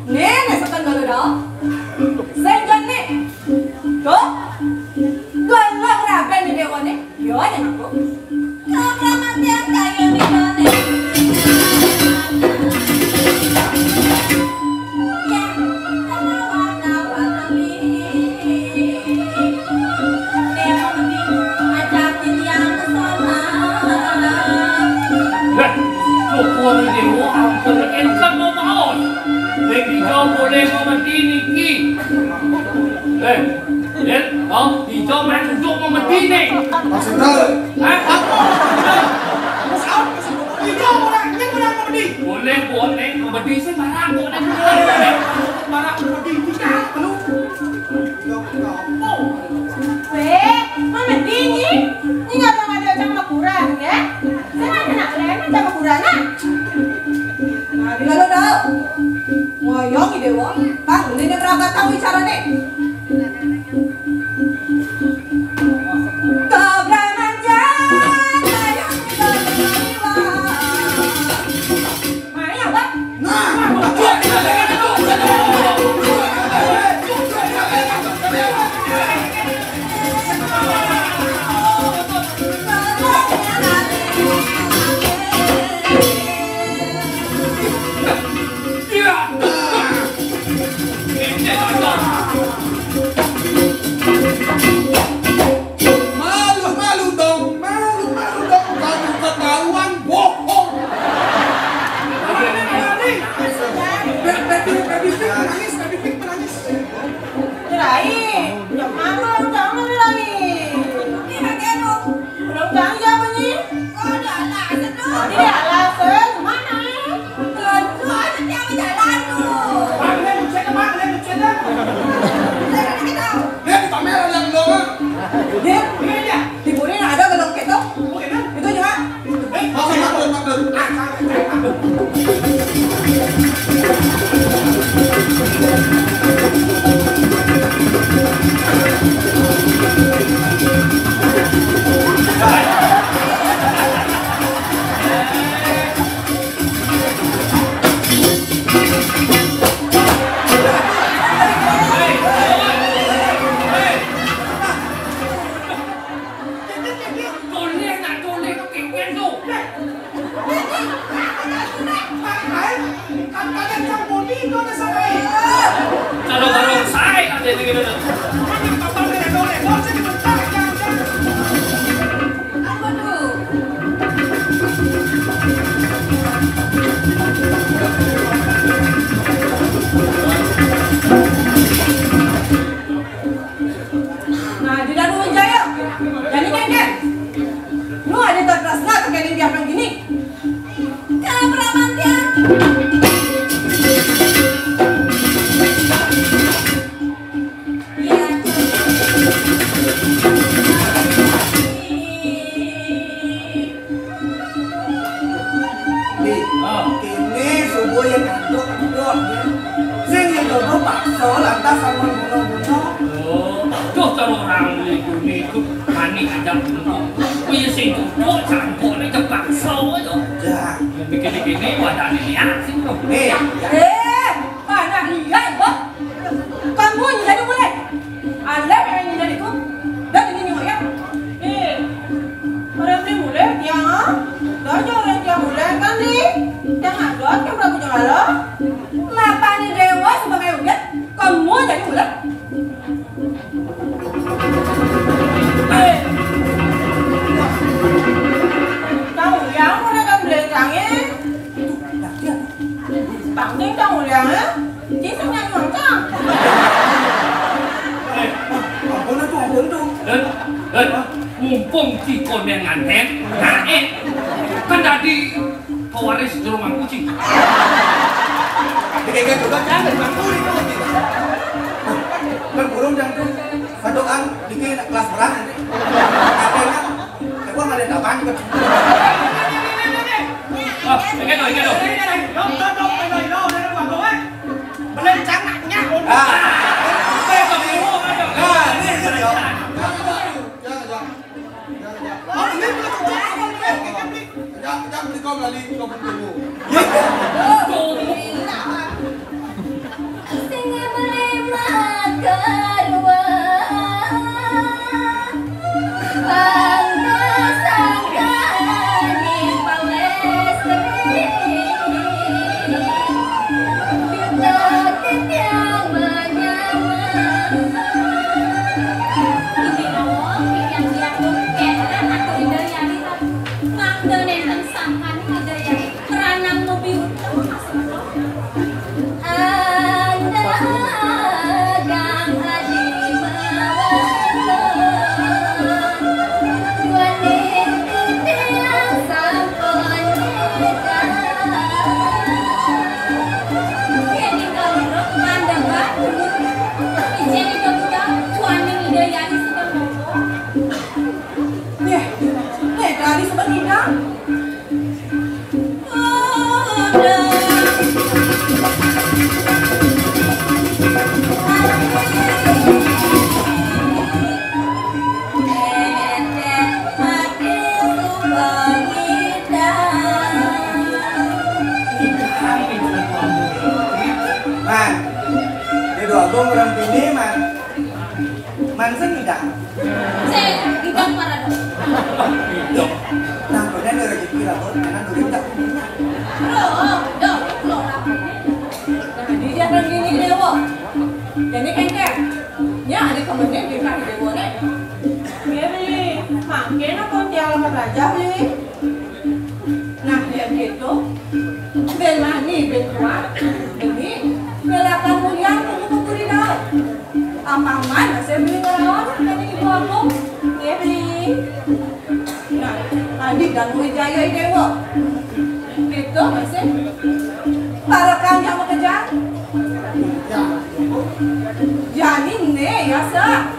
Né, né seken bala dau. Sing jenih. Tuh. Galak raben di déwané. Yo, né ngaku. Kok ramatian kayu di bone. Ya, kenapa kau temi? Déwa mending ajak titiang ke sono. Lah, syukur Déwa ampun énten mau maos. Nek dija boleh mamedi niki. Eh, Nek, kau dija main duduk mamedi nih. Maksudnya? Hah? Dija boleh, nek boleh mamedi. Boleh, boleh, mamedi sih barang, boleh, boleh. Barang mamedi, dija, lu. Wéh, mamedi nyi. Nyi nggak ada ada cang makuran, ya? Saya ada nak lem cang makuran, nah. Nah, di lalu dah. Ngoyong ide wong, pang ini nih berangkat tahu bicara nih. Kobra manja, sayang di dalam jiwa. Maya, Bang. Malu-malu dong, malu-malu dong, kamu ketahuan bohong. Baby, baby, baby Pink menangis, baby Pink menangis. Cerai, jangan, jangan cerai. Ini bagian lo. Belum jangan siapa nih? Oh, ada alasan tuh. Ada alasan, mana? Tuh, tuh, ada siapa jalan tuh? Bang, lihat bucetnya, Bang, lihat bucetnya. Lihat di kamera, lihat dong, Bang. Dia, dia, dia. Di Puri ada gedong gitu. Itu juga. Eh, maksud, maksud, maksud. Toleh nak toleh tu kengken tu. Cara barong saya ada di mana. Apa tu? Nah, di Danu Wijaya. Jani kengken. Nu ada tak tresna tekén dia nang gini. Kalau peramantian. Iya. Di, ah. Kéné suba yén ngaduk, ngaduk, ya. Sing yén jodoh paksa, lantas sama bunuh-bunuh. Oh, tuh, kalau orang itu, itu, manik aja bunuh. Oh, iya, Sing duduk cangkuk ni terpaksa aja. Dah. Bikin-bikin ni buat dah ni, ya, sing tu. Eh, ya. Eh, mana dia, Bang? Kamu yang jadi mulai. Alah, memang yang jadi tu. Dah ini nyok ya. Eh, orang ni mulai dia, ha? Dah je orang dia mulai kan ni. Jangan dot kan berapa jual lah. Ngapa ni dewa sebagai udah? Kamu jadi mulai. Eh. Tahu yang mana kan belajarnya? Bang ni tahu yang, eh? Dia sangat nyangka. Eh, ampun tu, ampun tu. Eh, eh, mumpung ciko dengan nganten, naik. Kan tadi pewaris di rumah kucing. Dikengken juga kan, dari bangku itu. Kan burung jangan tu. Satu ang, dikit kelas berang nanti. Katanya, aku nggak ada apaan juga. Ah, ingat dong, ingat dong. Dong, dong, dong, dong, dong, dong, dong, dong, eh. Bener cangaknya, oh. Ah. Eh, kok bingung, aduh. Nah, ini, ini, ya. Jangan, jangan. Jangan, jangan. Oh, ini bener cangaknya, oh, ini. Jangan, jangan beli kau lali, kau belum tunggu. Sing beli makarwa, pangkas angkani pawestri, kita titiang manyama. Ini dong, yang dia tuh, kayak anak tuh, Indah Nyari, mangga nenten sangkan, Indah Nyari. Ranang mobil. Anda kang adi mawon. Wani titiang sampun nyidang. Yeni kaloro mandheng batu. Ijeni kebuka, wani Ida Yani sedang monggo. Nggih, nggih, dari sebenarnya. Man, ini dua gong orang bini, man. Mansen ngidang. Sing ngidang marang. Nah, bener rezeki lah, Bos. Karena duit tak punya. Loh, loh, loh, lah. Nah, di zaman ini, Dewa. Jadi, engke. Ya, ada kemennya di kaki Dewa, nek. Nggih, Beli. Mangke napa tiang lemah raja, Beli? Nah, yen gitu, ben wani, ben kuat, demi ngelakan mulian untuk putri daun. Apa man, saya beli ngelawan, kata Ibu Agung. Nggih, Beli. Nah, tadi ganggu jaya Dewa. Gitu, masih. Para kang yang bekerja. Jani né ya sa.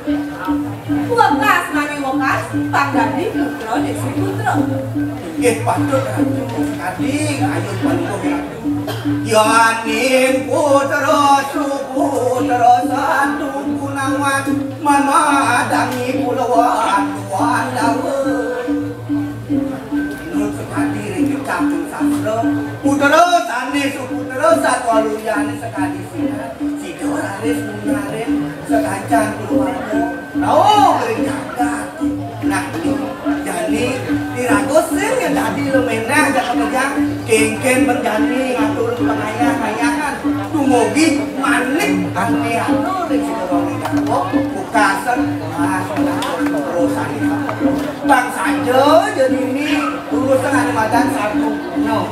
Wekas mani wekas, pang dadi putra Desi Putra. Nggih patut Ratu, kading ayu panuwun Ratu. Yaning putra suputra satu gunawan mamadangi kulawan Pandawa. Nun sekadi ring kecap sastra, putra sané suputra satwa luyané sekadi sinar, sida raris nunarin sakancan kulawarga, rauh ring jagat. Nah, jani iraga sing dadi lemenah jagat kejang, kénkén ben jani ngatur pangayah-ngayahan, dumugi manik ané atur ring sida ring jagat, bukasen, ah, terus ané. Bang saja jani ini. Lurus tengah nih, madan satu. No.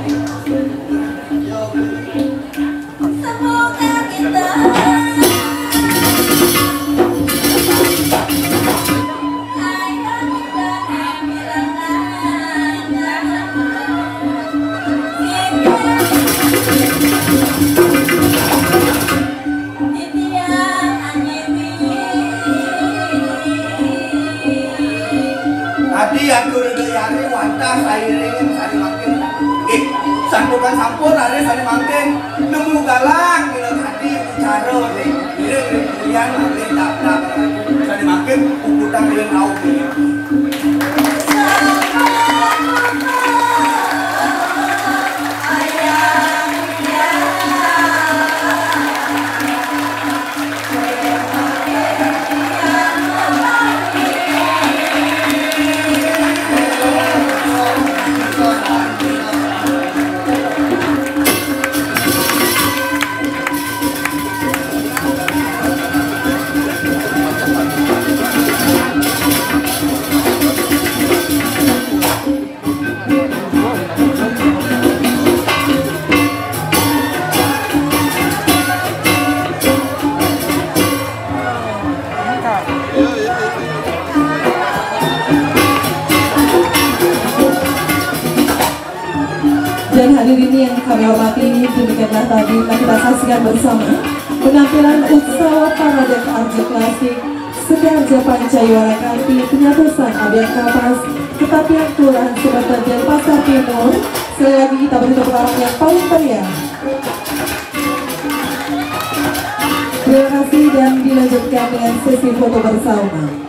Semoga kita Adi atur Ida Yari wantah sairing sari mangkin. Nggih, santukan sampun raris sari mangkin nemu galang dina adi bicara nggih. Ngiring ring kulian mangkin daptar sari mangkin puputang ring rauh nggih. Dan hadirin yang kami hormati, demikianlah tadi telah kita saksikan bersama penampilan Utsawa Parade Arja Klasik Sekarja Pancayu Warakanti, penyatusan Abian Kapas, Ketapian, Kelurahan Sumber Tajian, Pasar Timur. Sekali lagi kita beri tepuk tangan yang paling meriah. Terima kasih dan dilanjutkan dengan sesi foto bersama.